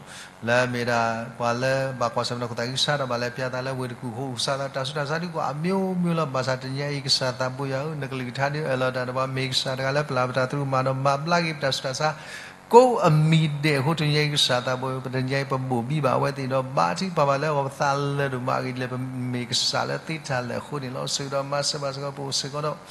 လၢအမ့ၢ်ဒၣ်ပှၤလၢဘၣ်ကွၢ်ဆၢၣ်မဲာ်ဒီးခိၣ်သးဃံဆါ ဒီးဘၣ်လဲၤပျးသးလၢဝ့ၢ်တကူၣ်အဃိ ကစၢ်သးတၢ်ဆူးတၢ်ဆါဒုးကီၢ်အမျိုးမျိုးလီၤ. ဘၣ်ဆၣ်တနံၤအံၤ ကစၢ်သးဘိယွၤဧၢ နကလုၢ်ကထါဒုးအၢၣ်လီၤတၢ်ဒီးပှၤ မ့ၢ်ကစၢ်တဂၤလၢပျၢ်ပတၢ်သရူးမၤဒီး မၤဘျါက့ၤပတၢ်ဆူးတၢ်ဆါ ကိးအမံၤဒဲးအဃိ တနံၤအံၤ ကစၢ်သးဘိယွၤဧၢ ပတနံၤအံၤ ပဘိၣ်ဘံဘၣ်အဝဲသ့ၣ်ဒီး ဘါထုကဖၣ်ဘၣ်လၢအဂီၢ် ပသးလၢာ်ဒိၣ်မး အဂ့ၢ်ဒ်လဲၣ် ပမ့ၢ်ကစၢ်လၢသ့တၢ်လၢာ်အဃိန့ၣ်လီၤ. ဆိၣ်ဂ့ၤဒီးမၤစၢၤဘၣ်စ့ၢ်ကီး ပအိၣ်စ့ၢ်ကီးဒီး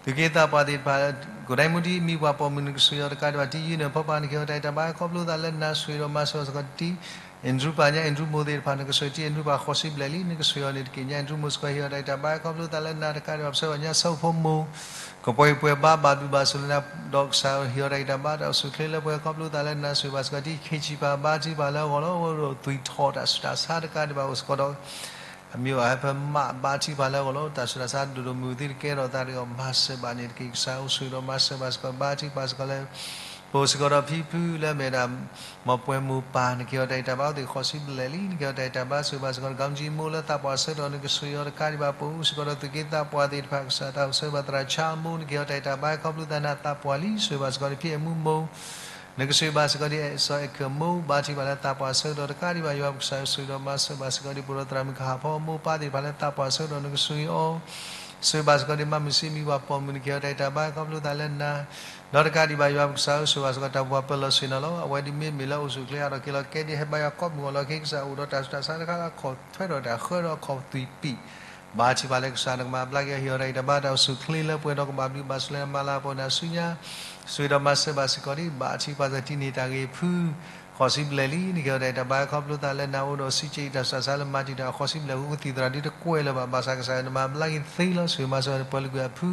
သုးက့သးပှၢ်သ့ၣ်တဖၣ် ကိးဒဲမူဒံး မံၤပှၢ်ပိာ်မုၣ် နကဆိၣ်ဂ့ၤအီၤတကးဒံးဘၣ် တံၤယုၢ်န့ၣ် ဖီပၤ နကဟ့ၣ်အီၤတၢ်ဂံၢ်တၢ်ဘါ ခီဖျိသးလၢနၤ ဆိၣ်ဂ့ၤဒီးမၤစၢၤဘၣ်စ့ၢ်ကီး တံၤ အ့ၣ်ဒရူးပၢ်ညါ အ့ၣ်ဒရူးမိၢ်သ့ၣ်တဖၣ် နကဆိၣ်ဂ့ၤ တံၤအ့ၣ်ဒရူးပၢ် ဃိးဆံဘျဲၣ်လံ နကဆိၣ်ဂ့ၤအီၤန့ၣ်တက့ၢ်. ညါအ့ၣ်ဒရူးမိၢ်စ့ၢ်ကီး ဟ့ၣ်အီၤတၢ်ဂံၢ်တၢ်ဘါ ခီဖျိသးလၢနၤတကးဒံးဘၣ် ပဆၢဂ့ၤဘၣ်ညါ ဆၢဖိမိၢ် ကပှဲၤပှဲၤဘါ ဘၣ်ဘျုးဘၣ်ဆိၣ်လၢနၤ ဒီးကစၢ်ဟ့ၣ်အီၤတၢ်ဂံၢ်တၢ်ဘါ တၢ်အိၣ်ဆူၣ်အိၣ်ချ့လၢပှဲၤ ခီဖျိသးလၢနၤ ဆိၣ်ဂ့ၤဘၣ်စ့ၢ်ကီး တံၤ ခ့ဆံးပၢ် ဘါထုကဖၣ်လၢအဂီၢ်လီၤ အဝဲဒၣ်သွံၣ်ထီၣ်တၢ်ဆူးတၢ်ဆါတကးဒံးဘၣ် အိၣ်စ့ၢ်ကီးဒီး အမံၤအဟဲဖဲမး ဘါထုကဖၣ်လၢအဂီၢ်လီၤ. တၢ်ဆူးတၢ်ဆါဒိၣ်ဒိၣ်မုၢ်မုၢ်သ့တကဲထီၣ်သးဒီး မၤစၢၤဘၣ်န့ၣ်တက့ၢ်. ကစၢ်ဧၢ ဆိၣ်ဂ့ၤဒီးမၤစၢၤဘၣ်စ့ၢ်ကီး ဘါထုကဖၣ်စ့ၢ်ကီးလၢ ပအိၣ်စ့ၢ်ကီးဒီးဖံဖုလၢအမ့ၢ်ဒၣ် မီၢ်ပှဲၤမိၢ်ပၢ် နကဟ့ၣ်အီၤတၢ်ဂံၢ်တၢ်ဘါ အဝဲသ့ၣ်ဃိးဆံဘျဲၣ်လံ နကဟ့ၣ်အီၤတၢ်ဂံၢ်တၢ်ဘါ ဆိၣ်ဂ့ၤဘၣ်စ့ၢ်ကီး ကီမကၠံမိၢ်လၢသးပှၢ်ဆၢကတီၢ် နကဆိၣ်ဂ့ၤအီၤတကးဒံးဘၣ် ပအိၣ်စ့ၢ်ကီးဒီးသုးက့သးပှၢ်သ့ၣ်တဖၣ် ကစၢ်သးအိၣ်ဆၢဘၣ်သရၣ်ဆါမိၢ် နကဟ့ၣ်အီၤတၢ်ဂံၢ်တၢ်ဘါ ခီဖျိသးနၤသးပှၢ်လံ ဆိၣ်ဂ့ၤဘၣ်စ့ၢ်ကီး ဖံအဲၣ်မူမိၢ် နကဆိၣ်ဂ့ၤဘၣ်စ့ၢ်ကီးဒ် စီၤအဲၣ်ခၢၣ်မိၢ် ဘါထုကဖၣ်လၢသးပှၢ်ဆၢကတီၢ်တကးဒံးဘၣ် ယွၤပကစၢ်ဧၢ ဆိၣ်ဂ့ၤဒီးမၤစၢၤဘၣ်စ့ၢ်ကီးဒ် ပှၤဒီးသရၣ်မုၣ်ကဟၣ်ဖီမိၢ်ပၢ်သ့ၣ်တဖၣ်လၢသးပှၢ်ဆၢကတီၢ် နကဆိၣ်ဂ့ၤအီၤ ဆိၣ်ဂ့ၤဘၣ်စ့ၢ်ကီးဒ် မၤမုၢ်ဆ့မံၤပှၢ်ပိာ်မုၣ် နကဟ့ၣ်အီၤတၢ်ဂံၢ်တၢ်ဘါ ခီဖျိသးလၢနၤ ဒီးတကးဒံးဘၣ် ယွၤပကစၢ်ဧၢ ဆိၣ်ဂ့ၤဘၣ်စ့ၢ်ကီး တၢ်ပှၤပၢၤလီၢ်ဆ့ၣ်နီၤလီၤ. အဝဲဒ်မ့မ့ၢ်လၢအိၣ်ဆူၣ်အိၣ်ချ့ ဟးထီၣ်က့ၤလီၤကဲဒ်ဟဲဘါယွၤကိးမုၢ်ဂီၤလီၤ က့ၤကစၢ်အိၣ်ဒီးတၢ်ဆူးတၢ်ဆါတခါလၢအခီၣ်ထွဲဒီးတၢ်ဃၢဒီးအခီၣ်သွံၣ်ပံာ် ဘါထုကဖၣ်လၢကစၢ်နကမၤဘျါက့ၤအီၤ ဟ့ၣ်အီၤတၢ်ဂံၢ်တၢ်ဘါ တၢ်အိၣ်ဆူၣ်အိၣ်ချ့လၢပှဲၤဒီးကဘၣ်ဘျုးဘၣ်ဆိၣ်လၢနမၤလၤကပီၤနၤဆူညါ, ဆိၣ်ဂ့ၤဒီးမၤစၢၤဘၣ်စ့ၢ်ကီးဒံး ဘါထုကဖၣ်စ့ၢ်ကီးတံၤန့ၢ်တၢ်ဂ့ၤဖု ဃိးဆံဘျဲၣ်လံ နကဟ့ၣ်အီၤတၢ်ဂံၢ်တၢ်ဘါ ခီဖျိသးလၢနၤအိၣ်ဒီးစုကၠံအတၢ်ဆူးတၢ်ဆါလၢမၤတံာ်တာ် ဃိးဆံဘျဲၣ်ဃိသံၣ်သရၣ်ဒ်တကွဲးလၢၤဘၣ် ဘၣ်ဆၣ်ကစၢ်ယွၤနမၤဘျါက့ၤသ့လီၤ. ဆိၣ်ဂ့ၤမၤစၢၤပှၤလၢကွံာ်အဖု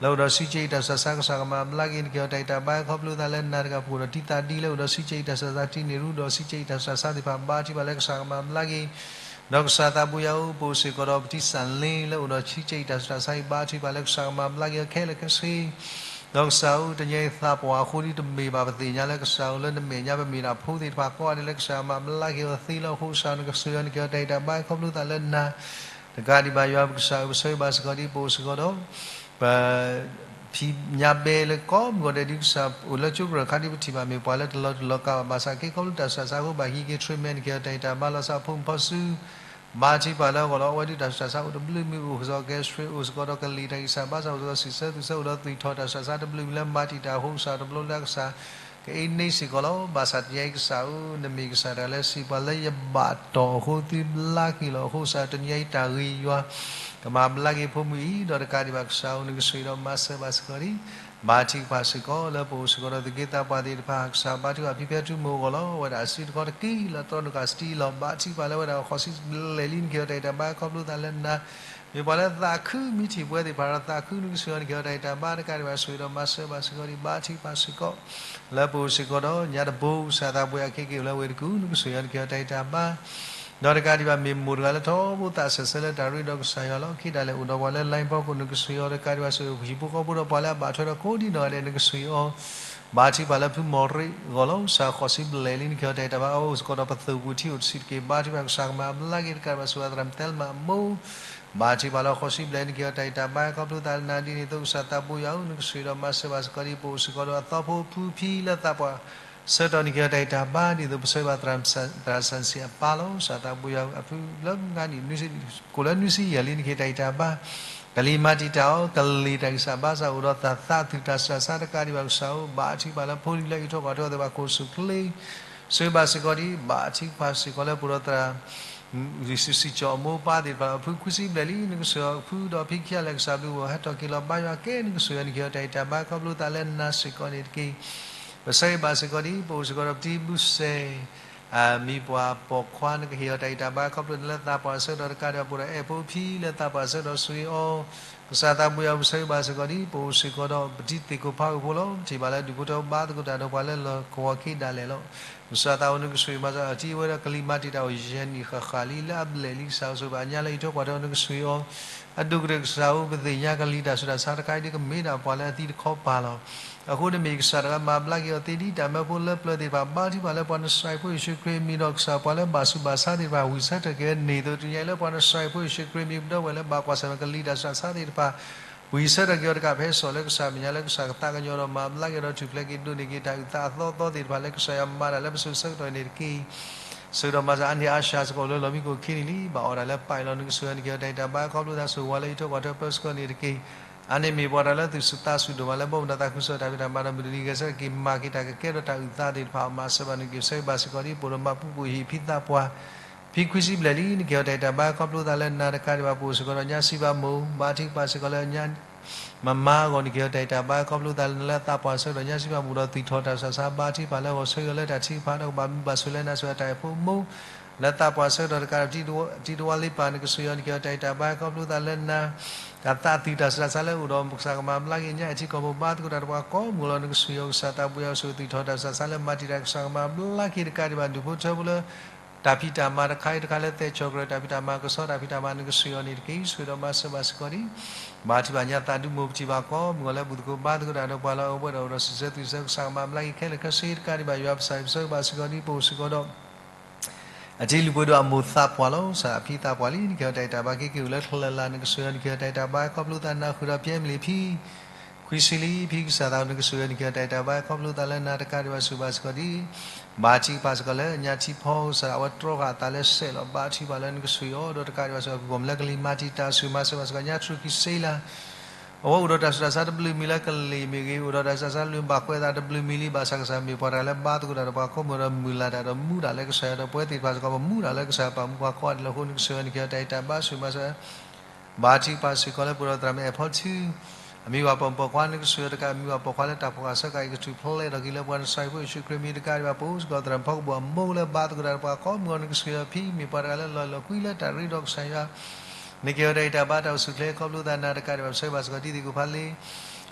လၢအိၣ်ဒီးစုကၠံအတၢ်ဆူးတၢ်ဆါ ကစၢ်ကမၤဘျါက့ၤ နကဟ့ၣ်အီၤတၢ်ဂံၢ်တၢ်ဘါ ခီဖျိသးလၢနၤတဂၤ ပအိၣ်ဒီးတံၤသးဒ်လၢအိၣ်ဒီးစုကၠံအတၢ်ဆူးတၢ်ဆါ တံၤန့ၢ်ရူဒီးစုကၠံအတၢ်ဆူးတၢ်ဆါသ့ၣ်တဖၣ် ဘါထုကဖၣ်လၢကစၢ်ကမၤဘျါက့ၤ ဒီးကစၢ်သးဘိယွၤဧၢ ပအိၣ်စ့ၢ်ကီးဒီးပတံၤစၣ်လ့ လၢအိၣ်ဒီးစုကၠံအတၢ်ဆူးတၢ်ဆါအံၤ ဘါထုကဖၣ်လၢကစၢ်ကမၤဘျါက့ၤအီၤခဲလၢာ်ခဲဆ့ ဒီးကစၢ်ဧၢ တနံၤအံၤသးပှၢ်အဃိဒ်တမ့ၢ်ဘၣ် ပသ့ၣ်ညါလၢကစၢ်ဧိၤလၢနမဲာ်ညါ ပမ့ၢ်ဒၣ်ဖိသ့ၣ်တဖၣ်ကိးဂၤဒဲးလၢကစၢ်မၤဘျါက့ၤအီၤသ့လီၤ. အဃိကစၢ်နကဆိၣ်ဂ့ၤအီၤ နကဟ့ၣ်အီၤတၢ်ဂံၢ်တၢ်ဘါ ခီဖျိသးလၢနၤ တကးဒံးဘၣ်ယွၤပကစၢ်ဧၢ ပဆိၣ်ဂ့ၤဘၣ်စ့ၢ်ကီးဒ်ပအိၣ်စ့ၢ်ကီးဒီး ပ ဖံးညါဘဲလၢကိးမုၢ်ဂီၤဒဲး ဒ်ကစၢ်အိၣ်လၢကၠိကရၢၢ်ခါဒ်ပထံၣ်ဘၣ် မ့ၢ်ပှၤလၢတလီၤတူာ်လီၤကာ်ဘၣ် ဘၣ်ဆၣ်က့ၤခီဖျိတၢ်ဆူးတၢ်ဆါအဃိ ဘၣ်ဟံးက့ၤ treatment နကဟ့ၣ်အီၤတၢ်ဂံၢ်တၢ်ဘါ လီၤဆီအဖိမုၣ်ဖီစု ဘါထုကဖၣ်လၢအဂီၢ်လီၤ. အဝဲဒၣ်တၢ်ဆူးတၢ်ဆါအိၣ်တဘျုးမံၤ အိၣ်စ့ၢ်ကီး gastric အိၣ်စ့ၢ်ကီးဒီးကလံၤတၢ်ဂံၢ်စၢ်ဘါစၢ် အိၣ်စ့ၢ်ကီးစံးဆၢသူၣ်ဆၢ အိၣ်ဒီးသွံၣ်ထီၣ်တၢ်ဆူးတၢ်ဆါတဘျုးမံၤလၢမၤတံာ်တာ်အဃိ ကစၢ်တဘျီလၢကစၢ် ကအ့န့ဆ့ၣ်ကီးလီၤ. ဘၣ်ဆၣ်တနံၤအံၤကစၢ်ဧၢ နမ့ၢ်ကစၢ်တဂၤလၢစံးပှၤလၢယဘၣ်တီၢ်အဃိသုဘျါက့ၤလီၤ. အဃိကစၢ်တနံၤအံၤတၢ်ဂ့ၤယွၤ ကမၤဘျါက့ၤဖိမုၣ်အံၤ ဒီးတကးဒံးဘၣ်ကစၢ်ဧိၤ နကဆိၣ်ဂ့ၤဒီးမၤစၢၤဘၣ်စ့ၢ်ကီးဒံး ဘါထုကဖၣ်စ့ၢ်ကီး လၢပအိၣ်စ့ၢ်ကီးဒီးသုးက့သးပှၢ်သ့ၣ်တဖၣ် ကစၢ်ဘါထုကဖၣ်ဖံဖဲထူမိၢ်အဂီၢ်လီၤ. အဝဲဒၣ်အစုတခီတက့ၢ်လၢတြီနုာ်ကစတံလီၤ. ဘါထုကဖၣ်လၢအဝဲဒၣ်ဃိးဆံဘျဲၣ်လံ နကဟ့ၣ်အီၤတၢ်ဂံၢ်တၢ်ဘါခီဖျိသးလၢနၤ မ့ၢ်ပှၤလၢသးခု မ့ၢ်ထံၣ်ပဝဲသ့ၣ်တဖၣ်ဒီးသးခု နကဆိၣ်ဂ့ၤအီၤ နကဟ့ၣ်အီၤတၢ်ဂံၢ်တၢ်ဘါ တကးဒံးဘၣ်ဆိၣ်ဂ့ၤဒီးမၤစၢၤဘၣ်စ့ၢ်ကီးဒံး ဘါထုကဖၣ်စ့ၢ်ကီး လၢပအိၣ်စ့ၢ်ကီးဒီး ညါတဘိ ကစၢ်သးပှၢ်အခံက့ၤအိၣ်လၢဝ့ၢ်တကူၣ် နကဆိၣ်ဂ့ၤအီၤ နကဟ့ၣ်အီၤတၢ်ဂံၢ်တၢ်ဘါ ဒီးတကးဒံးဘၣ်မ့ၢ်မိၢ်တဂၤလၢထီဘိသးစၢၢ်ဆၢလၢတၢ်ရ့ဒီးကစၢ်ယွၤလီၤ. ခံဒၣ်လဲာ်အိၣ်ဒီးပှၤလၢ line ဖီခိၣ် နကဆိၣ်ဂ့ၤအီၤ တကးဒံးဘၣ်ဆိၣ်ဂ့ၤဟံၣ်ဖိဃီဖိဒီး ပှၤလၢအဘၣ်ထွဲဒီးကိးဒံနီၢ်ဂၤဒဲး နကဆိၣ်ဂ့ၤအီၤ ဘါထုကဖၣ်လၢဖုမီၢ်ရ့အဂီၢ်လီၤ. ကစၢ်ဃိးဆံဘျဲၣ်လံ နကဟ့ၣ်အီၤတၢ်ဂံၢ်တၢ်ဘါ အအိၣ်စ့ၢ်ကီးဒီးပသိၣ်ပူၤထံအိၣ်တဆံးတက့ၢ် ဘါထုကဖၣ် ကစၢ်ကမၤဘျါက့ၤ တကးဒံးဘၣ်ဆိၣ်ဂ့ၤသရၣ်မုၣ်သဲလမၢ်အမိၢ် ဘါထုကဖၣ်လၢဃိးဆံဘျဲၣ် နကဟ့ၣ်အီၤတၢ်ဂံၢ်တၢ်ဘါ ခီဖျိသးလၢနၤ ဒ်န့ၣ်အသိး ကစၢ်သးဘိယွၤဧၢ နကဆိၣ်ဂ့ၤဒီးမၤစၢၤဘၣ်စ့ၢ်ကီးဒံး ပအိၣ်စ့ၢ်ကီးဒီးအသီဖိဖုဖံလၢသးပှၢ်ဆၢကတီၢ် နကဟ့ၣ်အီၤတၢ်ဂံၢ်တၢ်ဘါ ဒ်သိးပဆိၣ်ဂ့ၤဘၣ်သရၣ်စၢ်စံးအပၢ်လီၤ. ကစၢ်သးဘိယွၤဧၢ အဖုလၢမုၢ်ဂၤနံၣ် ကိၣ်လၢနွံဆံယဲၢ်လံ နကဟ့ၣ်တၢ်ဂံၢ်တၢ်ဘါ ကလံၤမၤတံာ်တာ်အီၤ ကလံၤတၢ်ဂံၢ်စၢ်ဘါစၢ် အိၣ်ဒီးတၢ်သးသူၣ်တၢ်ဆူးတၢ်ဆါ တကးဒံးဘၣ်ကစၢ်ဧၢ ဘါထုကဖၣ်လၢဖိလံၤလၢအံးထွဲကွၢ်ထွဲသ့ၣ်တဖၣ် ကအိၣ်ဆူၣ်အိၣ်ချ့ ဆိၣ်ဂ့ၤဘၣ်စ့ၢ်ကီးဒံး ဘါထုကဖၣ်စ့ၢ်ကီးလၢပအိၣ်ဒီးသရၣ် စံၣ်စိၤစံၣ်ကၠီၣ်အမိၢ်အပၢ်သ့ၣ်တဖၣ် အဖုခွံဆံဘျဲၣ်လံ နကဆိၣ်ဂ့ၤအီၤ ဖုဒီးဖံခံဂၤလၢာ် ကစၢ်ဘျုးဂီၢ်ဟဲထီၣ်က့ၤလီၤ ဘါယွၤကဲ နကဆိၣ်ဂ့ၤအီၤ နကဟ့ၣ်အီၤတၢ်ဂံၢ်တၢ်ဘါ ခီဖျိသးလၢနၤစ့ၢ်ကီးန့ၣ်တက့ၢ်. ပဆိၣ်ဂ့ၤဘၣ်စ့ၢ်ကီးဒံး ပအိၣ်စ့ၢ်ကီးဒီးပတံၤဘုစဲး မံၤပှၢ်ပိာ်ခွါ နကဟ့ၣ်အီၤတၢ်ဂံၢ်တၢ်ဘါ ခီဖျိလၢသးပှၢ်ဆၢကတီၢ် တကးဒံးဘၣ် ပအိၣ်ဒီးအဲၣ်ဖိဖံလၢသးပှၢ်ဆၢကတီၢ် ဆိၣ်ဂ့ၤအီၤ ကစၢ်သးဘိယွၤဧၢ ပဆိၣ်ဂ့ၤဘၣ်စ့ၢ်ကီးဒံး ပအိၣ်စ့ၢ်ကီးဒီးပတံၤသ့ၣ်ခိၣ်ဖးဂုၢ်ဖိလီၤ. ပထံၣ်ဘၣ်လၢဒူၣ်ဖိထၢဖိဘါသကိးတၢ်ဒီးပှၤလၢလီၢ်ကဝီၤခံဒၣ်လဲာ်လီၤ. ကစၢ်သးဘိယွၤဧၢ နကဆိၣ်ဂ့ၤမၤစၢၤအီၤ တံၤဝဲဒီးကလံၤမၤတံာ်တာ်အီၤ ယဲၢ်နံၣ်ဃၣ်ဃၣ်လံ လၢအဘျဲၣ်လံ ကစၢ်ဧၢ ဆိၣ်ဂ့ၤဘၣ်အညါလၢအံးထွဲကွၢ်ထွဲအီၤ နကဆိၣ်ဂ့ၤအီၤ အဒိၣ်ကတၢၢ်ကစၢ်ဧၢ ပသ့ၣ်ညါကလံၤတၢ်ဆူးတၢ်ဆါတခါအံၤဒ်ကမ့ၢ်ဒၣ်ပှၤလၢအသံတခီပၤလီၤ. အဃိန့ၣ်မ့ၢ်ကစၢ်တဂၤမၤဘျါက့ၤအီၤသ့ဒ်တၢ်မၢဖိလၢပျၢၤသ့ၣ်တဖၣ် ဘါထုကဖၣ်လၢပှၤနစှၤဖိယ့ၣ်ၡူးခရံာ်မံၤဒီး ကစၢ်ပှၤလၢဘၣ်ဆူးဘၣ်ဆါသ့ၣ်တဖၣ် ဝံၢ်ဆၢထၢၣ်က့ၤအီၤန့ၣ်အသိး တနံၤအံၤလၢပှၤနစှၤဖိယ့ၣ်ၡူးခရံာ်မံၤ ပဒီပုၢ်ဝဲၢ်လၢဘၣ်ကွၢ်ဆၢၣ်မဲာ်ကလံၤတၢ်ဆူးတၢ်ဆါသ့ၣ်တဖၣ် ဝံၢ်ဆၢထၢၣ်က့ၤအီၤတကး ဖဲအစိၣ်လၢကစၢ်မဲာ်ညါလၢကစၢ်ကသးကညီၤဒီးမၤဘျါက့ၤဒီးထူၣ်ဖျဲးက့ၤဒိးန့ၢ်က့ၤတၢ်အုၣ်သးအသီသီသ့ၣ်တဖၣ်လၢကစၢ်ယွၤမၤတၢ်လၢပစိၤဆၢကတီၢ်န့ၣ်တက့ၢ်. ဆိၣ်ဂ့ၤဒီးမၤစၢၤ အါန့ၢ်အါစှၤစ့ၢ်ကီးလၢလီၢ်မံခိၣ်ခံန့ၣ်လံ ဘၣ်အီၣ်တၢ်လၢပာ်အံၤလီၤ နကဆိၣ်ဂ့ၤအီၤ နကဟ့ၣ်အီၤတၢ်ဂံၢ်တၢ်ဘါ ခီဖျိသးဆိၣ်ဂ့ၤဝဲလၢအံးထွဲကွၢ်ထွဲပၢဆှၢန့ၣ်တက့ၢ်. အါန့ၢ်မ့ၢ်ပှၤတၢ်လၢသူၣ်စူၤသးစူၤဒိၣ်မးလၢဘီမုၢ်ဒီးသးခုကစီၣ်တၢ်ဖံးတၢ်မၤဒီးမုၢ်တနံၤဂဲၤဆၢထၢၣ်က့ၤမၤက့ၤတၢ်ကကဲထီၣ်တၢ်အုၣ်သးသ့ၣ်တဖၣ် မၤစၢၤဘၣ်န့ၣ်တက့ၢ်. ပဆိၣ်ဂ့ၤဘၣ်စ့ၢ်ကီးဒ် ပအိၣ်ဒီးမၤပူၤပိာ်ဟံၣ်ဖံသးပှၢ် ဖံခွံဆံဘျဲၣ်လံ နကဟ့ၣ်အီၤတၢ်ဂံၢ်တၢ်ဘါ ခီဖျိသးလၢနၤတကးဒံးဘၣ် ပအိၣ်စ့ၢ်ကီးဒီးညါစံးဘၣ်မိၢ် ဘါထုကဖၣ်စ့ၢ်ကီးလၢညါ မမါအဂီၢ် နကဟ့ၣ်အီၤတၢ်ဂံၢ်တၢ်ဘါ ခီဖျိသးလၢနလၢသးပှၢ်ဆၢကတီၢ်ညါစံးဘၣ်မိၢ်ဒီးသွံၣ်ထီၣ်တၢ်ဆူးတၢ်ဆါ ဘါထုကဖၣ်လၢဂီၤဆၢဂ့ၤလၢတၢ်ထုကဖၣ်ဒီးကဘၣ်မုာ်ဘၣ်ဆိးလၢနၤဆိၣ်ဂ့ၤတၢ်အဲၣ်ဖိမိၢ် လၢသးပှၢ်ဆၢကတီၢ်တကးဒီး တံၤတဝါလ့ပၢ် နကဆိၣ်ဂ့ၤအီၤ နကဟ့ၣ်အီၤတၢ်ဂံၢ်တၢ်ဘါ ခီဖျိသးလၢနၤ တၢ်သးသွံၣ်တၢ်ဆူးတၢ်ဆါလၢအိၣ်ဒီးကစၢ်ကမၤဘျါက့ၤညါ အဲၣ်ထံကီၢ်ဖိဘါသကိးတၢ်ဒီးပှၤကိးမုၢ်လီၤ နကဆိၣ်ဂ့ၤအီၤ ကစၢ်သးဘိယွၤဧၢ ဆိၣ်ဂ့ၤသွံၣ်ထီၣ်တၢ်ဆူးတၢ်ဆါလၢမၤတံာ်တာ် ကစၢ်ကမၤဘျါက့ၤတကးဒံးဘၣ် ဒူၣ်ဖိထၢဖိလၢ တၢ်ဖံးတၢ်မၤတခါအံၤတခါလၢသဲၣ်ဆီၣ်ကြၢး တၢ်ဖံးတၢ်မၤကစီၣ် တၢ်ဖံးတၢ်မၤ နကဆိၣ်ဂ့ၤအီၤန့ၣ်တက့ၢ်. ဆိၣ်ဂ့ၤဒီးမၤစၢၤဘၣ်စ့ၢ်ကီးဒံး ဘါထုကဖၣ်ညါသးဒူမိၢ် ပထံၣ်ဘၣ်ကိးမုၢ်လီၤလၢ ဘူၣ်သကိးဘါသကိးတၢ်ဒီးပှၤလၢအအိၣ်ဘှံးဒီးအိၣ်ဒီးစံးဆၢသူၣ်ဆၢ ကစၢ်ကမၤဘျါက့ၤခဲလၢာ်ခဲဆ့တကးဒံးဘၣ် ယွၤပကစၢ် ပဆိၣ်ဂ့ၤဘၣ်စ့ၢ်ကီးဒံး ပအိၣ်စ့ၢ်ကီးဒီး အတံၤလုၢ်ပှ့ၤဒိၣ်အမိၢ်သးပှၢ်လီၤ. ကစၢ်အဖံသးပှၢ်လံ နကဟ့ၣ်အီၤတၢ်ဂံၢ်တၢ်ဘါ က့ၤက့ၤအိၣ်လၢချၢၣ်လၢ် နကဆိၣ်ဂ့ၤအီၤ နကဟ့ၣ်အီၤတၢ်ဂံၢ်တၢ်ဘါ ခီဖျိသးနၢ်ဃုာ်ဒီးဖံအဲမလံးဖံ ခွံဆံလံ ဖံကစၢ်သး နကဆိၣ်ဂ့ၤအီၤ နကဟ့ၣ်အီၤတၢ်ဂံၢ်တၢ်ဘါ ခီဖျိသးလၢနၤတကးဒံးဘၣ် ဆိၣ်ဂ့ၤဘၣ်စ့ၢ်ကီးဒံး ဘါထုကဖၣ်စ့ၢ်ကီးလၢညါထံဖီကစၢ် အဝဲတြီဃာ်အသးလၢစဲးလီၤ ဘါထုကဖၣ်လၢနကဆိၣ်ဂ့ၤအီၤ ဒီးတကးဒံးဘၣ်စ့ၢ်ကီး ပဂီၢ်မုၢ်လၢကလံၤမၤတံာ်တာ် ဆိၣ်ဂ့ၤမၤစၢၤဘၣ်စ့ၢ်ကီး ညါထရူခံစ့လး အဝဲအိၣ်ဒီးတၢ်ဆူးတၢ်ဆါတဘျုးမံၤလၢကလံၤမ့ၢ်ဂ့ၤ အိၣ်ဒီးတၢ်ဆူးတၢ်ဆါတဘျုးမံၤလံ ဘၣ်ဆၣ်ကစၢ်မ့ၢ်ပှၤတဂၤလၢဘါသကိးတၢ်ဒီးပှၤကိးမုၢ်ဒီးမုၢ်လၢ်တၢ်ဒီးမူတၢ်လၢကစၢ်ယွၤဒီးပဝဲသ့ၣ်တဖၣ်စ့ၢ်ကီး ပမူတၢ်လၢကစၢ်ယွၤပာ်မူပှၤကိးဂၤဒဲးလီၤ. အဃိနကဆိၣ်ဂ့ၤအီၤ နကဟ့ၣ်အီၤတၢ်ဂံၢ်တၢ်ဘါ ဆိၣ်ဂ့ၤမၤစၢၤ ဘါထုကဖၣ်စ့ၢ်ကီးလၢပှဲၤဒီးသရၣ်မုၣ်အဲၣ်ဖီထူ, အမံၤဝဲပိာ်မုၣ်ပိာ်ခွါနကစၢ်ယွၤတကး အမံၤဝဲပိာ်ခွါလၢတၢ်ဖှီၣ်ဃာ်ဆၢကတီၢ်အံၤ ကထုးဖျဲးထီၣ်က့ၤလၢပှၤနကစၢ်ယ့ၣ်ၡူးခရံာ်မံၤတကးဒံးဘၣ် ပအိၣ်စ့ၢ်ကီးသရၣ်မုၣ်ဖီကပူၤအမိၢ်လၢဘါသကိးတၢ်ဒီးပှၤကိးမုၢ်ဂီၤနကစၢ်ယွၤဖံ မ့ၢ်ပှၤတဂၤလၢလီၤအဲၣ်လီၤကွံလၢတၢ်ရ့ဒီးကစၢ်ယွၤ နကဟ့ၣ်အီၤတၢ်ဂံၢ်တၢ်ဘါတၢ်အိၣ်ဆူၣ်အိၣ်ချ့ခီဖျိသးနၤတကးဒံးဘၣ် ပဆၢဂ့ၤဘၣ်စ့ၢ်ကီးတံၤသကိးဖးလ့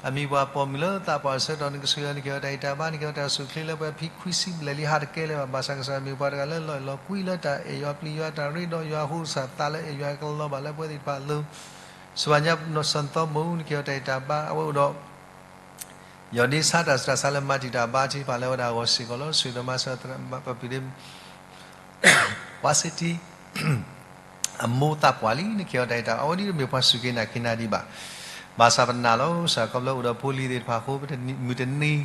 အမံၤပှၤပိာ်မုၣ်လၢသးပှၢ်ဆၢကတီၢ်နကစၢ်ယွၤ နကဟ့ၣ်အီၤတၢ်ဂံၢ်တၢ်ဘါ နကဟ့ၣ်အီၤတၢ်အိၣ်ဆူၣ်အိၣ်ချ့လၢပှဲၤဖံခွံဆံဘျဲၣ်လံ ဟးတကဲလၢၤဘၣ် ဘၣ်ဆၣ်ကစၢ်ယွၤမ့ၢ်ပှၤတဂၤလၢလီၤအဲၣ်လီၤကွံလၢတၢ်အဲၣ်ယွၤပျံၤယွၤတၢ်ရ့ဒီးယွၤ အဃိသတးသးလၢအဲၣ်ယွၤကလီၤဘၣ်လၢပဝဲသ့ၣ်တဖၣ်အလိၤ ဆူမဲာ်ညါနီၢ်စီၤသီမိၣ် နကဟ့ၣ်အီၤတၢ်ဂံၢ်တၢ်ဘါ အဝဲအိၣ်ဒီး ယီၢ်ဒ့ဆါတၢ်ဆူးတၢ်ဆါလၢမၤတံာ်တာ်ဘါထုကဖၣ်လၢအဝဲဒၣ်အဂီၢ်စ့ၢ်ကီးလီၤ. ဆၢဂ့ၤဒီးမၤစၢၤပပုၢ်ဒ့ ပှၤစ့တံ အမိၢ်သးပှၢ်လံ နကဟ့ၣ်အီၤတၢ်ဂံၢ်တၢ်ဘါ အဝဲဒ်တမ့ၢ်ပှၤစူၢ်က့ၤနာ်က့ၤနၤဒံးဘၣ် ဘၣ်ဆၣ်ပနာ်လီၤ စးခီဖျိအိၣ်ဒီးဖိလံၤသ့ၣ်တဖၣ်အဃိ မုၢ်တနံၤ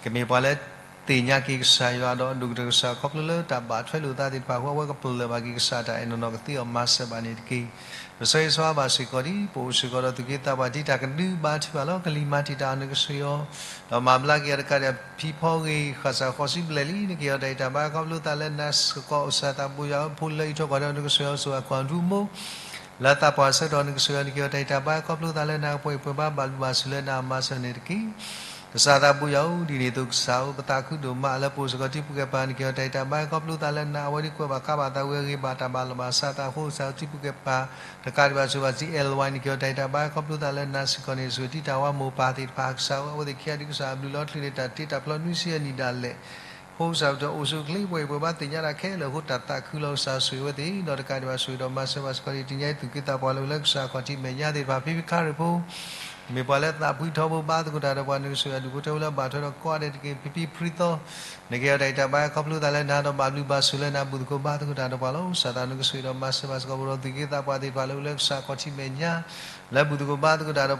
ကမ့ၢ်ပှၤလၢသ့ၣ်ညါက့ၤကစၢ်ယွၤဒီးအဒိၣ်ကတၢၢ်ကစၢ်ခီဖျိလၢတၢ်ဘၣ်ထွဲလိာ်သးသ့ၣ်တဖၣ်အဃိ အဝဲကပလၢၢ်ဘၣ်က့ၤကစၢ်တၢ်အဲၣ်နီၢ်နီၢ်ကသ့အီၤမၤစၢၤဘၣ်န့ၣ်တက့ၢ်. ပဆၢဂ့ၤဆၢဝါဘၣ်စ့ၢ်ကီးဒ် ပအိၣ်စ့ၢ်ကီးဒီးသူၣ်က့သးပှၢ်တံၢ်တၢ်ကဒုဘါထုကဖၣ်လီၤ ကလံၤမၤတံာ်တာ်အီၤနကစၢ်ယွၤ ဒီးမၤဘျါက့ၤအီၤတကးဒံးဖံဖီဂ့ၤ ဃၣ်စၢ်ဃိးဆံဘျဲၣ်လံ နကဟ့ၣ်အီၤတၢ်ဂံၢ်တၢ်ဘါခီဖျိသးလၢနၤစ့ၢ်ကီး ကစၢ်သးဘိယွၤဧၢ ဖိလၢအံးထွဲကွၢ်ထွဲနကစၢ်ယွၤ စိၤအကွၢ်ထူမိၢ် လၢသးပှၢ်ဆၢကတီၢ်နကစၢ်ယွၤ နကဟ့ၣ်အီၤတၢ်ဂံၢ်တၢ်ဘါခီဖျိသးလၢနၤ ပှဲၤအံၤပှဲၤဘါ ဘၣ်ဘျုးဘၣ်ဆိၣ်လၢနၤအမၤစၢၤန့ၣ်တက့ၢ်. ကစၢ်သးဘိယွၤဧၢ ဒ်န့ၣ်အသိးကစၢ်ဧၢ ပသးခုဒိၣ်မးလၢပအိၣ်စ့ၢ်ကီးထံပူၤကဲၢ်ပၤ နကဟ့ၣ်အီၤတၢ်ဂံၢ်တၢ်ဘါခီဖျိသးလၢနၤ အဝဲဒ်ကွဲးဘၣ်ဃးဘၣ်သးဝံၤအဂ့ၢ် ဘၣ်တၢ်ဘၣ်လီၤဘၣ်စးသးအဃိ ကစၢ်ထံပူၤကဲၢ်ပၤ တကးဒံးဘၣ်ဆိၣ်ဘၣ်စံး အဲၣ်လဝါ နကဟ့ၣ်အီၤတၢ်ဂံၢ်တၢ်ဘါခီဖျိသးလၢနၤစ့ၢ်ကီးန့ၣ် ဆိၣ်ဂ့ၤတံာ်တာ်ဝဲမိၢ်ပၢ်သ့ၣ်တဖၣ် ကစၢ်ဧၢ အဝဲသ့ၣ်ခံဂၤဒ်ကစၢ်အဘျုးလီၤချုးန့ၣ် တၢ်တ့တၢ်ဖျီနွံဆံအနံၣ်ဒၣ်လဲာ် အဃိကစၢ်ပတအိၣ်ဆူၣ်အိၣ်ချ့ ပှဲၤအံၤပှဲၤဘါသ့ၣ်ညါတၢ်ခဲလၢာ်အဃိ တၢ်သးခုလီၤ ကစၢ်ဆိၣ်ဂ့ၤအဝဲသ့ၣ် ဒီးတကးဒံးဘၣ်ဆိၣ်ဂ့ၤဒီးမၤစၢၤဘၣ်စ့ၢ်ကီးန့ၣ် တနံၤအံၤသူၣ်က့သးပှၢ်လၢအိၣ်လၢကစၢ်အခီၣ်ထံးမဲာ်ညါသ့ၣ်တဖၣ် ဖံဖုခါရ့ၣ်ဖိ မ့ၢ်ပှၤလၢသးဖှံထီဘိဘါသကိးတၢ်ဒီးပှၤ နကစၢ်ယွၤဒူၣ်ဖိထၢဖိဘါသကိးတၢ်ဒီးပှၤ နကစၢ်ယွၤဒူၣ်ဖိထၢဖိဘါထုဒီးကိးဂၤဒဲးတက့ၢ် ဖံဖံဖရံသီ နကဟ့ၣ်အီၤတၢ်ဂံၢ်တၢ်ဘါခီဖျိသးလၢနၤဒီးဘၣ်ဘျုးဘၣ်ဆိၣ်လၢနၤ ဘူၣ်သကိးဘါသကိးတၢ်ဒီးပှၤလီၤ. ကစၢ်သးနကစၢ်ဒီးမၤစၢၤဘၣ်စ့ၢ်ကီး ပရိသတ်သူၣ်က့သးပှၢ်သ့ၣ်တဖၣ်လၢအိၣ်လၢကစၢ်အခီၣ်ထံးမဲာ်ညါ လၢဘူၣ်သကိးဘါသကိးတၢ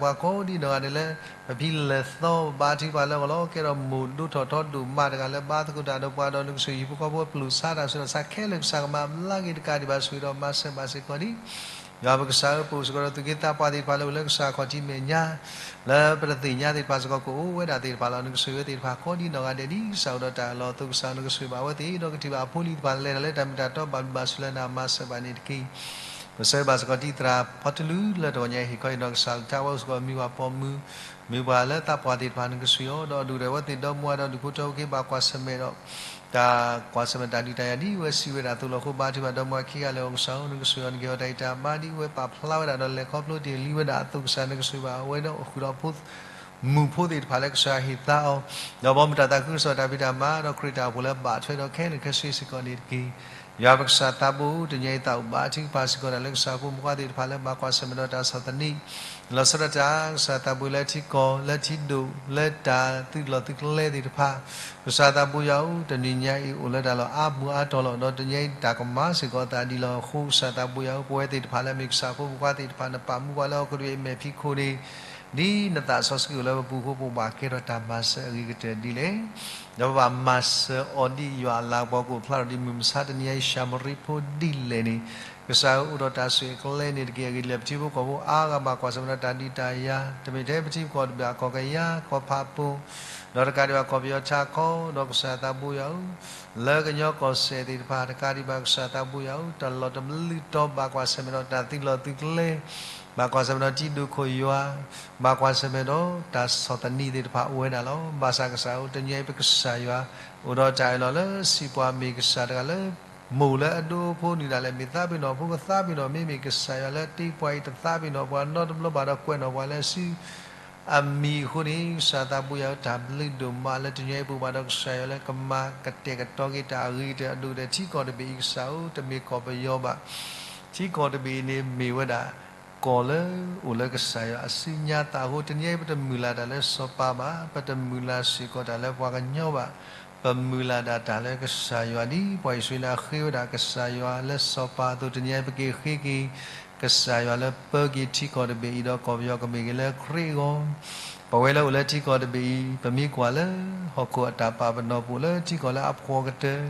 ်ဒီးပှၤကိးဒ်နီၢ်ဂၤဒဲးလၢ ပဖံလဲၤသီဘါထုကဖၣ်လၢအဂီၢ်လီၤ ကဲထီၣ်မိၢ်ဒိၣ်ထီၣ်ထီဒိၣ်မးတဂၤလၢဘါသကိးတၢ်ဒီးပှၤဒီး နကစၢ်ယွၤဟံၣ်ဖိဃီဖိအပျိာ်ဆါတၢ်ဆူးတၢ်ဆါခဲလၢာ် ကစၢ်ကမၤဘျါက့ၤတကးဒံးဘၣ်ဆိၣ်ဂ့ၤဒီးမၤစၢၤဘၣ်စ့ၢ်ကီးန့ၣ် ယွၤပကစၢ်ဧၢ ပအိၣ်စ့ၢ်ကီးဒီးသူၣ်က့သးပှၢ်သ့ၣ်တဖၣ်လၢအိၣ်လၢကစၢ်အခီၣ်ထံးမဲာ်ညါ လၢပတသ့ၣ်ညါသ့ၣ်တဖၣ်စ့ၢ်ကီး ကအိၣ်ဝဲဒၣ်သ့ၣ်တဖၣ်လီၤ. နကစၢ်ယွၤသ့ၣ်တဖၣ်ကိးဒ်နီၢ်ဂၤဒဲး ဒ်ကစၢ်အိၣ်ဒီးတၢ်အၢၣ်လီၤအသိး ကစၢ်နကစၢ်ဘၣ်အဝဲသ့ၣ် ဒီးကထံၣ်ဘၣ်အဖိလံၤသ့ၣ်တဖၣ်လဲၤတၢ်လၢတၢ်မ့ၢ်တၢ်တီ ဘၣ်ဘျုးဘၣ်ဆိၣ်လၢနၤ မၤစၢၤဘၣ်န့ၣ်တက့ၢ်. ပဆၢဘၣ်စ့ၢ်ကီးတံၢ်သရၣ်ဖီတလူလၢတဂီၤညါအံၤ ဟ့ၣ်ခီဟ့ၣ်နီၤကစၢ်ကလုၢ်ကထါ အဝဲအိၣ်စ့ၢ်ကီးမံၤပှၤပိာ်မုၣ် မံၤပှၤလၢသးပှၢ်သ့ၣ်တဖၣ် နကစၢ်ယွၤဒီးအဒိၣ်ဒီးအဝဲသ့ၣ်ဒီမါဒီးဒူၣ်ဖိထၢဖိက့ၤ ဘၣ်ကွၢ်ဆၢၣ်မဲာ်ဒီး တၢ်ကွၢ်ဆၢၣ်မဲာ်တၢ်ဒုးတၢ်ယၤဒ်ဝဲစံးဝဲဒၣ်အသိးလီၤ. အဃိဘါထုကဖၣ်ဒီမါခံဂၤလၢအဂီၢ် ကစၢ်ဧၢ နကစၢ်ယွၤ နကဟ့ၣ်အီၤတၢ်ဂံၢ်တၢ်ဘါဒ်ဝဲပာ်ဖျါဝဲဒၣ်ဒီးလဲၤခီဖျိတ့ၢ်လံဝဲဒၣ်အသိး ကစၢ်နကစၢ်ဘၣ်အဝဲဒီးဃုာ်ဒီးဖိ မုၣ်ဖိသ့ၣ်တဖၣ်လၢကစၢ်ဟ့ၣ်သါအီၤ ဒီးဘီမုၢ်တၢ်သးခုကစီၣ်တၢ်ဖံးတၢ်မၤ ဒီးခရံာ်တၢ်အိၣ်ဖှိၣ်လၢဘၣ်ထွဲဒီးခဲလၢာ်ခဲဆ့စ့ၢ်ကီးန့ၣ်တက့ၢ်. ယွၤပကစၢ်သးဘိ တနံၤအံၤသးအိၣ်ဘါထုကဖၣ်စ့ၢ်ကီးတၢ်လၢကစၢ်ဖိမုၣ်ဖိသ့ၣ်တဖၣ်လၢ ဘၣ်ကွၢ်ဆၢၣ်မဲာ်ဒီးတၢ်ဆီၣ်သနံး လီၤဆီဒၣ်တၢ် ကစၢ်သးဘိလၢထံကီၢ် လၢထံဒိၣ် လၢတၢ်သုးလီၢ်သုးကျဲသ့ၣ်တဖၣ် ကစၢ်သးဘိယွၤဧၢ တနံၤညါအံၤအိၣ်လၢတၢ်လီၢ်အါမူၤအါတီၤလီၤ. ဒီးတနံၤညါအံၤတၢ်ကမၤစ့ၢ်ကီးသးဒ်လီၤ. အဃိကစၢ်သးဘိယွၤဧၢ ပဝဲသ့ၣ်တဖၣ်လၢအမ့ၢ်ကစၢ်ဖိမုၣ်ဖိသ့ၣ်တဖၣ် နပာ်မူပှၤလၢဟီၣ်ခိၣ်တဘ့ၣ်အမဲာ်ဖံးခိၣ်န့ၣ် ဒ်နသးစီဆှံအိၣ်လၢပပူၤအဃိ ပဘၣ်ကဲထီၣ်တၢ်မၤစၢၤအဂ့ၤကတၢၢ်ဒ်လဲၣ်. ဒီးပဘၣ်မၤစၢၤအီၤဒ်ယွၤအလၤကပီၤကအိၣ်ဖျါထီၣ်ဒ်မုၢ်မဆါတနံၤညါအံၤ ၡၤမရံဖိဒ်လဲၣ်န့ၣ် ကစၢ်ဧၢ အိၣ်ဒီးတၢ်ဆိၣ်ဂ့ၤအကျဲန့ၣ်တက့ၢ်. အဂ့ၢ်ဒ်လဲၣ် ပထံဖိကီၢ်ဖိအါဂၤဘၣ်ကွၢ်ဆၢၣ်မဲာ်ဒီးတၢ်ဒုးတၢ်ယၤ တမ့ၢ်ထဲပထံပကီၢ်တဘ့ၣ် ကီၢ်ကယၤ ကီၢ်ဖးပိၤ ဒီးတကးဒံးဘၣ်ကီၢ်ပယီၤဆၣ်ခီ ဒီးကစၢ်သးဘိယွၤဧၢ လၢကညီကီၢ်စဲၣ်သ့ၣ်တဖၣ် တကးဒံးဘၣ်ကစၢ်သးဘိယွၤဧၢ တၢ်လီၢ်တဘျုးတီၤဘၣ်ကွၢ်ဆၢၣ်မဲာ်ဒီးတၢ်သုးလီၢ်သုးကျဲ ဘၣ်ကွၢ်ဆၢၣ်မဲာ်ဒီးထံဒိၣ်ခိၣ်ယွၤ ဘၣ်ကွၢ်ဆၢၣ်မဲာ်ဒီးတၢ်ဆီၣ်သနံးသ့ၣ်တဖၣ်အိၣ်ဝဲဒၣ်လီၤ. ဘၣ်ဆၣ်ကစၢ်ဧၢ တနံၤအံၤပကစၢ်ယွၤ အိၣ်ဒီးတၢ်အၢၣ်လီၤလၢစံးပှၤမ့ၢ်ကစၢ်တဂၤလၢ မိၢ်လၢအဒိဖိနုၤဒၣ်လဲာ် မ့ၢ်သးပ့ၤနီၣ်ဖိကသးပ့ၤနီၣ် မ့မ့ၢ်ကစၢ်ယွၤလၢတ့ပှၤအံၤ တသးပ့ၤနီၣ်ပှၤနီတဘျီဘၣ်ဒီးကွဲးနီၣ်ပှၤလၢစု အမံၤအဃိန့ၣ် ကစၢ်သးဘိယွၤဧၢ တၢ်ဘျုးဒိၣ်မးလၢတနံၤအံၤပဘၣ်ဒီးကစၢ်ယွၤလၢကမၤကတဲာ်ကတီၤက့ၤတၢ်အဂ့ၤကတၢၢ် အဒိၣ်ကတၢၢ်ထံကီၢ်တဘ့ၣ်အံၤ ကစၢ်ဧၢ တမ့ၢ်ကီၢ်ပယီၤဘၣ် ထံကီၢ်တဘ့ၣ်အံၤန့ၣ်မ့ၢ်ဝဲဒၣ် ကီၢ်လၢအိၣ်လၢကစၢ်ယွၤအစုညါသးအဃိ တနံၤအံၤပတမုၢ်လၢ်တၢ်လၢစီၤပၤဘၣ် ပတမုၢ်လၢ်စ့ၢ်ကီးတၢ်လၢပှၤကညီဘၣ် ပမုၢ်လၢ်ဒၣ်တၢ်လၢကစၢ်ယွၤဒ်ပှၤအံၣ်စရ့လးဃ့ဝဲဒၣ်ကစၢ်ယွၤလၢစီၤပၤအသိး တနံၤအံၤပက့ၤဃ့က့ၤ ကစၢ်ယွၤလၢပၢက့ၤထံကီၢ်တဘ့ၣ်အံၤဒီးကီၢ်ပယီၤကမ့ၢ်ဂ့ၤလၢခရံာ်အဂီၢ် ပဝဲလၢအိၣ်လၢထံကီၢ်တဘ့ၣ်အံၤ ပမ့ၢ်ကွၢ်လၢဟီၣ်ခိၣ်အတၢ်ပာ်ပနီၣ်ပအိၣ်လၢထံကီၢ်လၢအဖှီၣ်ကတၢၢ်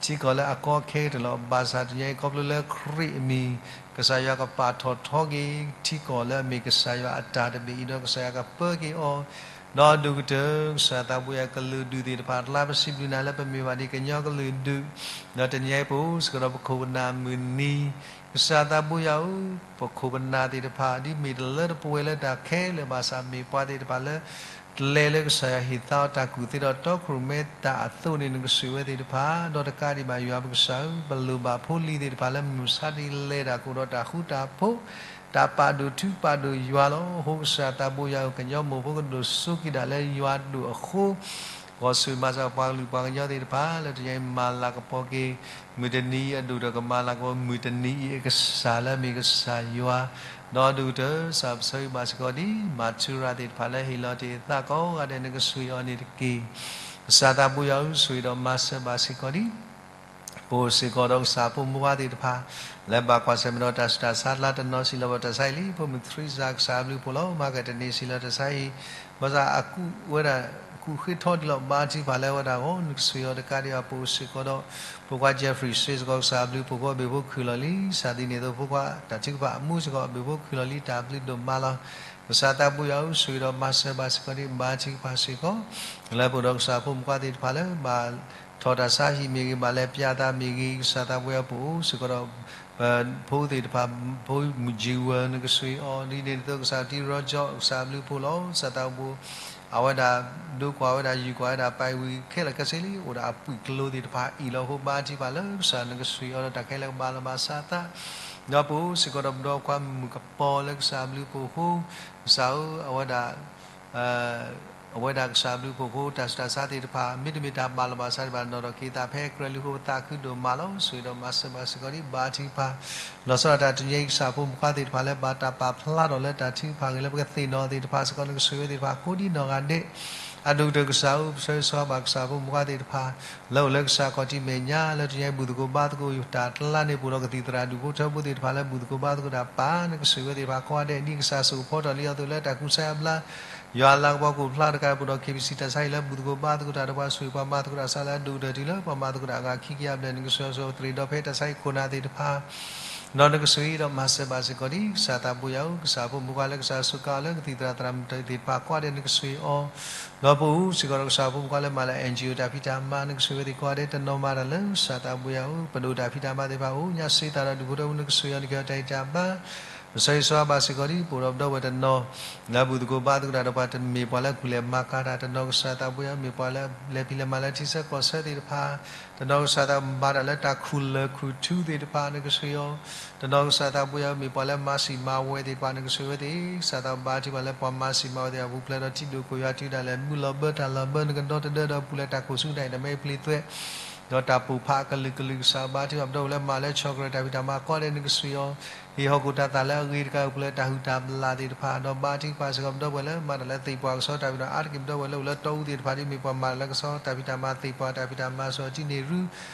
ထံကီၢ်လၢအကီခဲကတၢၢ်လီၤ. ဘၣ်ဆၣ်တနံၤအံၤခီဖျိလၢခရံာ်အမံၤ ကစၢ်ယွၤကပာ်ထီၣ်ထီက့ၤ ထံကီၢ်လၢအမ့ၢ်ကစၢ်ယွၤအတၢ်တဘ့ၣ်အံၤဒီးကစၢ်ယွၤကပၢက့ၤအီၤ ဒီးဒိၣ်ကတၢၢ် ကစၢ်သးဘိယွၤ ကလုာ်ဒူၣ်သ့ၣ်တဖၣ်အကျါ ပစံးဘျုးနၤလၢပမ့ၢ်ဘၣ်ဒ်ကညီကလုာ်ဒူၣ်, ဒီးတနံၤအံၤပအိၣ်စ့ၢ်ကီးဒီးပခိၣ်ပနၢ်မုၢ်နံၤ, ကစၢ်သးဘိယွၤဧၢ, ပခိၣ်ပနၢ်သ့ၣ်တဖၣ် ဒ်မ့ၢ်တလၢတပှဲၤလၢတၢ်ခဲလၢာ်ဘၣ်ဆၣ် မ့ၢ်ပှၤသ့ၣ်တဖၣ်လၢ ကျဲလၢကစၢ်ယွၤဟ့ၣ်သါအီၤတၢ်ကူၣ်သ့ဒီးတီခိၣ်ရိၣ်မဲတၢ်အသိးန့ၣ် နကဆိၣ်ဝဲသ့ၣ်တဖၣ်, ဒီးတကးဒံးဘၣ်ယွၤပကစၢ်ဧၢ, ပလိၣ်ဘၣ်ဖိလံၤသ့ၣ်တဖၣ်လၢမုၢ်မဆါတနံၤလဲၤတၢ်ကအိၣ်ဒီးတၢ်ဃူတၢ်ဖိး, တၢ်ပာ်ဒိၣ်ထူပာ်ဒိၣ်ယွၤလီၤ. အဃိကစၢ်သးဘိယွၤဧၢ, ကညီမိၢ်ဖိကဒိၣ်စိက့ၤဒၣ်လၢယွၤဒိၣ်အဃိ, ဂီၤဆူၣ်မၤစၢၤပှၤကလုာ်ပှၤကညီသ့ၣ်တဖၣ် လၢတနံၤအံၤမၤလၤကပီၤက့ၤ မုၢ်တနံၤအံၤအဒိၣ်ဒီးကမၤလၤကပီၤ မုၢ်တနံၤအံၤအကစၢ်ယွၤ, ဒီးဒိၣ်ကတၢၢ် ကစၢ်ပဆၢဂ့ၤဘၣ်စ့ၢ်ကီးဒ် မၤထူရၤသ့ၣ်တဖၣ်လၢဟ့ၣ်လီၤတ့ၢ်အသးကိးဂၤဒဲး နကဆိၣ်အီၤန့ၣ်တက့ၢ်. ကစၢ်သးဘိယွၤဧၢ, ဆိၣ်ဂ့ၤဒီးမၤစၢၤဘၣ်စ့ၢ်ကီးဒ် ပအိၣ်စ့ၢ်ကီးဒီးကစၢ်ဖိမုၣ်ဖိခွါသ့ၣ်တဖၣ် လၢဘၣ်ကွၢ်ဆၢၣ်မဲာ်ဒီးတၢ်ဆူးတၢ်ဆါအကျါ, တနီၤစံးလီၤပတၢ်ဆါဟံၣ်လံ, ဖိမုၣ်သရံစၤ ကစၢ်အဘျုးဖှိၣ်လီၤ. မၤကတနံၤစံးလီၤတၢ်ဆါဟံၣ်, ဘၣ်ဆၣ်အကူၣ်ဝဲဒၣ် ကူၣ်ဃ့ထီဒံးလီၤ. ဘါထုကဖၣ်လၢအဝဲဒၣ်အဂီၢ် နကဆိၣ်အီၤတကးဒံးဘၣ် ပအိၣ်စ့ၢ်ကီးဒီး ဖိခွါ Jeffrey စ့ၢ်ကီး ကစၢ်အဘျုးဖှိၣ်ဖိ အဘ့ၣ်ဖိခုၣ်လီၤလံ. စးဒ်န့ၣ်အသိး ဖိခွါတၢ်ထုကဖၣ်အမူစ့ၢ်ကီး အဘ့ၣ်ဖိခုၣ်လီၤလံ တၢ်ဘျုးဒိၣ်မးလီၤ. ကစၢ်သးဘိယွၤဧၢ, ဆိၣ်ဂ့ၤဒီးမၤစၢၤဘၣ်စ့ၢ်ကီးဒ် ဘါထုကဖၣ်စ့ၢ်ကီး လၢပအိၣ်ဒီးကစၢ်ဖိမုၣ်ဖိခွါသ့ၣ်တဖၣ်လၢ ဘၣ်ထီၣ်တၢ်ဆါဟံၣ်မ့ၢ်ဂ့ၤ, ဘၣ်လဲၤပျးသးမ့ၢ်ဂ့ၤ, ကစၢ်သးဘိယွၤ ပအိၣ်စ့ၢ်ကီးဒီး ဖိသ့ၣ်တဖၣ်, ဖိမုၣ်ကၠံဝၢ နကဆိၣ်အီၤ, ဒ်န့ၣ်အသိး ကစၢ်တံရီကၠီ ကစၢ်အဘျုးဖှိၣ်လီၤ. ကစၢ်သးဘိ အဝဲဒၣ်ဒိကွၢ်ဝဲဒၣ် ယူၢ်ကွၢ်ဝဲဒၣ် ပာ်ဝံၤခဲလၢာ်ခဲဆ့လံ, အိၣ်ဒီးအပှံာ်ကျိၤသ့ၣ်တဖၣ်အံၣ်လီၤ. အဃိဘါထုကဖၣ်လၢကစၢ်နကဆိၣ်အီၤဒီးတၢ်ခဲလၢာ်ကဘၣ်လီၤဘၣ်စးအသး, ဒီးပအိၣ်စ့ၢ်ကီးဒီးပဒီပုၢ်ဝဲၢ်မုၣ်ကပီၤလၢကစၢ်အဘျုးဖှိၣ်အဃိ, ကစၢ်ဧၢ, အဝဲဒၣ် အဝဲဒၣ်ကစၢ်အဘျုးဖှိၣ်အဃိ တၢ်ဆူးတၢ်ဆါသ့ၣ်တဖၣ် မ့တမ့ၢ်တၢ်ဘၣ်လီၤဘၣ်စးဒံးဘၣ် နီၣ်ထီၣ်က့ၤသးဖဲကြၢးလုၢ်ဃိ ပသးခုဒိၣ်မးလီၤ. ဆိၣ်ဂ့ၤဒီးမၤစၢၤဘၣ်စ့ၢ်ကီးဒ် ဘါထုကဖၣ် လီၤဆီဒၣ်တၢ်တနံၤအံၤ ကစၢ်ဖိမုၣ်ဖိခွါသ့ၣ်တဖၣ်လၢဘၣ်တၢ်ပာ်ဖျါထီၣ်လၢတၢ်ထုကဖၣ်ဂ့ၤလၢပကသ့ၣ်နီၣ်သ့ၣ်တဖၣ်စ့ၢ်ကီး နကဆိၣ်ဂ့ၤသ့ၣ်တဖၣ်ကိးဒ်နီၢ်ဂၤဒဲး, အဒိၣ်ကတၢၢ်ကစၢ်ဧၢ, ပဆၢဂ့ၤဆၢဝါဘၣ်ကစၢ်ဖိမုၣ်ဖိခွါသ့ၣ်တဖၣ် လၢအိၣ်လၢကစၢ်ခီၣ်ထံးမဲာ်ညါ လၢတနံၤအံၤဘူၣ်သကိးဘါသကိးတၢ်အကျါန့ၣ် ပအိၣ်ဒီးကသံၣ်သရၣ်ဒူၣ်ဖိထၢဖိသ့ၣ်တဖၣ်လၢ ဘူၣ်သကိးဘါသကိးတၢ်ပၢ် နကဆိၣ်ဂ့ၤဝဲသ့ၣ်တဖၣ်ကိးဂၤဒဲး ဒ်ကစၢ်ဆိၣ်ဖီထီၣ်လံအသိးလၢတၢ်ကူစါအါဘျါ ယွၤလၤကပီၤကအိၣ်ဖျါတကး ပအိၣ်ဒီး KBC တၢ်ဆါဟံၣ်လၢ ဘူၣ်သကိးဘါသကိးတၢ်ဒီးပှၤဆိၣ်ဂ့ၤပှၤမၤသကိးတၢ်ဆါလၢအဒိၣ်ကတၢၢ်တုၤလၢ ပှၤမၤသကိးတၢ်အဂၤခံကယၤဘျဲၣ် နကဆိၣ်ဂ့ၤဆိၣ်ဂ့ၤသရ့ဒီးဖဲတၢ်ဆါဟံၣ်ခိၣ်နၢ်သ့ၣ်တဖၣ် ဒီးနကဆိၣ်ဂ့ၤဒီးမၤစၢၤဘၣ်စ့ၢ်ကီးဒ် ကစၢ်သးဘိယွၤဧၢ, ကစၢ်ဖိမုၣ်ဖိခွါလၢကစၢ်စူးကါအီၤလၢကသံၣ်သရၣ်သရၣ်မုၣ်သ့ၣ်တဖၣ်ကိးဂၤဒဲး နကဆိၣ်ဂ့ၤအီၤ ဒီးပအိၣ်စ့ၢ်ကီးဒီးကစၢ်ဖိမုၣ်ဖိခွါလၢမၤလၢ NGO တၢ်ဖံးတၢ်မၤ နကဆိၣ်ဂ့ၤဝဲသ့ၣ်ကိးဂၤဒဲး တနီၤမၤတၢ်လၢကစၢ်သးဘိယွၤဧၢ, ပဒိၣ်တၢ်ဖံးတၢ်မၤသ့ၣ်တဖၣ်အိၣ် ညါစ့သးဒီးဒူၣ်ဖိထၢဖိ နကဆိၣ်ဂ့ၤအီၤနကဟဲတၢ်အံၤတၢ်ဘါ ပဆၢဂ့ၤဆၢဝါဘၣ်စ့ၢ်ကီးဒ် ပအိၣ်ဒီးပဒီပုၢ်ဝဲၢ်တနီၤ လၢဘူၣ်သကိးဘါသကိးတၢ်ဒီးပှၤတမ့ၢ်ပှၤလၢအကူၣ်လဲၤမၤကၤတၢ် တနီၤကစၢ်သးဘိယွၤဧၢ မ့ၢ်ပှၤလၢလဲၤဖံးလဲၤမၤလၢထံဆၢကီၢ်ဆၢသ့ၣ်တဖၣ် တနီၤကစၢ်သးဘိမၤတၢ်လၢတၢ်ခူၣ်လၢၢ်ခူၣ်ထူသ့ၣ်တဖၣ် နကဆိၣ်ဂ့ၤအီၤ တနီၤကစၢ်သးဘိယွၤဧၢ မ့ၢ်ပှၤလၢမၤစံၣ်မၤဝဲသ့ၣ်တဖၣ် နကဆိၣ်ဂ့ၤဝဲသ့ၣ် ကစၢ်သးဘိဘါထုကဖၣ်လၢပှၤမၤစံၣ်မၤဝဲသ့ၣ်တဖၣ် ပူၤဖျဲးဒီးထံဒိၣ်ခိၣ်ယွၤတုၤဒၣ်လဲာ် မုၢ်လီၤဘၢတၢ်လီၤဘၢ နကဒီသဒၢဒီးပူၤဖျဲးတၢ်ခိၣ်ဆူတၢ်အံၤ တၢ်မ့ၢ်ပျံၤသွဲး ဒီးတၢ်ပိၢ်ဖးအကလုာ်ကလုာ် ကစၢ်ဘါထုကဖၣ်ပဒီပုၢ်ဝဲၢ်လၢမၤလၢဆီၣ်ကရၢတၢ်ဖံးတၢ်မၤကိးဂၤဒဲး နကဆိၣ်ဂ့ၤအီၤ ဟ့ၣ်ဟီၣ်ခိၣ်တၢ်သၣ်လၢအဂ့ၤတကး ပူၤဖျဲးတၢ်ဟုၣ်တၢ်ဘျၣ်သ့ၣ်တဖၣ် ဒီးဘါထုကဖၣ်စ့ၢ်ကီးပဒီပုၢ်ဝဲၢ်လၢမၤတၢ်လၢသ့ၣ်ပှၢ်ကဆီတၢ်ဖံးတၢ်မၤ အါတက့ၢ်ပဒီပုၢ်ဝဲၢ်လၢအိၣ်လၢတီအူသ့ၣ်တဖၣ် ဒ်မ့ၢ်ပှၤမၤတၢ်လၢကဆီတၢ်ဖံးတၢ်မၤ သ့ၣ်ပှၢ်တၢ်ဖံးတၢ်မၤ စီၤတံန့ၢ်ရူ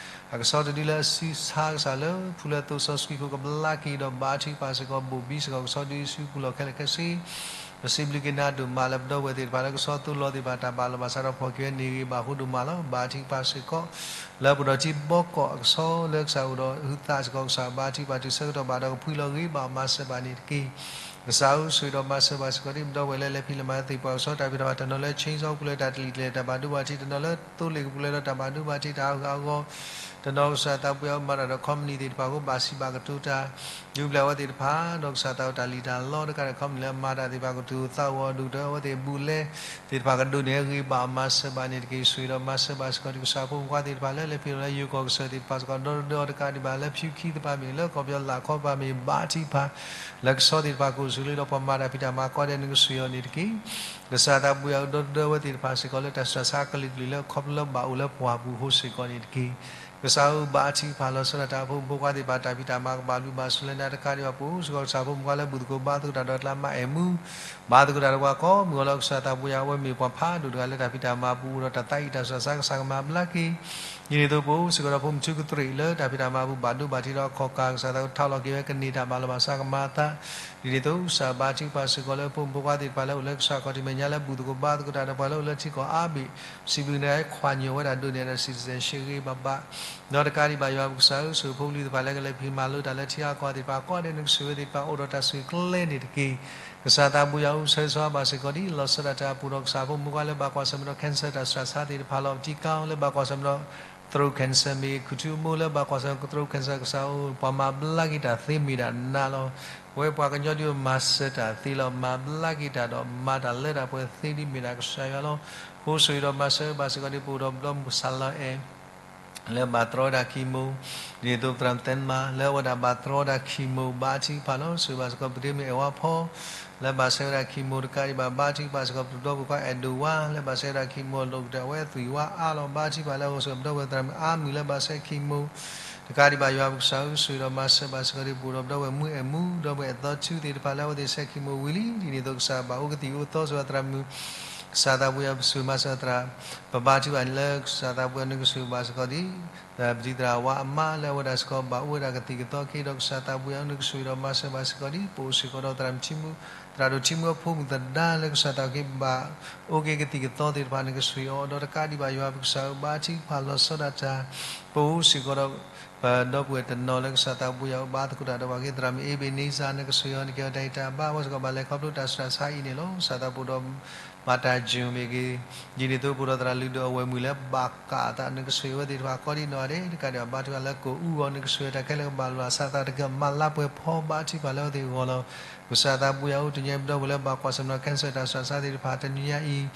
အကဆီတဒုလၢအစုဆါကစၢ်လၢ ဖုလၢသိစီဆှံဖိကဘျါက့ၤဒီးဘါထုကဖၣ်စ့ၢ်ကီး ဘိၣ်ဘံစ့ၢ်ကီးကဆီဒုဆူပူၤလီၢ်ခဲလၢာ်ခဲဆ့ ပစံးဘျုးက့ၤနၤဒိၣ်မးလၢပဒီပုၢ်ဝဲၢ်သ့ၣ်တဖၣ်လၢကဆီသိလီၤသ့ၣ်တဖၣ် တၢ်ဘၣ်လီၤဘၣ်စးဒီးဖီၣ်က့ၤဝဲန့ၣ်ဂ့ၤဘၣ်အဃိဒိၣ်မးလီၤ. ဘါထုကဖၣ်စ့ၢ်ကီး လၢပဒီးထံဘီကီးအကဆီလၢကစၢ်အိၣ်ဒီးဟုသးစ့ၢ်ကီး ကစၢ်ဘါထုကဖၣ်တုၤဆၢကတီၢ်ဘၣ်ဒီးကဖှံလီၤ ဂ့ၤဘၣ်မၤစၢၤဘၣ်န့ၣ်တက့ၢ်. ကစၢ်ဧၢ ဆိၣ်ဂ့ၤဒီးမၤစၢၤဘၣ်စ့ၢ်ကီးဒ်ပဒီပုၢ်ဝဲၢ်လၢလဲၤဖံးလဲၤမၤလၢသ့ၣ်ပှၢ်ကဆီတၢ်ဖံးတၢ်မၤ တနီၤလၢ chainsaw ပူၤဖျဲးတၢ်တလံာ်တလဲၢ် တၢ်ဘၣ်ဒိဘၣ်ထံး တနီၤလၢသိလ့ၣ်ကပူၤဖျဲးဒီးတၢ်ဘၣ်ဒိဘၣ်ထံး တၢ်ဟးဂူာ်ဟးဂီၤ တနီၤကစၢ်သးဘိယွၤဧၢ မၤတၢ်ဒီး company သ့ၣ်တဖၣ်အဃိ ဘၣ်စံးဘၣ်ကတိၤတၢ် ဒုးပျဲၢ်အဝဲသ့ၣ်တဖၣ် ဒီးကစၢ်သးအိၣ်တၢ်လံၣ်တၢ်လီတကးဒီး company လၢအမၤတၢ်သ့ၣ်တဖၣ်ကသူၣ်အိၣ်သးအိၣ်အီၤ ဒိၣ်ကတၢၢ်အဝဲသ့ၣ်ဘူၣ်လဲသ့ၣ်တဖၣ်ကဒိးန့ၢ်ဂ့ၤဘၣ်မၤစၢၤဘၣ်န့ၣ်တက့ၢ်. ဆိၣ်ဂ့ၤဒီးမၤစၢၤဘၣ်စ့ၢ်ကီး ကစၢ်ဖိမုၣ်ဖိခွါသ့ၣ်တဖၣ်လၢလဲၤဖံးလီၤလၢယိၤကီၢ်ကစၢၢ်သ့ၣ်တဖၣ်စ့ၢ်ကီး ဒီသဒၢအီၤတကးဒံးဘၣ်လၢဖၠူခံသပှၢ်မ့ၢ်ဂ့ၤ လၢကီၢ်ပယီၤလၢ်ခီပၤမ့ၢ်ဘၣ်ထံးတဖၣ် လၢကဆီသ့ၣ်တဖၣ်ကအိၣ်ဆူၣ်လၢဒီးပှၤမၤတၢ်ဖံးတၢ်မၤကိးဂၤဒဲး နကဆိၣ်ဂ့ၤအီၤန့ၣ်တက့ၢ်. ကစၢ်သးဘိယွၤဧၢ ဒီသဒၢအဝဲသ့ၣ်တဖၣ်စ့ၢ်ကီးလၢတၢ်ဆူးတၢ်ဆါအကလုာ်ကလုာ်လၢအခီဖျိလၢဘၣ်အိၣ်လၢပှၢ်ပူၤအဃိစ့ၢ်ကီးန့ၣ်တက့ၢ်. ကစၢ်ဧၢ ဘါထုကဖၣ်လီၤဆီဒၣ်တၢ် ဖိမုၣ်ဖိခွါသ့ၣ်တဖၣ်တၢ်ဖံးတၢ်မၤကဘၣ်ဘျုးဘၣ်ဆိၣ်လၢနၤတကးဒံးဘၣ် ပအိၣ်စ့ၢ်ကီးကစၢ်ဖိမုၣ်ဖိခွါလၢဘူၣ်သကိးဘါသကိးတၢ်ဒီးကျါမၤအဲၣ်မူ ဘါသကိးတၢ်ဒီးပှၤကိးမုၢ်ဂီၤလီၤ. ကစၢ်သးဘိယွၤ အဝဲမ့ၢ်ပှၤဖးဒိၣ်တဂၤလၢတၢ်ဖံးတၢ်မၤပူၤအိၣ်ဒီးတၢ်သးအံၣ်တၢ်ဆူးတၢ်ဆါ ကစၢ်ကမၤဘျါက့ၤ ဒ်န့ၣ်အသိး ပအိၣ်စ့ၢ်ကီးဒီးဖိမုၣ်ထူကသရ့ၣ်လၢတၢ်ဖံးတၢ်မၤပူၤဘၣ်ဒိဘၣ်ထံးဒီးအခီၣ်ကၢ် ကစၢ်သးကထးလီၤက့ၤဝဲကန့ၢ်တၢ်ဘၣ်လီၤဘၣ်စးကမၤအသး ဒ်န့ၣ်အသိး ကစၢ်ဘါထုကဖၣ်စ့ၢ်ကီးလၢဖိမုၣ်ဖိခွါသ့ၣ်တဖၣ်လၢအိၣ်လၢကစၢ်ခီၣ်ထံးမဲာ် ပှၤကညီလၢဘူၣ်သကိးဘါသကိးတၢ်ဒီးပှၤလၢအိၣ်လၢထံကီၢ်အါဘ့ၣ်, စံးဘျုးနၤ ခွဲးညိးဝဲဒၣ်ဒိၣ်န့ၢ်ဒီး citizenship ဂ့ၤဂ့ၤဘၣ်ဘၣ်, ဒီးတကးဒံးဘၣ်ယွၤပကစၢ်ဧၢ, ဆိၣ်ဖိလံၤတဖၣ်လၢကလဲၤဖံးမၤလိတၢ်လၢထံအကီၢ်သ့ၣ်တဖၣ် ကိးဂၤဒဲးနကဆိၣ်ဂ့ၤဝဲသ့ၣ်တဖၣ် အိၣ်ဒီးတၢ်ဆူၣ်ချ့န့ၣ်တက့ၢ်. ကစၢ်သးဘိယွၤအိၣ်ဆိးဆှၢဘၣ်စ့ၢ်ကီးဒ် လီၤဆီဒၣ်တၢ်အပူၤဒီး ကစၢ်ဖိမုၣ်ခွါလၢဘၣ်ကွၢ်ဆၢၣ်မဲာ်ဒီး cancer တၢ်စှၤဆါသ့ၣ်တဖၣ်လီၤ. ပထံကါလၢဘၣ်ကွၢ်ဆၢၣ်မဲာ်ဒီး throat cancer မ့ၢ်ဂ့ၤ, ခူၣ်ထူအမိၢ်လၢဘၣ်ကွၢ်ဆၢၣ်မဲာ်ဒီး throat cancer ကစၢ်ဧၢ, ပှၤမၤဘျါက့ၤတၢ်သ့မ့ၢ်ဒၣ်နၤလီၤ. ပဝဲပှၤကညီဒုးမၤစၢၤတၢ်သ့လီၤ, မၤဘျါက့ၤတၢ်ဒီးမၤတၢ်လၢတၢ်ပှဲၤသ့ဒ်မ့ၢ်ဒၣ်ကစၢ်ယွၤလီၤ. ဃိဆိၣ်ဂ့ၤဒီးမၤစၢၤဘၣ်စ့ၢ်ကီးဒ်ပအိၣ်ဒီးပဒီပုၢ်ဝဲၢ်ကစၢ်လီၤအဲၣ် လၢဘၣ်တြီဝဲဒၣ် chemo, ဒ်န့ၣ်အသိးသရၣ်မုၣ်သဲမါ လၢအဝဲဒၣ်ဘၣ်တြီဝဲဒၣ် chemo ဘါထုကဖၣ်လီၤ. ဆိၣ်ဂ့ၤဘၣ်စ့ၢ်ကီးပတ့မုၣ်အဲၣ်ဝါဖီ လၢဘၣ်ဆဲဝဲဒၣ် chemo တကးဒံးဘၣ် ဘါထုကဖၣ်စ့ၢ်ကီးပဒီပုၢ်ဝဲၢ်ခွါအဲၣ်ဒိၣ်ဝါ လၢဘၣ်ဆဲဝဲဒၣ် chemo အလိၤကတၢၢ် အဝဲသွံၣ်ဝါအါလီၤ. ဘါထုကဖၣ်လၢအဂီၢ်စ့ၢ်ကီးပဒီပုၢ်ဝဲၢ်သရၣ်မုၣ်အါမုၢ်လၢဘၣ်ဆဲ chemo တကးဒံးဘၣ်ယွၤပကစၢ်ဧၢ, ဆိၣ်ဂ့ၤဒီးမၤစၢၤဘၣ်စ့ၢ်ကီးဒ်ပအိၣ်ဒီးပဒီပုၢ်ဝဲၢ်မုၣ်အဲၣ်မူ ဒီပုၢ်ဝဲၢ်အဲၣ်သီထူသ့ၣ်တဖၣ်လၢအဝဲသ့ၣ်ဆဲ chemo ဝံၤလံ, ဒ်န့ၣ်အသိးကစၢ်ဘၣ်အိၣ်ကသံၣ်အိၣ်သီစ့ၢ်ကီးသရၣ်မုၣ်, ကစၢ်သးဘိယွၤပဆိၣ်ဂ့ၤမၤစၢၤသရၣ်, ပဘါထုကဖၣ်လၢကစၢ်သးဘိယွၤနကဆိၣ်ဂ့ၤဘၣ်စ့ၢ်ကီးဒ် ပတံၤသရၣ်ဝါအမါလၢအဝဲဒၣ်စ့ၢ်ကီးဘၣ်အိၣ်ဝဲဒၣ်ကသံၣ်ကသီခဲအံၤဒီး ကစၢ်သးဘိယွၤနကဆိၣ်ဂ့ၤဒီးမၤစၢၤဘၣ်စ့ၢ်ကီးဒ် ပအိၣ်စ့ၢ်ကီးဒီးသရၣ်မုၣ်ထံမူ, သရၣ်ဒိၣ်ထံမူအဖိမုၣ်သဒါလၢကစၢ်သးဘိယွၤဘၣ်အိၣ်က့ၤကသံၣ်ကသီသ့ၣ်တဖၣ်နကဆိၣ်ဂ့ၤအီၤ, ဒီးတကးဒံးဘၣ်ယွၤပကစၢ်ဧၢ, ဘါထုကဖၣ်လီၤဆီဒၣ်တၢ် ပအိၣ်စ့ၢ်ကီးဒီး ပဒီပုၢ်ဝဲၢ်တနီၤလၢကစၢ်သးဘိယွၤအိၣ်ဘါသကိးတၢ်ဒီးပှၤက့ၤ သရၣ်မုၣ်အ့ဘ့းနံစၢ် နကဆိၣ်ဂ့ၤအီၤ နကဟ့ၣ်အီၤတၢ်ဂံၢ်တၢ်ဘါ အဝဲစ့ၢ်ကီးဘၣ်လဲၤခီဖျိတၢ်ဆူးတၢ်ဆါအံၤန့ၣ်လီၤ. ကစၢ်သးဘိဒီး မၤတၢ်ယိာ်မ့ၢ်ဂ့ၤ, ဒ်န့ၣ်အသိးပအိၣ်ဒီးသရၣ်လုၢ်ဒိၣ်အဝဲၢ်မုၣ်လၢဘၣ်ကးအသး နကဆိၣ်ဂ့ၤဝဲသ့ၣ်တဖၣ်ကိးဒ်နီၢ်ဂၤဒဲး တကးဒံးဘၣ်ဘါထုကဖၣ်လၢကအိၣ်အူအီၤ နကဆိၣ်ဂ့ၤတၢ်ခဲလၢာ်ကဘၣ်လိာ်အသးသးတက့ၢ် မၤလါပှဲၤဖီ ဘါထုကဖၣ်လၢအဝဲသ့ၣ်အဂီၢ်လီၤ. ကစၢ်သးဘိယွၤအိၣ်တနံၤအံၤ ပဒီပုၢ်ဝဲၢ်လၢဘၣ်ကွၢ်ဆၢၣ်မဲာ်ဒီး cancer တၢ်ဆူးတၢ်ဆါသ့ၣ်တဖၣ် တနံၤအံၤ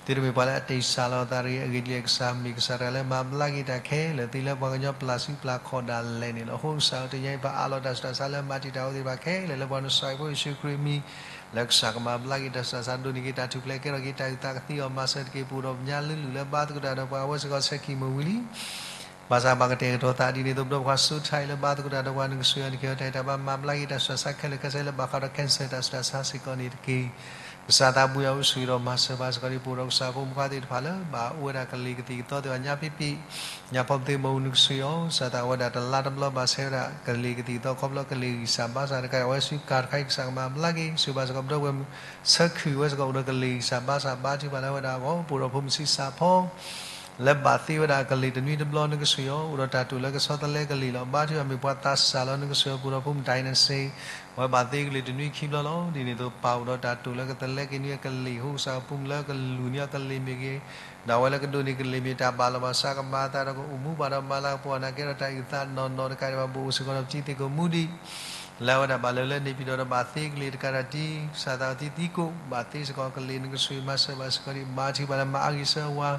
သုတမ့ၢ်ပှၤလၢအတ့ၢ်စၢ်လီၤအသးတဂ့ၤ, အဂ့ၢ်ဒ်လဲၣ် ကစၢ်မ့ၢ်ကစၢ်တဂၤလၢမၤဘျါက့ၤတၢ်ခဲလၢာ်သ့လၢပှၤကညီပျၢ်စုပျၢ်ခီၣ်ဒၣ်လဲာ်န့ၣ်လီၤ. အဃိကစၢ်ဧၢ တနံၤအံၤပအးလီၤတၢ်ဆူးတၢ်ဆါလၢမၤတံာ်တာ်အဝဲသ့ၣ်တဖၣ်ခဲလၢာ်လၢပှၤကစၢ်ယ့ၣ်ၡူးခရံာ်အမံၤ လၢကစၢ်ကမၤဘျါက့ၤတၢ်ဆူးတၢ်ဆါဒိၣ်န့ၢ်က့ၤတၢ်ထူၣ်ဖျဲးကဲထီၣ်က့ၤတၢ်အုၣ်သးကသ့အီၤ မၤစၢၤတက့ၢ်. ပအိၣ်ဒီးပညါလုၢ်လုၢ်လၢဘါသကိးတၢ်ဒီးပှၤအဝဲစ့ၢ်ကီးဆဲ chemo ဝံၤလံ ဘၣ်ဆၣ်ဘၣ်ကတဲာ်ကတီၤသးဒ်န့ၣ်အသိး ပဒီပုၢ်ဝဲၢ်ခွါစိထါအံၤလၢဘါသကိးတၢ်ဒီးပှၤ နကဆိၣ်ဂ့ၤအီၤ နကဟ့ၣ်အီၤတၢ်ဂံၢ်တၢ်ဘါ မၤဘျါက့ၤတၢ်ဆူးတၢ်ဆါခဲလၢာ်ခဲဆ့လၢဘၣ်ဃးဒီး cancer တၢ်ဆူးတၢ်ဆါစ့ၢ်ကီးန့ၣ်တက့ၢ်. ကစၢ်သးဘိယွၤအိၣ်ဆိၣ်ဂ့ၤဒီးမၤစၢၤဘၣ်စ့ၢ်ကီးဒ်ပအိၣ်ဒီးကစၢ်ဖိမုၣ်ခွါသ့ၣ်တဖၣ်လၢ ဘၣ်အိၣ်ဝဲဒၣ်ကလံၤကသံၣ်ကသီသ့ၣ်တဖၣ် ညါဖံးဖံး ညါဖီပသ့မီၢ်အူ နကဆိၣ်ဂ့ၤအီၤ စၢ်သးဝဲဒၣ်တလါတဘျီဘၣ်ဆဲဝဲဒၣ်ကလံၤကသံၣ်ကသီခီဖျိကလံၤဂံၢ်စၢ်ဘါစၢ်တကးဒံး အဝဲဆူကၤတခါအံၤ ကစၢ်ကမၤဘျါက့ၤ ဆိၣ်ဂ့ၤဘၣ်စ့ၢ်ကီးပဒီပုၢ်ဝဲၢ်မုၣ် ဆၢခုၣ်ဝဲစ့ၢ်ကီးအိၣ်ဒီးကလံၤဂံၢ်စၢ်ဘါစၢ် ဘါထုကဖၣ်လၢအဝဲဒၣ်အဂီၢ် ပအိၣ်ဒီးဖိမုၣ်ဆံးစၢ်ဖီ လၢဘၣ်သ့ဝဲဒၣ်ကလံၤတနွံတဘျီ နကဆိၣ်ဂ့ၤအီၤ အိၣ်ဒီးတၢ်တိာ်လၢကဆီတလဲကလံၤလီၤ. ဘါထုကဖၣ်မ့ၢ်ပှၤသးစၢ်လီၤ နကဆိၣ်ဂ့ၤအီၤ ပအိၣ်ဒီးဖိမုၣ် ဒၣ်အ့နစ့ အဝဲဘၣ်သ့ကလံၤတနွံခံဘျီလီၤ. ဒ်န့ၣ်အသိးပၢ်အိၣ်ဒီးတၢ်တိာ်လၢကဆီတလဲက့ၤန့ၢ်အကလံၤ အဃိကစၢ်ဖိမုၣ်လၢကလူၢ်န့ၢ်အကလံၤမ့ၢ်ဂ့ၤ ဒီးအဝဲလၢကဒိးန့ၢ်ကလံၤမ့ၢ်တၢ်ဘၣ်လီၤဘၣ်ဆး ကမၤအသးဒီးကအိၣ်မူဘၣ်ဒီးမၤလၤကပီၤအနၢ်ကဲထီၣ်တၢ်အုၣ်သးနီၢ်နီၢ်တကးဒံးဘၣ် ပအိၣ်စ့ၢ်ကီးဒီးပတံၤသကိးမူဒံး လၢအဝဲဒၣ်ဘၣ်လၢလၢန့ၣ်ပံၤဒီး ဘၣ်သ့ကလံၤတကးဒံး ကစၢ်သးဝဲသံသံကိးဘၣ်သ့စ့ၢ်ကီးကလံၤ နကဆိၣ်ဂ့ၤမၤစၢၤဘၣ်စ့ၢ်ကီးဒံး ဘါထုကဖၣ်လၢမၤအါဂံၢ်ဆၢဝါ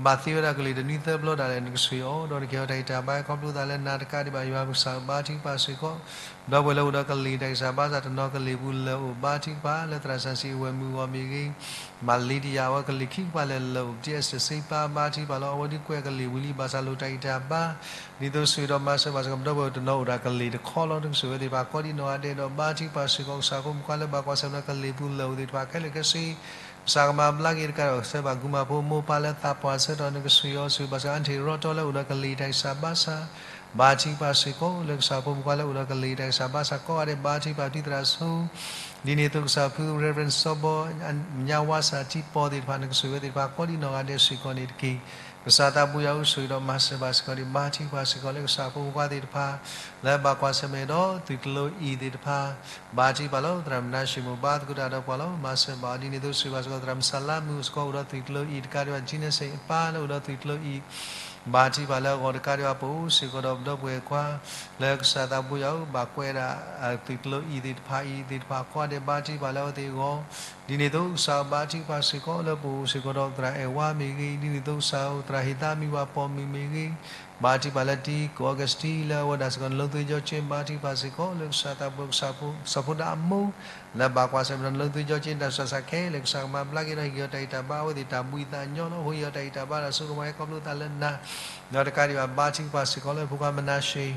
ဘၣ်သ့ဝဲဒၣ်ကလံၤတနွံသၢဘျီဒၣ်လဲာ် နကဆိၣ်ဂ့ၤအီၤ ဒီးနကဟ့ၣ်အီၤတၢ်ဂံၢ်တၢ်ဘါခီဖျိသးလၢနၤတကးဒံးဘၣ် ယွၤပကစၢ်ဘါထုကဖၣ်စ့ၢ်ကီး ဒီပုၢ်ဝဲၢ်လၢအိၣ်ဒီးကလံၤတၢ်ဂံၢ်စၢ်ဘါစၢ်တနီၤကလံၤပူၤလၢာ်အိၣ် ဘါထုကဖၣ်လၢသရၣ်စၢ်စံးအဝဲၢ်မုၢ်အဂီၢ်မ့ၢ်ဂ့ၤ မၤလံတယၤအဝဲကလံၤခံကပၤလၢာ်လၢာ်အိၣ် ပတံၤအစ့ၣ်စ့ပၢ် ဘါထုကဖၣ်လီၤ အဝဲဒုးကွဲးကလံၤဝံၤလံ ဘၣ်ဆၣ်လိၣ်တၢ်ဂံၢ်တၢ်ဘါ ဒ်သိးဆိၣ်ဂ့ၤဒီးမၤစၢၤဘၣ်စ့ၢ်ကီး ပဒီပုၢ်ဝဲၢ်တနီၤအိၣ်ဒီးကလံၤတခီလီၤ နကဆိၣ်ဂ့ၤဝဲသ့ၣ်တဖၣ်ကိးဒံးနီၢ်ဂၤဒဲးဒီး ဘါထုကဖၣ်စ့ၢ်ကီး ကစၢ်ဖိမုၣ်ခွါလၢဘၣ်ကွၢ်ဆၢၣ်မဲာ်ဒီးကလံၤပူၤလၢာ်အိၣ်သ့ၣ်တဖၣ်ခဲလၢာ်ခဲဆ့ ကစၢ်ကမၤဘျါက့ၤတကးဒီး ကစၢ်ဘၣ်ကူမၤဖိမိၢ်ပၢ်လၢသးပှၢ်ဆၢထီၣ် နကဆိၣ်ဂ့ၤအီၤ ဆိၣ်ဂ့ၤဘၣ်စ့ၢ်ကီး အါထံၣ်ရီတီလၢအိၣ်ဒီးကလံၤတၢ်ဂံၢ်စၢ်ဘါစၢ် ဘါထုကဖၣ်စ့ၢ်ကီး လၢကစၢ်ဖိမုၣ်ခွါလၢအိၣ်ဒီးကလံၤတၢ်ဂံၢ်စၢ်ဘါစၢ်ကိးဂၤဒဲး ဘါထုကဖၣ်ပတံၤသရၣ်ဆိ ဒ်န့ၣ်အသိးကစၢ်ဖု Reverend စီၤဘီ ညါဝါစၢ်ထံပီသ့ၣ်တဖၣ် နကဆိၣ်ဂ့ၤဝဲသ့ၣ်တဖၣ်ကိးဒံးနီၢ်ဂၤဒဲးစ့ၢ်ကီးန့ၣ်တက့ၢ်. ကစၢ်သးဘိယွၤအိၣ်ဆိၣ်ဂ့ၤဒီးမၤစၢၤဘၣ်စ့ၢ်ကီးဒံး ဘါထုကဖၣ်စ့ၢ်ကီးလၢကစၢ်ဖိမုၣ်ခွါသ့ၣ်တဖၣ် လၢဘၣ်ကွၢ်ဆၢၣ်မဲာ်ဒီးသွံၣ်ကျိအံၤသ့ၣ်တဖၣ် ဘါထုကဖၣ်လီၤ သရၣ်မုၣ်နါၡ့ၣ်မိၣ်ဘါသကိးတၢ်ဒီးပှၤလီၤ မၤစၢၤဘၣ်အီၤ ဒ်န့ၣ်အသိးဆိၣ်ဂ့ၤဘၣ်စ့ၢ်ကီးသရၣ်မုၣ်စလါမုၣ်စ့ၢ်ကီးအိၣ်ဒီးသွံၣ်ကျိအံၤတကးဒံးဘၣ် Genesis အပၢ်လၢအိၣ်ဒီးသွံၣ်ကျိအံၤ ဘါထုကဖၣ်လၢအဂီၢ်တကးဒံးဘၣ် ပအိၣ်စ့ၢ်ကီးဒီးပဒီပုၢ်ဝဲၢ်ခွါ လၢကစၢ်သးဘိယွၤအိၣ် ဘၣ်ကွဲးဒၣ်သွံၣ်ကျိအံၤသ့ၣ်တဖၣ်အံၤသ့ၣ်တဖၣ်ကိးဂၤဒဲး ဘါထုကဖၣ်လၢအဝဲသ့ၣ်အဂီၢ် ဒ်န့ၣ်အသိးကစၢ်ဘါထုကဖၣ်စ့ၢ်ကီးလၢပအိၣ်စ့ၢ်ကီးဒီးသရၣ်အဲၣ်ဝါမ့ၢ်ဂ့ၤ ဒ်န့ၣ်အသိးကစၢ်ဧၢ သရၣ်ဟ့ၣ်သါမံၤဝၤပိာ်မုၣ်မ့ၢ်ဂ့ၤ ဘါထုကဖၣ်လၢတံၤကိးအီကူးစတံလၢအဝဲဒၣ်စ့ၢ်ကီး နလိသ့ကၠီကၠ့ ဘါထုကဖၣ်စ့ၢ်ကီးလၢကစၢ်သးဘိ ကစၢ်ဖိဒၣ်အမိၢ် လၢဘၣ်ကွၢ်ဆၢၣ်မဲာ်ဒီးနလိသ့ကၠီကၠ့ တၢ်ဆူးတၢ်ဆါခဲလၢာ် ကစၢ်ကမၤဘျါက့ၤဒီးဟ့ၣ်အီၤတၢ်ဂံၢ်တၢ်ဘါ အဝဲသ့ၣ်တၢ်ဘှံးသးညီလီၤ အဃိဟ့ၣ်အီၤတၢ်ဂံၢ်တၢ်ဘါဒီးဆိကမိၣ်ဟဲခီဖျိသးလၢနၤ ဒီးတကးဒံးဘၣ် ဘါထုကဖၣ်စ့ၢ်ကီးလၢဖိခွါမနၤၡ့ၣ်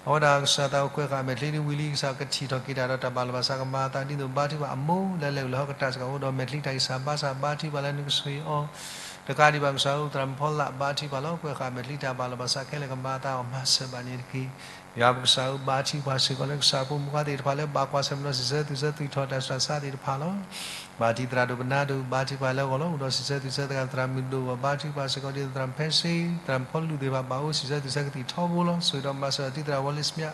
အဝဲဒၣ်ကစၢ်သးဘိကွဲးဃာ်မဲာ်ချံဒ်ဝံၤလံ ကစၢ်ကထံၣ်ထီၣ်က့ၤတၢ်ဒီးတၢ်ဘၣ်လီၤဘၣ်ဆးကမၤအသးဒ်သိး ဘါထုကဖၣ်အမိၢ်လၢလဲၤဝဲလၢဟီၣ်ကတၢၢ်စ့ၢ်ကီး အိၣ်ဒီးမဲာ်ချံတၢ်ဂံၢ်စၢ်ဘါစၢ် ဘါထုကဖၣ်လၢနကဆိၣ်ဂ့ၤအီၤ တကးဒံးဘၣ်ကစၢ်ဧၢ သရၣ်မုၣ်ဖီလး ဘါထုကဖၣ်လီၤ. ကွဲးဃာ်မဲာ်ချံတၢ်ဘၣ်လီၤ ဘၣ်ဆၣ်ခဲလၢာ်ကမၤအသးအီၤ မၤစၢၤဘၣ်န့ၣ်တက့ၢ်. ယွၤပကစၢ်ဧၢ ဘါထုကဖၣ်စ့ၢ်ကီးလၢကစၢ်ဖိမုၣ်ခွါသ့ၣ်တဖၣ်လၢ ဘၣ်ကွၢ်ဆၢၣ်မဲာ်ဒီးစံးဆၢသူၣ်ဆၢ သူၣ်ထီၣ်တၢ်ဆူးတၢ်ဆါသ့ၣ်တဖၣ်လီၤ. ဘါထုကဖၣ်သရၣ်ဒိၣ်ပနၢ်ဒိၣ် ဘါထုကဖၣ်လၢအဂီၢ်လီၤ. အိၣ်ဒီးစံးဆၢသူၣ်ဆၢတဂၤ သရၣ်မုၣ်ဒိၣ်အဂီၢ် ဘါထုကဖၣ်စ့ၢ်ကီး ဒ်သရၣ်ဖဲစ့ သရၣ်မုၣ်ဖီလူၣ်သ့ၣ်တဖၣ် ဘၣ်အိၣ်စံးဆၢသူၣ်ဆၢကသံၣ်ထီဘိလီၤ. ဆိၣ်ဂ့ၤဒီးမၤစၢၤဒ်သရၣ်ဝီလ့စမ့း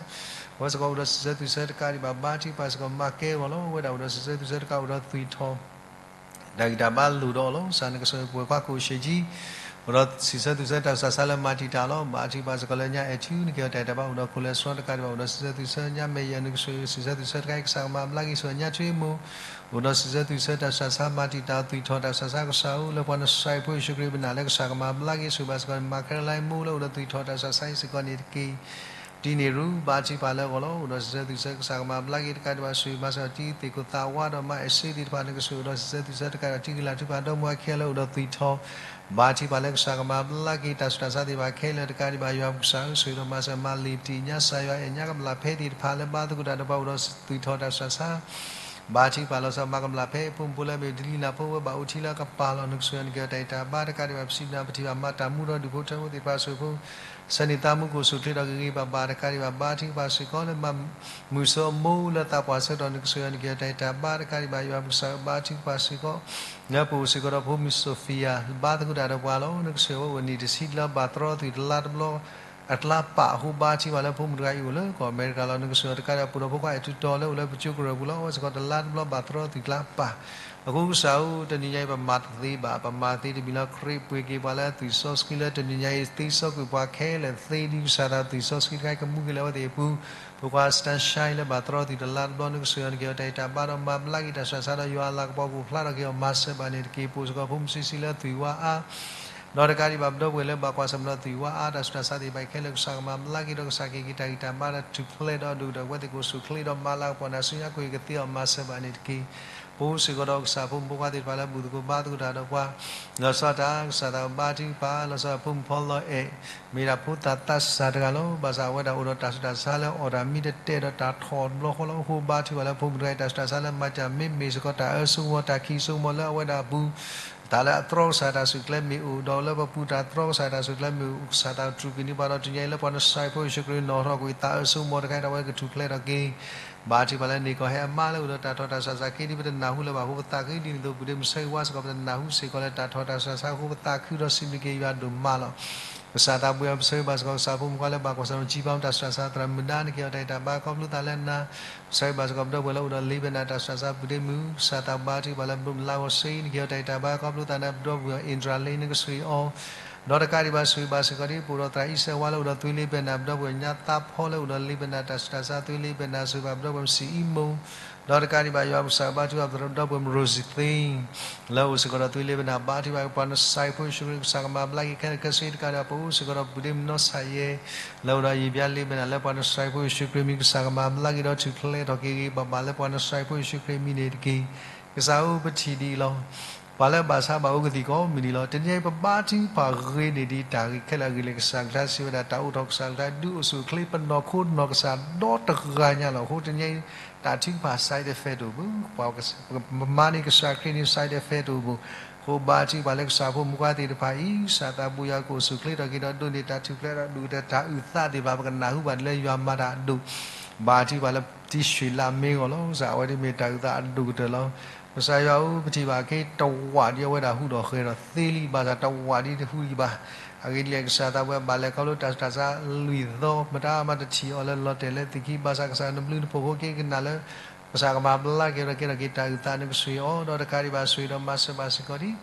အဝဲစ့ၢ်ကီးအိၣ်ဒီးစံးဆၢသူၣ်ဆၢတကးဒံးဘၣ် ဘါထုကဖၣ်စ့ၢ်ကီး မၤကဲအဂီၢ်လီၤ. အဝဲဒၣ်အိၣ်ဒီးစံးဆၢသူၣ်ဆၢတကးအိၣ်ဒီးသူၣ်ထီၣ် တၢ်ဂံၢ်တၢ်ဘါလိၣ်ဒီးအီၤလီၤ. ကစၢ်နကစၢ်ပှဲၤခွါခိၣ်ရှ့ၣ်ကၠံ အိၣ်ဒီးစံးဆၢသူၣ်ဆၢတၢ်ဆူးတၢ်ဆါလၢမၤတံာ်တာ်လီၤ. ဘါထုကဖၣ်စ့ၢ်ကီးလၢညါအဲၣ်ထူ နကဟ့ၣ်အီၤတၢ်တၢ်ဘါအိၣ်ဒီးခိၣ်လဲၤဆှီတကးဒံးဘၣ် အိၣ်ဒီးစံးဆၢသူၣ်ဆၢ ညါမဲာ်ယဲၢ် နကစၢ်စံးဆၢသူၣ်ဆၢတခါအံၤ ကစၢ်ကမၤဘျါက့ၤဆူညါထွံၣ်မိၢ် အိၣ်ဒီးစံးဆၢသူၣ်ဆၢတၢ်ဆူးတၢ်ဆါ မၤတံာ်တာ်သူၣ်ထီၣ်တၢ်ဆူးတၢ်ဆါကစၢ်ဧၢ လၢပှၤနစၢ်ဖိယ့ၣ်ၡူးခရံာ်ပနာ်လၢကစၢ်ကမၤဘျါက့ၤဆူဘၣ်စ့ၢ်ကီး မၤခဲလၢာ်မိၢ်လၢအိၣ်ဒီးသူၣ်ထီၣ်တၢ်ဆူးတၢ်ဆါအံၤစ့ၢ်ကီးန့ၣ်တက့ၢ်. ဒ်န့ၣ်ရူ ဘါထုကဖၣ်လၢအဂီၢ်လီၤ. အိၣ်ဒီးစံးဆၢသူၣ်ဆၢကစၢ်ကမၤဘျါက့ၤတကးဒံးဘၣ် ဆိၣ်ဂ့ၤမၤစၢၤအီၤတံၤသ့ၣ်ခိၣ်သးဝါဒီးမါအဲၣ်စ့သ့ၣ်တဖၣ် နကစၢ်အိၣ်ဒီးစံးဆၢသူၣ်ဆၢတကးဒံးဘၣ် တံၤကလၤထူပၢ်ဒီမါအခံဂၤလၢအိၣ်ဒီးသူၣ်ထီၣ် ဘါထုကဖၣ်လၢကစၢ်ကမၤဘျါက့ၤတၢ်ဆူးတၢ်ဆါသ့ၣ်တဖၣ်ခဲလၢာ်တကးဒံးဘၣ် ယွၤပကစၢ်ဧၢ ဆိၣ်ဂ့ၤဒီးမၤစၢၤမၤလ့ၤပတံၢ်ညါ ကစၢ်ယွၤအဲၣ်ညါကမျၢ်ဖဲသ့ၣ်တဖၣ်လၢဘါသကိးတၢ်ဒီးပှၤအိၣ်ဒီးသူၣ်ထီၣ်တၢ်ဆူးတၢ်ဆါ ဘါထုကဖၣ်လီၤဆီ မၤကမျၢ်ဖဲဖိမုၣ်ဖိလၢအမ့ၢ်ဒလံၤနၢ်ဖိဝဲဘၣ်အိၣ်ထံလၢအကပၤလီၤ နကစၢ်ယွၤနကဟ့ၣ်အီၤတၢ်ဂံၢ်တၢ်ဘါတကးဒံးဘၣ် ပစံးဘျုးပထံၣ်ဘၣ်မၤတၢ်မူဒီးဒူၣ်ဖိထၢဖိသ့ၣ်တဖၣ်ဆိၣ်ဂ့ၤဖိ ဆၢန့ၢ်သးမူကအိၣ်ဆူၣ်ချ့ဒီးကဂ့ၤဂ့ၤဘၣ်ဘၣ်တကးဒံးဘၣ် ဘါထုကဖၣ်စ့ၢ်ကီးလၢမၤမုာ်စိအမိၢ်လၢသးပှၢ်ဆၢကတီၢ် နကစၢ်ယွၤနကဟ့ၣ်အီၤတၢ်ဂံၢ်တၢ်ဘါတကးဒံးဘၣ် ယွၤပကစၢ်ဧၢ ဘါထုကဖၣ်စ့ၢ်ကီး လၢပအိၣ်စ့ၢ်ကီးဒီးဖိမုၣ် Sophia ဘါသကိးတၢ်ဒီးပှၤလီၤ နကစၢ်ယွၤအိၣ်နံၣ်တဆံလၢဘၣ်တြီသွံၣ်တလါတဘျီ အကျါပာ်အဃိ ဘါထုကဖၣ်လၢဖိမုၣ်တဂၤအံၤအိၣ်လၢကီၢ်အမဲရကၤလီၤ နကစၢ်ယွၤတကးဒံးဘၣ် ပှၤဒီးဖိခွါအဲၣ်ထူတီၤလၢအိၣ်လၢပကၠိကရၢၢ်ပူၤလီၤ အဝဲစ့ၢ်ကီးတလါတဘျီဘၣ်တြီသွံၣ်တလါပာ် အဃိကစၢ်ဧၢ တနံၤညါအံၤပမၤတသ့ဘၣ် ပမၤသ့တမံၤလီၤ ခရံာ်ပှ့ၤက့ၤပှၤလၢအသွံၣ်စီဆှံလၢတနံၤညါအံၤ သ့စီကွံာ်ပှၤခဲလၢာ်သ့ဒ်ကစၢ်သးသွံၣ်စီဆှံတခါအံၤ ကမူက့ၤလၢအဝဲသ့ၣ်အပူၤ ဖိခွါ Sunshine လၢဘၣ်တြီသွံၣ်တလါတဘျီ နကစၢ်ယွၤနကဟ့ၣ်အီၤတၢ်ဂံၢ်တၢ်ဘါဒီးမၤဘျါက့ၤတၢ်ဆူးတၢ်ဆါဒီးယွၤအလၤကပီၤကအိၣ်ဖျါထီၣ်က့ၤအီၤ မၤစၢၤဘၣ်န့ၣ်တက့ၢ် ပအိၣ်စ့ၢ်ကီးဖိမုၣ်ဆံးဆံးလၢသွံၣ်ဝါအါ ဒီးတကးဒံးဘၣ်ပဒီပုၢ်ဝဲၢ်လၢဘၣ်ကွၢ်ဆၢၣ်မဲာ်ဒီးသွံၣ်ဝါအါတၢ်ဆူးတၢ်ဆါသ့ၣ်တဖၣ်ခဲလၢာ် ကစၢ်ကမၤဘျါက့ၤဒီးကစၢ်ကဟ့ၣ်က့ၤတၢ်ဂံၢ်တၢ်ဘါဒီးထူၣ်ဖျဲးဒီးအဒိၣ်ကတၢၢ် အဝဲသ့ၣ်ကအိၣ်ဆူၣ်ချ့ဒီးမၤလၤကပီၤနၢ်ဆူညါကွံာ်ကသ့အီၤ မၤစၢၤဘၣ်န့ၣ်တက့ၢ်. ပအိၣ်စ့ၢ်ကီးဒီးကစၢ်ဖိမုၣ်ဖိခွါသ့ၣ်တဖၣ်လၢဘူၣ်သကိးဘါသကိးတၢ်ဒီးပှၤ လီၤဆီဒၣ်တၢ် ကစၢ်သးဘါထုကဖၣ် လီၤဆီဒၣ်ဖိမုၣ်ဖီလီၤအဲၣ် မ့ၢ်ဒၣ်ဖိသၣ်သးစၢ်တဂၤလီၤ. ဘၣ်ဆၣ်အဝဲဒၣ်အိၣ်ဒီးတၢ်ဆူးတၢ်ဆါလၢအီၣ်တၢ်မံတတဲာ်ဒီးတၢ်ထီၣ်တဘျီဃီလီၤ. အဃိဘါထုကဖၣ်လၢဖိမုၣ်တဂၤအံၤ တၢ်ဆူးတၢ်ဆါလၢမၤတၢ်မ့ၢ်မ့ၢ်စ့ၢ်ကီးတၢ်အၢစိကမီၤ တၢ်ခံးစိကမီၤလၢအဝဲဒၣ်အပူၤ တၢ်လၢအတြီကစၢ်တၢ်ဆူၣ်ကျဲမ့ၢ်အိၣ်ဒီးလၢပပူၤတၢ်တြီကစၢ်တၢ်ဆူၣ်ကျဲမ့ၢ်အိၣ် ကစၢ်သးတြူာ်ကွံာ်န့ၢ်ပှၤဒီးတနံၤညါအံၤလၢပှၤနစၢ်ဖိယ့ၣ်ၡူးခရံာ်နီၣ်ထီၣ်ကွံာ်သးအၢစိကမီၤတခါအံၤ တၢ်ဝဲကထူၣ်ဖျဲးထီၣ်က့ၤ ဘါထုကဖၣ်လၢန့ၢ်ကီၢ်ဟဲအမါလၢအိၣ်ဒီးတၢ်ထီၣ်တၢ်ဆူးတၢ်ဆါက့ဒ်ပတနၢ်ဟူလၢၤဘၣ်အဃိ ပသးခုဒ်န့ၣ်အသိး ပုၢ်ဒ့မုၣ်ဆၢဂ့ၤဝါစ့ၢ်ကီး ပတနၢ်ဟူစ့ၢ်ကီးလၢတၢ်ထီၣ်တၢ်ဆူးတၢ်ဆါအဃိ ပသးခုဒီးစံးဘျုးက့ၤယွၤဒိၣ်မးလီၤ. ကစၢ်သးဘှံးအီၤပဆၢဂ့ၤဘၣ်စ့ၢ်ကီး ကစၢ်ဖိမုၣ်ခွါလၢဘၣ်ကွၢ်ဆၢၣ်မဲာ်စံးပာ်တၢ်ဆူးတၢ်ဆါ သရၣ်မုၣ်ဒါ နကဟ့ၣ်အီၤတၢ်ဂံၢ်တၢ်ဘါခီဖျိသးလၢနၤ ပဆၢဂ့ၤဘၣ်စ့ၢ်ကီးပဒီပုၢ်ဝဲၢ်လၢအိၣ်ဒီးလ့ဘဲနၤတၢ်ဆူးတၢ်ဆါ ပုၢ်ဒ့မုၣ် ကစၢ်သးဘါထုကဖၣ်လၢဘျိးမုၢ်လါဂီၤစ့ နကဟ့ၣ်အီၤတၢ်ဂံၢ်တၢ်ဘါခီဖျိသးလၢပဒီပုၢ်ဝဲၢ် အ့ဒြၤလ့ နကဆိၣ်ဂ့ၤအီၤ ဒီးတကးဒံးဘၣ်ဆိၣ်ဂ့ၤဘၣ်စ့ၢ်ကီးဒ်ပအိၣ်ဒီးသရၣ်အံၣ်စဲးဝါလၢအိၣ်ဒီးသွ့လ့ဘဲနၤ ပဒီပုၢ်ဝဲၢ်ညါသးဖီလၢအိၣ်ဒီးလ့ဘဲနၤတၢ်ဆူးတၢ်ဆါ သွ့လ့ဘဲနၤ ဆိၣ်ဂ့ၤဘၣ်ပဒီပုၢ်ဝဲၢ်မုၢ်စံၣ်အံၤမိၢ် ဒီးတကးဒံးဘၣ်ယွၤပကစၢ်ဘါထုကဖၣ်ပဒီပုၢ်ဝဲၢ်မုၢ်ရိစံသ့ လၢအိၣ်စ့ၢ်ကီးဒီးသွ့လ့ဘဲနၤ ဘါထုကဖၣ်ပှၤနစၢ်ဖိယ့ၣ်ၡူးခရံာ်ကစၢ်ကမၤဘျါက့ၤခဲလၢာ်ခဲဆ့တကးဒံးဘၣ် ပအိၣ်စ့ၢ်ကီးဒီးပုၢ်ဒ့မုၣ်နီၢ်ဆၣ်ယဲ လၢအိၣ်ဒီးယံာ်ဘျါလ့ဘဲနၤလၢပှၤနစၢ်ဖိယ့ၣ်ၡူးခရံာ်မံၤ ကစၢ်ကမၤဘျါက့ၤဒီးထူၣ်ဖျဲးထီၣ်က့ၤဂ့ၤဂ့ၤဘၣ်ဘၣ်လၢပှၤနစၢ်ဖိယ့ၣ်ၡူးခရံာ်မံၤန့ၣ်တက့ၢ်. ကစၢ်ဧၢပထံၣ်ဒ်အံၤလီၤ. ပှၤလၢဘၣ်ဆါဘၣ်အိၣ်ကသံၣ်ကိးမုၢ်နံၤလီၤ. တနံၤအံၤပဘါထုကဖၣ်ဂ့ၤန့ၢ်ဒံးတၢ်ဂ့ၤခဲလၢာ်အဂ့ၢ်လၢကစၢ်ကလုၢ်ကထါစံးဝဲဒၣ် တၢ်အိၣ်ထီၣ်ကစၢ်ကလုၢ်ကထါဒုးအိၣ်ဆူၣ်အိၣ်ချ့ပနီၢ်ခိနီၢ်ကစၢ်ဒီတဂၤညါလီၤ. အဃိတနံၤအံၤ တၢ်ထုကဖၣ် side effect တအိၣ်ဘၣ်. ပမၤန့ၢ်ကစၢ်ခရံာ်န့ၣ် side effect တအိၣ်ဘၣ်. အဃိဘါထုကဖၣ်လၢကစၢ်ဖိမုၣ်ခွါသ့ၣ်တဖၣ်အံၤ ကစၢ်သးဘိယွၤကအိၣ်ဆူၣ်အိၣ်ချ့ထီၣ်က့ၤဒီးဒိးန့ၢ်တၢ်ထူၣ်ဖျဲးဒီးဒိၣ်ကတၢၢ်တၢ်အုၣ်သးသ့ၣ်တဖၣ် ပကနၢ်ဟူဘၣ်ဒ်လၢယွၤမၤတၢ်အဒိၣ် ဘါထုကဖၣ်လၢတံၢ်ဆွ့ၣ်လးမ့ၢ်ဂီၢ်လီၤ. ကစၢ်အဝဲဒၣ်မ့ၢ်တၢ်အုၣ်သးအဒိၣ်ကတၢၢ်လီၤ. ကစၢ်ယွၤဧၢ ပထံၣ်ဘၣ်က့ၤတဝးဒ်အဝဲဒၣ်ဟူးဒီးဃဲၤဒီးသ့လံ. ဘၣ်ဆၣ်တဝးဒ်တဟူးဒံးဘၣ်. အဂ့ၢ်ဒ်လဲၣ် ကစၢ်သးဘိယွၤဘၣ်လဲၤခီဖျိတၢ်ဆူးတၢ်ဆါလွံၢ်သီ မတၤမၤတထံၣ်အီၤလၢလီၤတဲာ်လၢသ့ၣ်ခံ ဘၣ်ဆၣ်ကစၢ်နဘျုးနဖှိၣ်အဃိ က့ၤကနၣ်လၢ ကစၢ်ကမၤဘျါက့ၤဒီးကဲထီၣ်က့ၤတၢ်အုၣ်သးန့ၣ် ကဆိၣ်ဂ့ၤအီၤ ဒီးတကးဒံးဘၣ်ဆိၣ်ဂ့ၤဒီးမၤစၢၤဘၣ်စ့ၢ်ကီးဒ်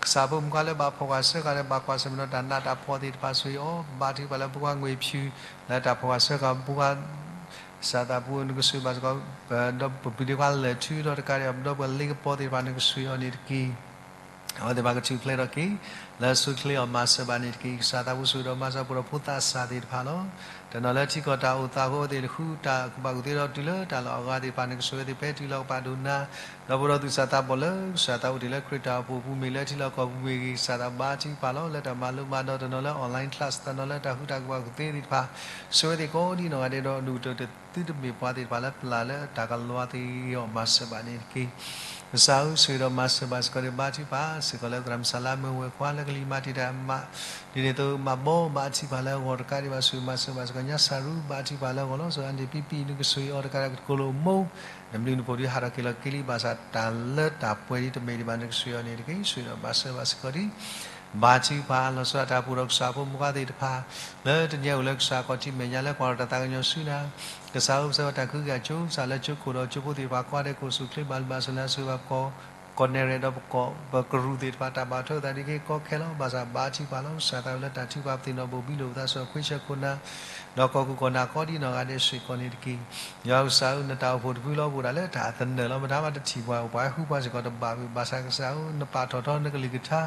ကစၢ်ဖိမုၣ်ခွါလၢဘၣ်ဖီၣ်ဃာ်ဆှၢဃာ်ဒီးဘၣ်ကွၢ်ဆၢၣ်မဲာ်ဒီးတၢ်နးတၢ်ဖှီၣ်သ့ၣ်တဖၣ်ဆိၣ်ဂ့ၤအီၤ ဘါထုကဖၣ်လၢဖိခွါငွေဖြူ လၢတၢ်ဖီၣ်ဃာ်ဆှၢဃာ်ဖိခွါ ကစၢ်သးဘိနကဆိၣ်ဂ့ၤဘၣ်စ့ၢ်ကီး ဒီးပပုၢ်ဒ့ခွါလၢာ်ထူ ဒီးတကးဒံးဘၣ်ပဒီပုၢ်ဝဲၢ်လ့ကပီၤသ့ၣ်တဖၣ်န့ၣ် ကဆိၣ်ဂ့ၤအီၤန့ၣ်တက့ၢ်. အဝဲသ့ၣ်တဖၣ်ကထူၣ်ဖျဲးထီၣ်က့ၤ လၢအဆိၣ်ချ့အီၤမၤစၢၤဘၣ်န့ၣ်တက့ၢ်. ကစၢ်သးဘိဆိၣ်ဂ့ၤဒီးမၤစၢၤပှၤဒီးဖိသၣ်ဆၣ်သ့ၣ်တဖၣ်လီၤ. တနီၤလၢထံကီၢ်တၢ်အိၣ်သးအဃိ အဝဲသ့ၣ်တဃုတၢ်ကူၣ်ဘၣ်ကူၣ်သ့ဒီးတုၤလၢတၢ်လီၢ်အဂၤသ့ၣ်တဖၣ်န့ၣ် ကဆိၣ်ဂ့ၤဝဲသ့ၣ်ဖဲတုၤလီၤကပာ်ဒိၣ်နၤ ဒီးပဒီးသူၣ်စၢ်သးဘီၣ်လၢ ကစၢ်သးအိၣ်တ့ၢ်လၢခရံာ်တၢ်အိၣ်ဖှိၣ်အပူၤမ့ၢ်ဂ့ၤ လၢထံလီၢ်ကီၢ်ပူၤမ့ၢ်ဂ့ၤ ကစၢ်သးဘါထုကဖၣ်လီၤ. လၢတၢ်မၤလိမၤဒိး တနီၤလၢ online class တနီၤလၢတၢ်ဃုတၢ်ကူၣ်ဘၣ်ကူၣ်သ့သ့ၣ်တဖၣ် ဆိၣ်ဂ့ၤဝဲသ့ၣ်ကိးဒ်နီၢ်ဂၤဒဲးဒီး ဒိၣ်ကတၢၢ်တသုတမ့ၢ်ပှၤသ့ၣ်တဖၣ်လၢပျၢ်လၢတၢ်ကလၤသ့ၣ်ဂ့ၤအီၤ မၤစၢၤဘၣ်န့ၣ်တက့ၢ်. ကစၢ်ဧၢ ဆိၣ်ဂ့ၤဒီးမၤစၢၤဘၣ်စ့ၢ်ကီးဒီးဘါထုကဖၣ်စ့ၢ်ကီးလၢသရၣ်မုၣ်စၢ်လါမၢဝဲၢ်ခွါလၢ ကလံၤမၤတံာ်တာ်မး, ဒ်န့ၣ်အသိး မၤဘီမၤအထံပှၤလၢအဂီၢ်တကးဒံးဘၣ် ဆိၣ်ဂ့ၤမၤစၢၤဘၣ်စ့ၢ်ကီး ညၣ်စၢ်ရူ ဘၣ်အထံပှၤလၢအဂီၢ်လီၤ. စီၤအၤဒ့ၣ်ပံပံ နကဆိၣ်ဂ့ၤအီၤတကးဒံး ကတိၤကိလိာ်မိၢ်, နဘျုးနဖှိၣ်ဒုးဟးထီၣ်က့ၤလီၤက့ၤလံ ဘၣ်ဆၣ်တၢ်လၢတၢ်ပှဲၤဒ်တမ့ၢ်ဒံးဘၣ် နကဆိၣ်ဂ့ၤအီၤန့ၣ်တက့ၢ်. ဆိၣ်ဂ့ၤဒီးမၤစၢၤဘၣ်စ့ၢ်ကီးဒံး ဘၣ်ထံပှၤ လီၤဆီဒၣ်တၢ် ပအိၣ်ဒီးကစၢ်ဖိမုၣ်ခွါသ့ၣ်တဖၣ် လၢတနံၤအံၤအိၣ်လၢကစၢ်ခီၣ်ထံးမဲာ်ညါလၢကွၢ်ထီၣ်တၢ်သးကညီၤဆူနၤ, ကစၢ်ဧၢ ပဆၢဝဲတၢ်ကဟုကယာ်ကၠိ ကစၢ်လၢကၠိခိၣ်ဒီးကၠိဖိသ့ၣ်တဖၣ်ကိးဂၤဒဲး ကအိၣ်ဆူၣ်အိၣ်ချ့ ဘၣ်လုၢ်ဘၣ်စၢၤလၢအဆိၣ်ဂ့ၤဘၣ်ပကီၢ် ကီၢ်နဲၣ်ရဲၣ်ဒီးပကီၢ် ပကရူၢ်သ့ၣ်တဖၣ်တၢ်ဘၣ်ထွဲသးဒ်က့ ကီခဲလီၤ. ဘၣ်ဆၣ်ဘၣ်ထံပှၤလီၤ. ကစၢ်သးဝဲလၢတၢ်ထုကဖၣ်ပသ့ၣ်နီၣ်ဘိၣ်ဘံလိာ်ပသးစ့ၢ်ကီး ခွ့ဆၢခိၣ်နၢ် ဒီးကီၢ်ခိၣ်ကီၢ်နၢ်ကိးဒ်နီၢ်ဂၤဒဲးစ့ၢ်ကီးန့ၣ်တက့ၢ်. ယွၤကစၢ်ဧၢ နတၢ်အိၣ်ဖှိၣ်တဖုလီၤပအိၣ်ဒၣ်လၢတၢ်သနၢၣ်လီၤ. မတၤမးတထံၣ်ပှၤ ပှၤဟဲဃုပှၤစ့ၢ်ကီးတဘၣ်ဝဲ ဘၣ်ဆၣ်ကစၢ်ဧၢ နပာ်ထီၣ်ထီနကလုၢ်ကထါ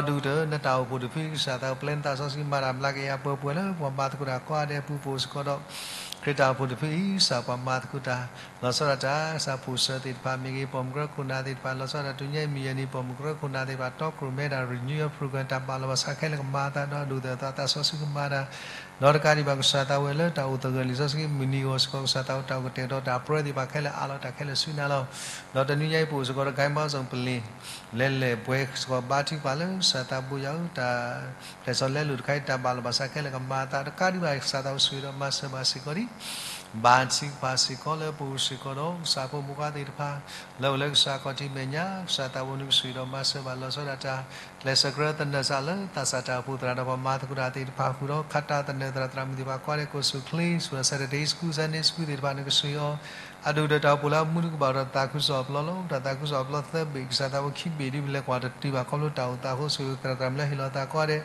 ဒီးဒုးကတၢၢ် နတၢ်အိၣ်ဖှိၣ်တဖု ကစၢ်သးပျဲနသးစီဆှံမၤတၢ်မျးကယၤပှဲၤပှဲၤလၢ ပှၤမၤသကိးတၢ်ကိးဂၤဒဲးအပူၤ ပအိၣ်စ့ၢ်ကီးဒီး ခရံာ်တၢ်အိၣ်ဖှိၣ်တဖုအံၤ ကစၢ်ပှၤမၤသကိးတၢ် လီၤဆီဒၣ်တၢ် ကစၢ်ဖိၣ်စၢၤသ့ၣ်တဖၣ်မ့ၢ်ဂ့ၤ ပိာ်မုၣ်ကရၢခိၣ်နၢ်သ့ၣ်တဖၣ် လီၤဆီဒၣ်တၢ် တုၤညါအံၤမုၢ်ယဲၢ်နံၤ ပိာ်မုၣ်ကရၢခိၣ်နၢ်သ့ၣ်တဖၣ် တီခိၣ်ရိၣ်မဲဒၣ် renewal program တၢ်ဘၣ်လီၤဘၣ်ဆၣ်ခဲလၢာ်ကမၤအသး ဒီးဒိၣ်သဲၣ်သးသးစီဆှံကမၤတၢ် ဒီးတကးဒံးဘၣ် ကစၢ်သးဝဲလၢတၢ်အိၣ်သဂၢၢ်လံာ်စီဆှံမုၢ်နံၤအဂီၢ်စ့ၢ်ကီး ကစၢ်သးအိၣ်တၢ်အိၣ်ကတဲာ်ကတီၤတၢ်ပြၢသ့ၣ်တဖၣ်ခဲလၢာ် အးလီၤတၢ်ခဲလၢာ်ဆူနၤလီၤ. ဒီးတနံၤညါအံၤပအိၣ်စ့ၢ်ကီးဒီး ဂိုဏ်းပေါင်းစုံပလ့ၢ် လဲၤလဲၤပှဲၤစ့ၢ်ကီး ဘါထုကဖၣ်လၢကစၢ်သးဘိယွၤဧၢ တၢ်ဖျဲၣ်ဆီလဲလိာ်တခါအံၤ တၢ်ဘၣ်လီၤဘၣ်ဆၣ်ခဲလၢာ်ကမၤအသး တကးဒံးဘၣ် ကစၢ်သးအိၣ်ဆိၣ်ဂ့ၤဒီးမၤစၢၤဘၣ်စ့ၢ်ကီးဒံး ဘၣ်ထုကဖၣ်စ့ၢ်ကီးလၢပအိၣ်စ့ၢ်ကီးဒီး ကစၢ်ဖိမုၣ်ခွါသ့ၣ်တဖၣ် လၢအိၣ်လၢကစၢ်ခီၣ်ထံးမဲာ်ညါ ကစၢ်သးဘိနကဆိၣ်ဂ့ၤဒီးမၤစၢၤဘၣ်လီၤဆီဒၣ်တၢ် ကျဲးစၢးကြၢးသနၢၣ်စၢ်လၢသးစၢ်တၢ်အိၣ်ဖှိၣ်သရၣ်ဒီးပှၤမၤသကိးတၢ်သ့ၣ်တဖၣ်ဃုာ်ဒီး ခးတၢ်သနၢၣ်သရၣ်သရၣ်မုၣ်သ့ၣ်တဖၣ်ကိးဂၤဒဲး ကအိၣ်ဆူၣ်အိၣ်ချ့ ဆိၣ်ဒီး Saturday School Sunday School သ့ၣ်တဖၣ်နကဆိၣ်ဂ့ၤအီၤ အဒိၣ်ဒီးတၢ်အိၣ်ဖှိၣ်လၢအမူတကဘၣ်ဒီးသးခုကစီၣ်အပျီလီၤ. တၢ်သးခုကစီၣ်အပျီသၢဘ့ၣ် ကစၢ်သးအိၣ်ခံဘ့ၣ်ဒ်ပလဲၤကွၢ်တတုၤဘၣ်ခီဖျိတၢ်အိၣ်သးအဃိ ဆိၣ်ဂ့ၤသရၣ်သရၣ်မုၣ်လၢဟ့ၣ်လီၤသးကိးဂၤဒဲး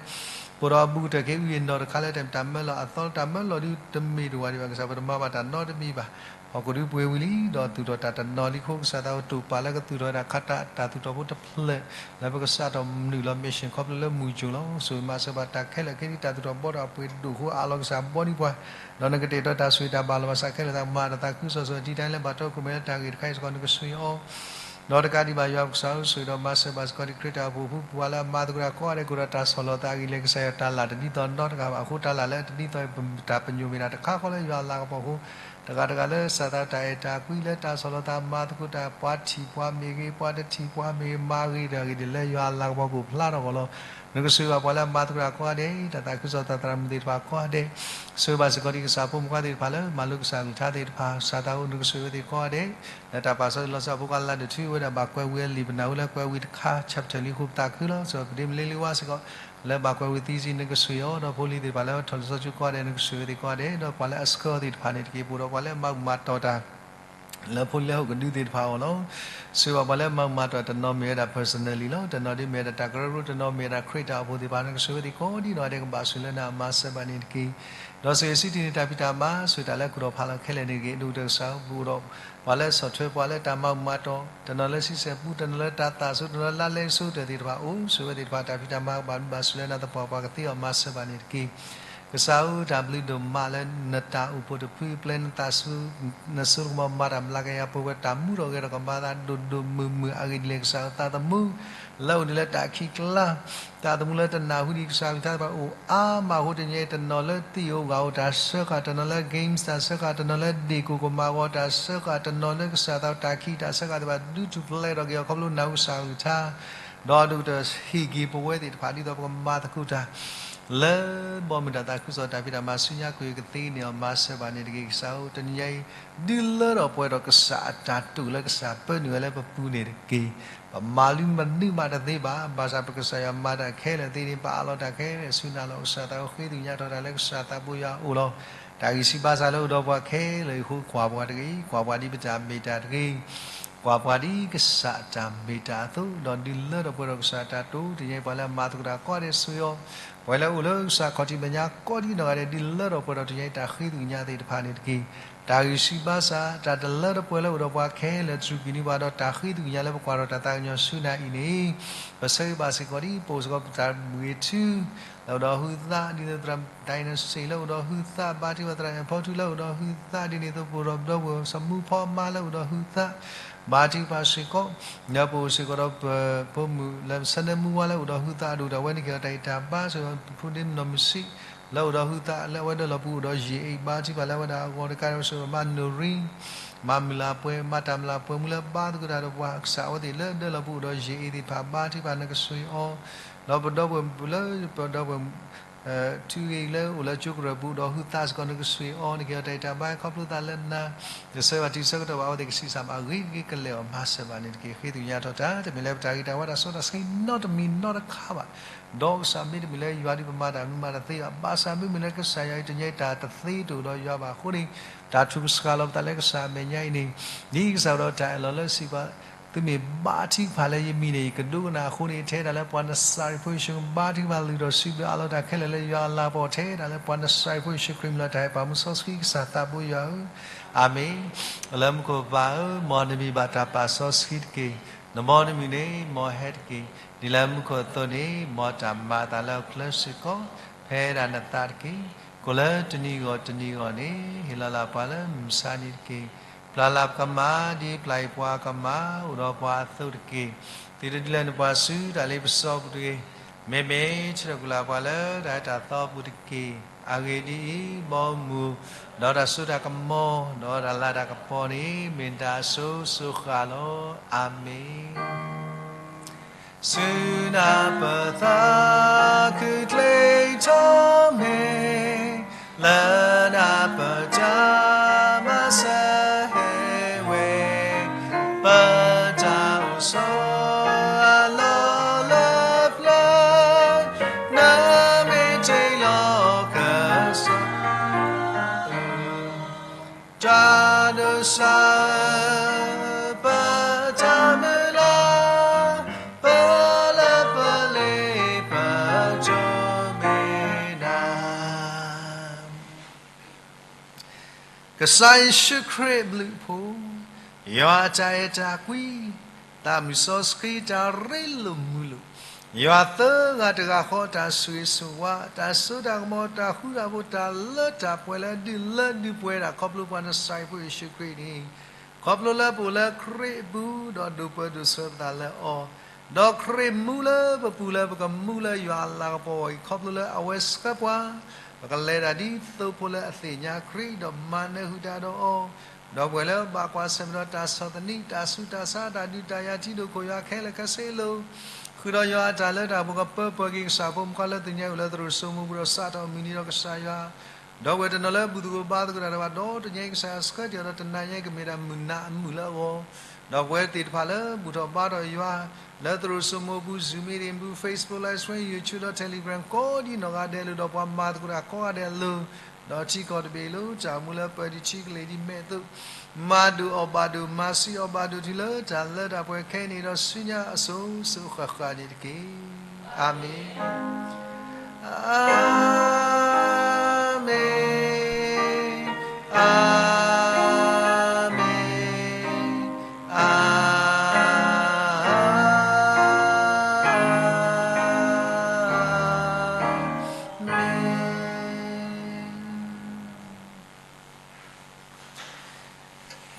ပအိၣ်ဒီးအဘူးကတၢၢ်က့ၤ အုၣ်ယနီၢ်တခါလၢတၢ်မၢလီၤအသီ တၢ်မၢလီၤဒ်တမ့ၢ်တဝၣ်ဒံးဘၣ် ကစၢ်ပတမၤဘၣ်တၢ်နီတမံၤဘၣ် ဟီၣ်ခိၣ်ဒုးပှဲၤဝံၤလံ ဒီးသူၣ်ထီၣ်တၢ်တနီၤလံအဃိ ကစၢ်သးအိၣ်တိာ်ပာ်လၢကသူၣ်ထီၣ်ဝဲဒၣ်ခးတၢ်တၢ်သူၣ်ထီၣ်ဖိတဖျၢၣ် လၢပကစးထီၣ်မနုၤလီၤ mission ခီဖျိလၢမုၢ်ကၠိလီၤ. ဆိၣ်ဂ့ၤမၤစၢၤဘၣ်တၢ်ခဲလၢာ်ခဲဆ့ တၢ်သူၣ်ထီၣ်ဘီထီၣ်အပှ့ၤဒိၣ်အဃိ အးလီၤကစၢ်ဘီဒံးပှၤ ဒီးနကတဲာ်ကတီၤတၢ်ဆိၣ်ဂ့ၤတၢ်ဘၣ်လီၤဘၣ်ဆၣ်ခဲလၢာ်သး မၤတၢ်သးခုကစီၣ်ဆိၣ်ဂ့ၤ တံာ်တာ်လၢဘၣ်တီခိၣ်ရိၣ်မဲလၢတၢ်ဂ့ၢ်တခါအံၤစ့ၢ်ကီး နကဆိၣ်ဂ့ၤအီၤ ဒီးတကးဒံးဘၣ် ယွၤပကစၢ်ဧၢ ဆိၣ်ဂ့ၤဒီးမၤစၢၤဘၣ်စ့ၢ်ကီး ခရံာ်တၢ်အိၣ်ဖှိၣ်ဖိ ပှၤလၢအမၤသကိးတၢ်ကိးဂၤဒဲး ကအိၣ်ဒီးတၢ်ဆီၣ်လီၤသးအဂ့ၢ်လၢကစၢ်ယွၤတၢ်လၢ်တဒ်သိးနီတဂၤဘၣ်အဃိ တၢ်လၢ်လၢတဒ်သိး တၢ်ပညိၣ်မ့ၢ်ဒၣ်တခါဃီလၢယွၤအလၤကပီၤအဃိ တဂၤတဂၤလၢကစၢ်သးတၢ်အဲၣ်တၢ်ကွံလၢတၢ်ဆီၣ်လီၤသးမၤသကိးတၢ် ပှၤထံၣ်ပှၤမ့ၢ်ဂ့ၤ ပှၤတထံၣ်ပှၤမ့ၢ်ဂ့ၤ မၤဂ့ၤတဂၤဂ့ၤဒ်လၢယွၤအလၤကပီၤကအိၣ်ဖျါထီၣ်အဂီၢ်လီၤ. နကဆိၣ်ဂ့ၤဘၣ်ပှၤလၢအမၤသကိးတၢ်ကိးဂၤဒဲး တၢ်သးခုကစီၣ်သရၣ်သရၣ်မုၣ်သ့ၣ်တဖၣ်ကိးဂၤဒဲး ဆိၣ်ဂ့ၤဘၣ်စ့ၢ်ကီးဒ်ကစၢ်ဖိမုၣ်ခွါသ့ၣ်တဖၣ်လၢမၤလိကစၢ်အကလုၢ်ကထါသ့ၣ်တဖၣ် ကစၢ်သးအိၣ်နကဆိၣ်ဂ့ၤဝဲသ့ၣ်ကိးဂၤဒဲး လၢတၢ်ပာ်စီဆှံလီၤဆီအဖိခွါလါဒိၣ်ထူဝဲဒၣ်ဘၣ်ကွဲဝံၤအလံာ်ပနၢ်ဝဲလၢကွဲဝံၤတခါ chapter လံအဃိပသးခုလီၤ. စ့ၢ်ကီးပဒ့မုၣ်လ့လံဝါစ့ၢ်ကီး လၢဘၣ်ကွဲဝံၤသံစ့ၢ် နကဆိၣ်ဂ့ၤအီၤ ဒီးဖိလံၤသ့ၣ်တဖၣ်လၢထီၣ်လံာ်စီဆှံကိးဂၤဒဲး နကဆိၣ်ဂ့ၤဝဲသ့ၣ်ကိးဂၤဒဲး ဒီးပှၤလၢအဆှၢအီၤသ့ၣ်တဖၣ်န့ၣ်တက့ၢ် ပအိၣ်ဒီးပှၤလၢအမၤမၤတီၤတၢ် လၢဖိလံၤဟီၣ်ကဒုသ့ၣ်တဖၣ်အဂီၢ်လီၤ. ဆိၣ်ဂ့ၤဘၣ်ပှၤလၢအမၤမၤတီၤ တနီၤမ့ၢ်ဝဲဒၣ် personally လီၤ. တနီၤဒ်မ့ၢ်ဝဲဒၣ်တၢ်ကရၢကရိ တနီၤမ့ၢ်ဝဲဒၣ်ခရံာ်တၢ်အိၣ်ဖှိၣ်သ့ၣ်တဖၣ် နကဆိၣ်ဂ့ၤဝဲသ့ၣ်ကိးဒ်နီၢ်ဂၤဒဲး ကဘၣ်ဆိၣ်လၢနၤအမၤစၢၤဘၣ်န့ၣ်တက့ၢ်. ဒီးဆိၣ်ဂ့ၤစံးတ့ၢ်န့ၢ်တၢ်ဖံးတၢ်မၤ ဆိၣ်ဂ့ၤတၢ်လၢကူၣ်ထီၣ်ဖးလီၤခဲလၢာ်န့ၣ်တက့ၢ်. ဒိၣ်ကတၢၢ်ကစၢ်ဧၢ ပအိၣ်ဒီး ပှၤလၢဆီၣ်ထွဲ ပှၤလၢတၢ်မၤမၤတီၤ တနီၤလၢဆံဆဲၣ်ပူ တနီၤလၢတၢ်သၣ်စိ တနီၤလၢလါလဲစိတၢၢ်သ့ၣ်တဖၣ်အိၣ် ဆိၣ်ဂ့ၤဝဲသ့ၣ်တဖၣ် တၢ်ဖံးတၢ်မၤကဘၣ်ဘျုးဘၣ်ဆိၣ်လၢနၤသပှၢ်ပှၢ် ကသ့အီၤမၤစၢၤဘၣ်န့ၣ်တက့ၢ်. ကစၢ်ဧၢ တၢ်ဘျုးဒိၣ်မးလၢနတၢ်အိၣ်ဖှိၣ်တဖု ပျဲနသးဆူ နစိကမီၤမၤတၢ်မျးကယၤပှဲၤဝဲ တၢ်မူထီၣ်ဂဲၤထီၣ်ကမၤသးဒိၣ်ဒိၣ်မုၢ်မုၢ်အဂ့ၢ်ဒ်လဲၣ် ကစၢ်ဧၢ သးသမူ လၢအိၣ်ဒံးလၢတၢ်ခံးကျါ သးသမူလၢတနၢ်ဟူဒံးကစၢ်ကလုၢ်ကထါသ့ၣ်တဖၣ်အိၣ်အါမးအဃိ တနံၤအံၤ တနီၤလၢသံၣ်ဧိၤဂၢ်ဧိၤတၢ်စၢဃာ် တနီၤလၢ games တၢ်စၢဃာ် တနီၤလၢဒ့ၣ်ကိၢ်ကမၣ်အဂီၢ်တၢ်စၢဃာ် တနီၤလၢကစၢ်သးတၢ်ခံးတၢ်စၢဃာ်သ့ၣ်တဖၣ် ဒုးထူၣ်ဖျဲးထီၣ်က့ၤအီၤခီဖျိနၢ်ဟူကစၢ်ကလုၢ်ကထါ ဒီးဒိၣ်ကတၢၢ်ဟ့ၣ်က့ၤပဝဲသ့ၣ်တဖၣ် ဒ်သိးပကမၤသကိးတၢ် လၢဘီမုၢ်တၢ်သးခုကစီၣ်တၢ်ဖံးတၢ်မၤဆူညါကွံာ် ကသ့န့ၢ်အီၤမၤစၢၤဘၣ်န့ၣ်တက့ၢ်. ကစၢ်ဧၢ တနံၤအံၤ ဒုးလၢထီၣ်ပှဲၤထီၣ်ကစၢ်အတၢ်တိာ်လၢကစၢ်ပၢနုာ်ဝဲလၢပပူၤန့ၣ်တက့ၢ်. ပမၤလၢမနုၤမးတသ့ဘၣ်. ဘၣ်ဆၣ်ပကစၢ်ယွၤမၤတၢ်ခဲလၢာ်သ့န့ၣ် ပအးလီၤတၢ်ခဲလၢာ်ဆူနၤလီၤ. ကစၢ်သးအိၣ်ဃ့သ့ၣ်ညါထီၣ်တၢ်လၢကစၢ်သးဘိယွၤအအိၣ်လီၤ. တၢ်ဂံၢ်စၢ်ဘါစၢ်လၢအိၣ်ဒီးပှၤခဲလၢာ်အံၤအဃိ ကွၢ်ပှၤတဂ့ၤ, ကွၢ်ပှၤဒ်ပတၢ်မ့ၢ်တၢ်တဂ့ၤ ကွၢ်ပှၤဒ်ကစၢ်အတၢ်မ့ၢ်တၢ်အသိး, ဒီးဒုးလၢထီၣ်ပှဲၤထီၣ်ကစၢ်အတၢ်တိာ်, တနံၤအံၤပှၤလၢအမၤသကိးတၢ်ကိးဂၤဒဲးဆိၣ်ဂ့ၤအီၤ, ပှၤလၢအအိၣ်လၢကစၢ်ခီၣ်ထံးမဲာ်ညါကိးဒ်နီၢ်ဂၤဒဲး ဒုးလၢထီၣ်ပှဲၤထီၣ်တနံၤအံၤတၢ်ဃ့သ့ၣ်ညါသ့ၣ်တဖၣ်န့ၣ်တက့ၢ်. တၢ်ဂံၢ်စၢ်ဘါစၢ် တၢ်တလၢထီၣ်ပှဲၤလၢအိၣ်ဒီးပှၤခဲလၢာ် စူၢ်က့ၤန့ၢ်ပှၤဒီးတၢ်ဃ့သ့ၣ်ညါလၢပကွၢ်ထီၣ်တၢ်သးကညီၤဆူနၤအံၤန့ၣ် ပဆၢဂ့ၤဘၣ်စ့ၢ်ကီးဒ် ပအိၣ်စ့ၢ်ကီးပတၢ်မုၢ်ဂ့ၤထူ လၢအိၣ်ဒီးဟုသး, ဒ်သိးသရၣ်ဒိၣ်စ့ၣ်လၢအိၣ်ဒီးဟုသး, ဘါထုကဖၣ်သရၣ်အဲၣ်ဖီထူလၢအိၣ်ဒီးဟုသး, ဒ်န့ၣ်အသိးပအိၣ်ဒီးပဒီပုၢ်ဝဲၢ်စီၤမူဖီမါလၢအိၣ်ဒီးဟုသး, ဘါထုကဖၣ်စ့ၢ်ကီး, ဒီးပအိၣ်စ့ၢ်ကီးဒီးပဖိမုၣ်လၢဆၢနၢမူဝါလၢအိၣ်ဒီးဟုသး အဒိၣ်တၢ်ဝဲန့ၣ်က့ၤအီၤတၢ်အံၤတၢ်ဘါစ့ၢ်ကီး ဖိဒ့မုၣ်နီၢ်မုၢ်ဆံး လၢအိၣ်ဒီးဟုသး လၢအဝဲဒၢလီၤပူၤအိၣ်ဒီးယ့ၣ်အ့ၣ် ဘါထုကဖၣ်လၢအဝဲဒၣ်အဂီၢ်တကးဒံး ပဆိၣ်ဂ့ၤမၤနိၣ်ရံ မၤမုၢ်လၢ်ပှဲၤ မၤတၢ်မုၢ်လၢ်ပှဲၤမူလၢဘါသကိးတၢ်ဒီးပှၤကစၢ်အဝဲသ့၁ၣ်လၢဒၢလီၤပူၤအိၣ်ဒီးယ့ၣ်အ့ၣ်သ့ၣ်တဖၣ် ဘါထုကဖၣ်နကဆိၣ်ဂ့ၤအီၤ ဒီးပဒီပုၢ်ဝဲၢ်မုၣ်လၢ ပဒီပုၢ်ဝဲၢ် ထူဂ့ၤလၢအိၣ်လၢကၠိကရၢၢ်ပူၤ ဒီးဟုသးစ့ၢ်ကီး နကဆှ့ၣ်အီၤ နကဟ့ၣ်အီၤတၢ်ဂံၢ်တၢ်ဘါ ခီဖျိသးလၢနၤ တဆၢဘၣ်တံၤဆၢကတီၢ်ဘၣ် အဝဲသ့ၣ်ကဆံးစၢ်ဘၣ်အဂ့ၤတက့ၢ် ကလဲၤအီၤမၤစၢၤဘၣ်န့ၣ်တက့ၢ်. ဃ့သညါထီၣ်တၢ် တမ့ၢ်လၢပတၢ်ဂံၢ်တၢ်ဘါတၢ်စီတၢ်ဆှံနီတမံၤနီတခါဘၣ်. ဒီးကစၢ်မ့တမ့ၢ်လၢယွၤဒီးပမၤတၢ်မုာ်မၤတၢ်သ့ဘၣ်. ဘၣ်ဆၣ်မ့မ့ၢ်လၢကစၢ်ယွၤအံၤ တညါအံၤတၢ်တသ့တအိၣ်ဒီးယွၤဘၣ်အဃိန့ၣ် တၢ်ထုကဖၣ်လီၤပသးလၢကစၢ်အမဲာ်ညါအံၤန့ၣ် ဒ်ကစၢ်ဒီးတၢ်အၢၣ်လီၤလၢစံးပှၤ သုမ့ၢ်ဘါထုကဖၣ်လၢယမံၤန့ၣ် ယကဒိကနၣ်အဃိန့ၣ် ထဲဒၣ်လၢပှၤနစၤရ့းဖိယ့ၣ်ၡူး ကဘါထုကဖၣ်လုၢ်ထီၣ်စံးဘျုးအးလီၤတၢ်ခဲလၢာ်လၢယွၤအလၤကပီၤ ထဲဒၣ်လၢပှၤနစၤရ့းဖိယ့ၣ်ၡူးခရံာ်မံၤလီၤ တၢ်ဟဲပာ်မူစီဆှံကစၢ်သးဘိယွၤဧၢ, အၤမ့ၣ်. လၢမူခိၣ်ပၢ်ဧၢ, မ်နမံၤဘၣ်တၢ်ပာ်စီဆှံတက့ၢ်. နမ်နမုၢ်န့ၣ် မ်ဟဲတက့ၢ်. ဒ်လၢမူခိၣ်အသိးန့ၣ် မ်တၢ်မၤအသးလၢဟီၣ်ခိၣ်ချၢစ့ၢ်ကီး ဖဲဒၣ်နသးတက့ၢ်. ကိးလၢတနံၤဂီၢ်တနံၤဂီၢ်န့ၣ် ဟ့ၣ်လီၤလၢ်ပှၤလၢမုၢ်မဆါနံၤတက့ၢ်. ပျၢ်လၢ်ပကမၢ် ဒ်ပျၢ်အံၤပှၤကမၢ် အိၣ်ဒီးပှၤအသိးတက့ၢ်. သုတဒုးလၢနပှၤဆူတၢ်လ့ပစီပူၤတဂ့ၤ. မ့မ့ၢ် ဆၢထၢၣ်ကလၢ်ပှၤလၢတၢ်အဲၣ်တၢ်သီပူၤတက့ၢ်. အဂ့ၢ်ဒ်အံၤ, ဘီမုၢ်, ဒီးတၢ်စိတၢ်ကမီၤ, ဒီးတၢ်လၤတၢ်ကပီၤန့ၣ် မ့ၢ်တၢ်အစိၤစိၤဃၣ်လီၤ. အၤမ့ၣ်. ဆူနၤပသးခုကျ့ထီၣ်မ့ၢ် လၢနၤပတၢ်မၤစၢၤဟဲဝဲ, ပတၢ်အိၣ်ဆိးအလီၢ်လၢပျၢၤ, နမ့ၢ်တ့လီၤကစၢ် တၢ်ဒိးစၢ် ပတၢ်မုၢ်လၢ်, ပလၢပလ့ပကၠိမ့ၢ်နၤ. ကစၢ်ယ့ၣ်ၡူးခရံာ်အဘျုးအဖှိၣ်, ယွၤအတၢ်အဲၣ်တၢ်ကွံ, သးမုၢ်စီဆှံတၢ်ရ့လိာ်မုာ်လိာ်, ယွၤသၢဂၤတဂၤဃီတၢ်ဆိၣ်ဂ့ၤဆိၣ်ဝါ, တၢ်စိတၢ်ကမီၤ, တၢ်ဃူတၢ်ဖိး, တၢ်လၢတၢ်ပှဲၤလၢဒုးလၢဒုးပှဲၤဒၣ် ခီဖျိပှၤနစၤရ့းဖိယ့ၣ်ၡူးခရံာ်န့ၣ်, ခီဖျိလၢပအိၣ်လၢခရံာ်အပူၤ, ဒီးဒိၣ်ပၢၢ်ဒိၣ်ဆှၢပသးလၢအီၤ, ဒီးခရံာ်မူလၢပပူၤလၢပကမူလၢယွၤအလၤကပီၤအံၤ ခီဖျိလၢအဝဲဆှၢပှၤ, ပကလဲၤတၢ်ဒ်သိးဖိလၢအသ့ၣ်ညါခရံာ် ဒီးမၤနၢၤဃုာ်တၢ်ဒီးအီၤ, ဒီးပှၤလၢဘၣ်ကွၢ်ဆၢၣ်မဲာ်ဒီးတၢ်ဆီၣ်သနံး, တၢ်ဆူးတၢ်ဆါ, တၢ်ဒုးတၢ်ယၤထံဒိၣ်ခိၣ်ယွၤခဲလၢာ်ခဲဆ့အလိၤ, ဃုာ်ဒီးယွၤအတၢ်လၢတၢ်ပှဲၤကပၢပှဲၤက့ၤကစၢ်ဖိမုၣ်ခွါလၢသ့ၣ်ညါအံၤအိၣ်လၢသရိာ်စိမိၤပူၤဒီးစးထီၣ်မုၢ်နံၤဒီးကစၢ်ယွၤ ဒီးပှၤတနီၤလၢဘူၣ်သကိးဘါသကိးတၢ်တဖၣ် ဒီးတနံၤအံၤကစၢ်ယွၤဆှၢတ့ၢ်အီၤဒီးတနံၤအံၤ ကမ့ၢ်ဒၣ်မုၢ်နၤအမုၢ်လၢအဂီၢ်, ဒီးပဝဲသ့ၣ်တဖၣ်လၢဘူၣ်ထီၣ်ဘါထီၣ်ယွၤ လၢသရိာ်စိမိၤပူၤ Zoom meeting ပူၤ Facebook live stream YouTube ဒီး Telegram ကိးဒ်နီၢ်ဂၤဒဲးလၢ ဒီးပှၤမၤသကိးတၢ်ကိးဂၤဒဲးအလိၤ, ဒီးထံကီၢ်တဘ့ၣ်လၢတၢ်မူလၢပၢၤဒံးထံကလ့ၢ်ဒံးမဲာ်အသိး မၤဒိၣ်အီၣ်ဘၣ်ဒိၣ် မၤစံးအီၣ်ဘၣ်ဒိၣ်တုၤလၢတၢ်လၢတၢ်ပှဲၤခဲအံၤန့ၣ်ဒီးဆူညါအစိၤစိၤဃၣ်ဃၣ်န့ၣ်တက့ၢ်. အၤမ့ၣ်, အၤမ့ၣ်, အၤမ့ၣ်, အၤမ့ၣ်.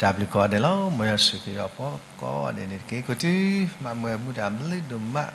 တၢ်ဘျုးကိးဂၤဒဲးလီၤ. မ်ယွၤဆိၣ်ဂ့ၤအီၤကိးဂၤဒဲးန့ၣ်တက့ၢ်. ကီးတုၤမၤမုာ်အမူးတၢ်ဘျုးဒိၣ်မး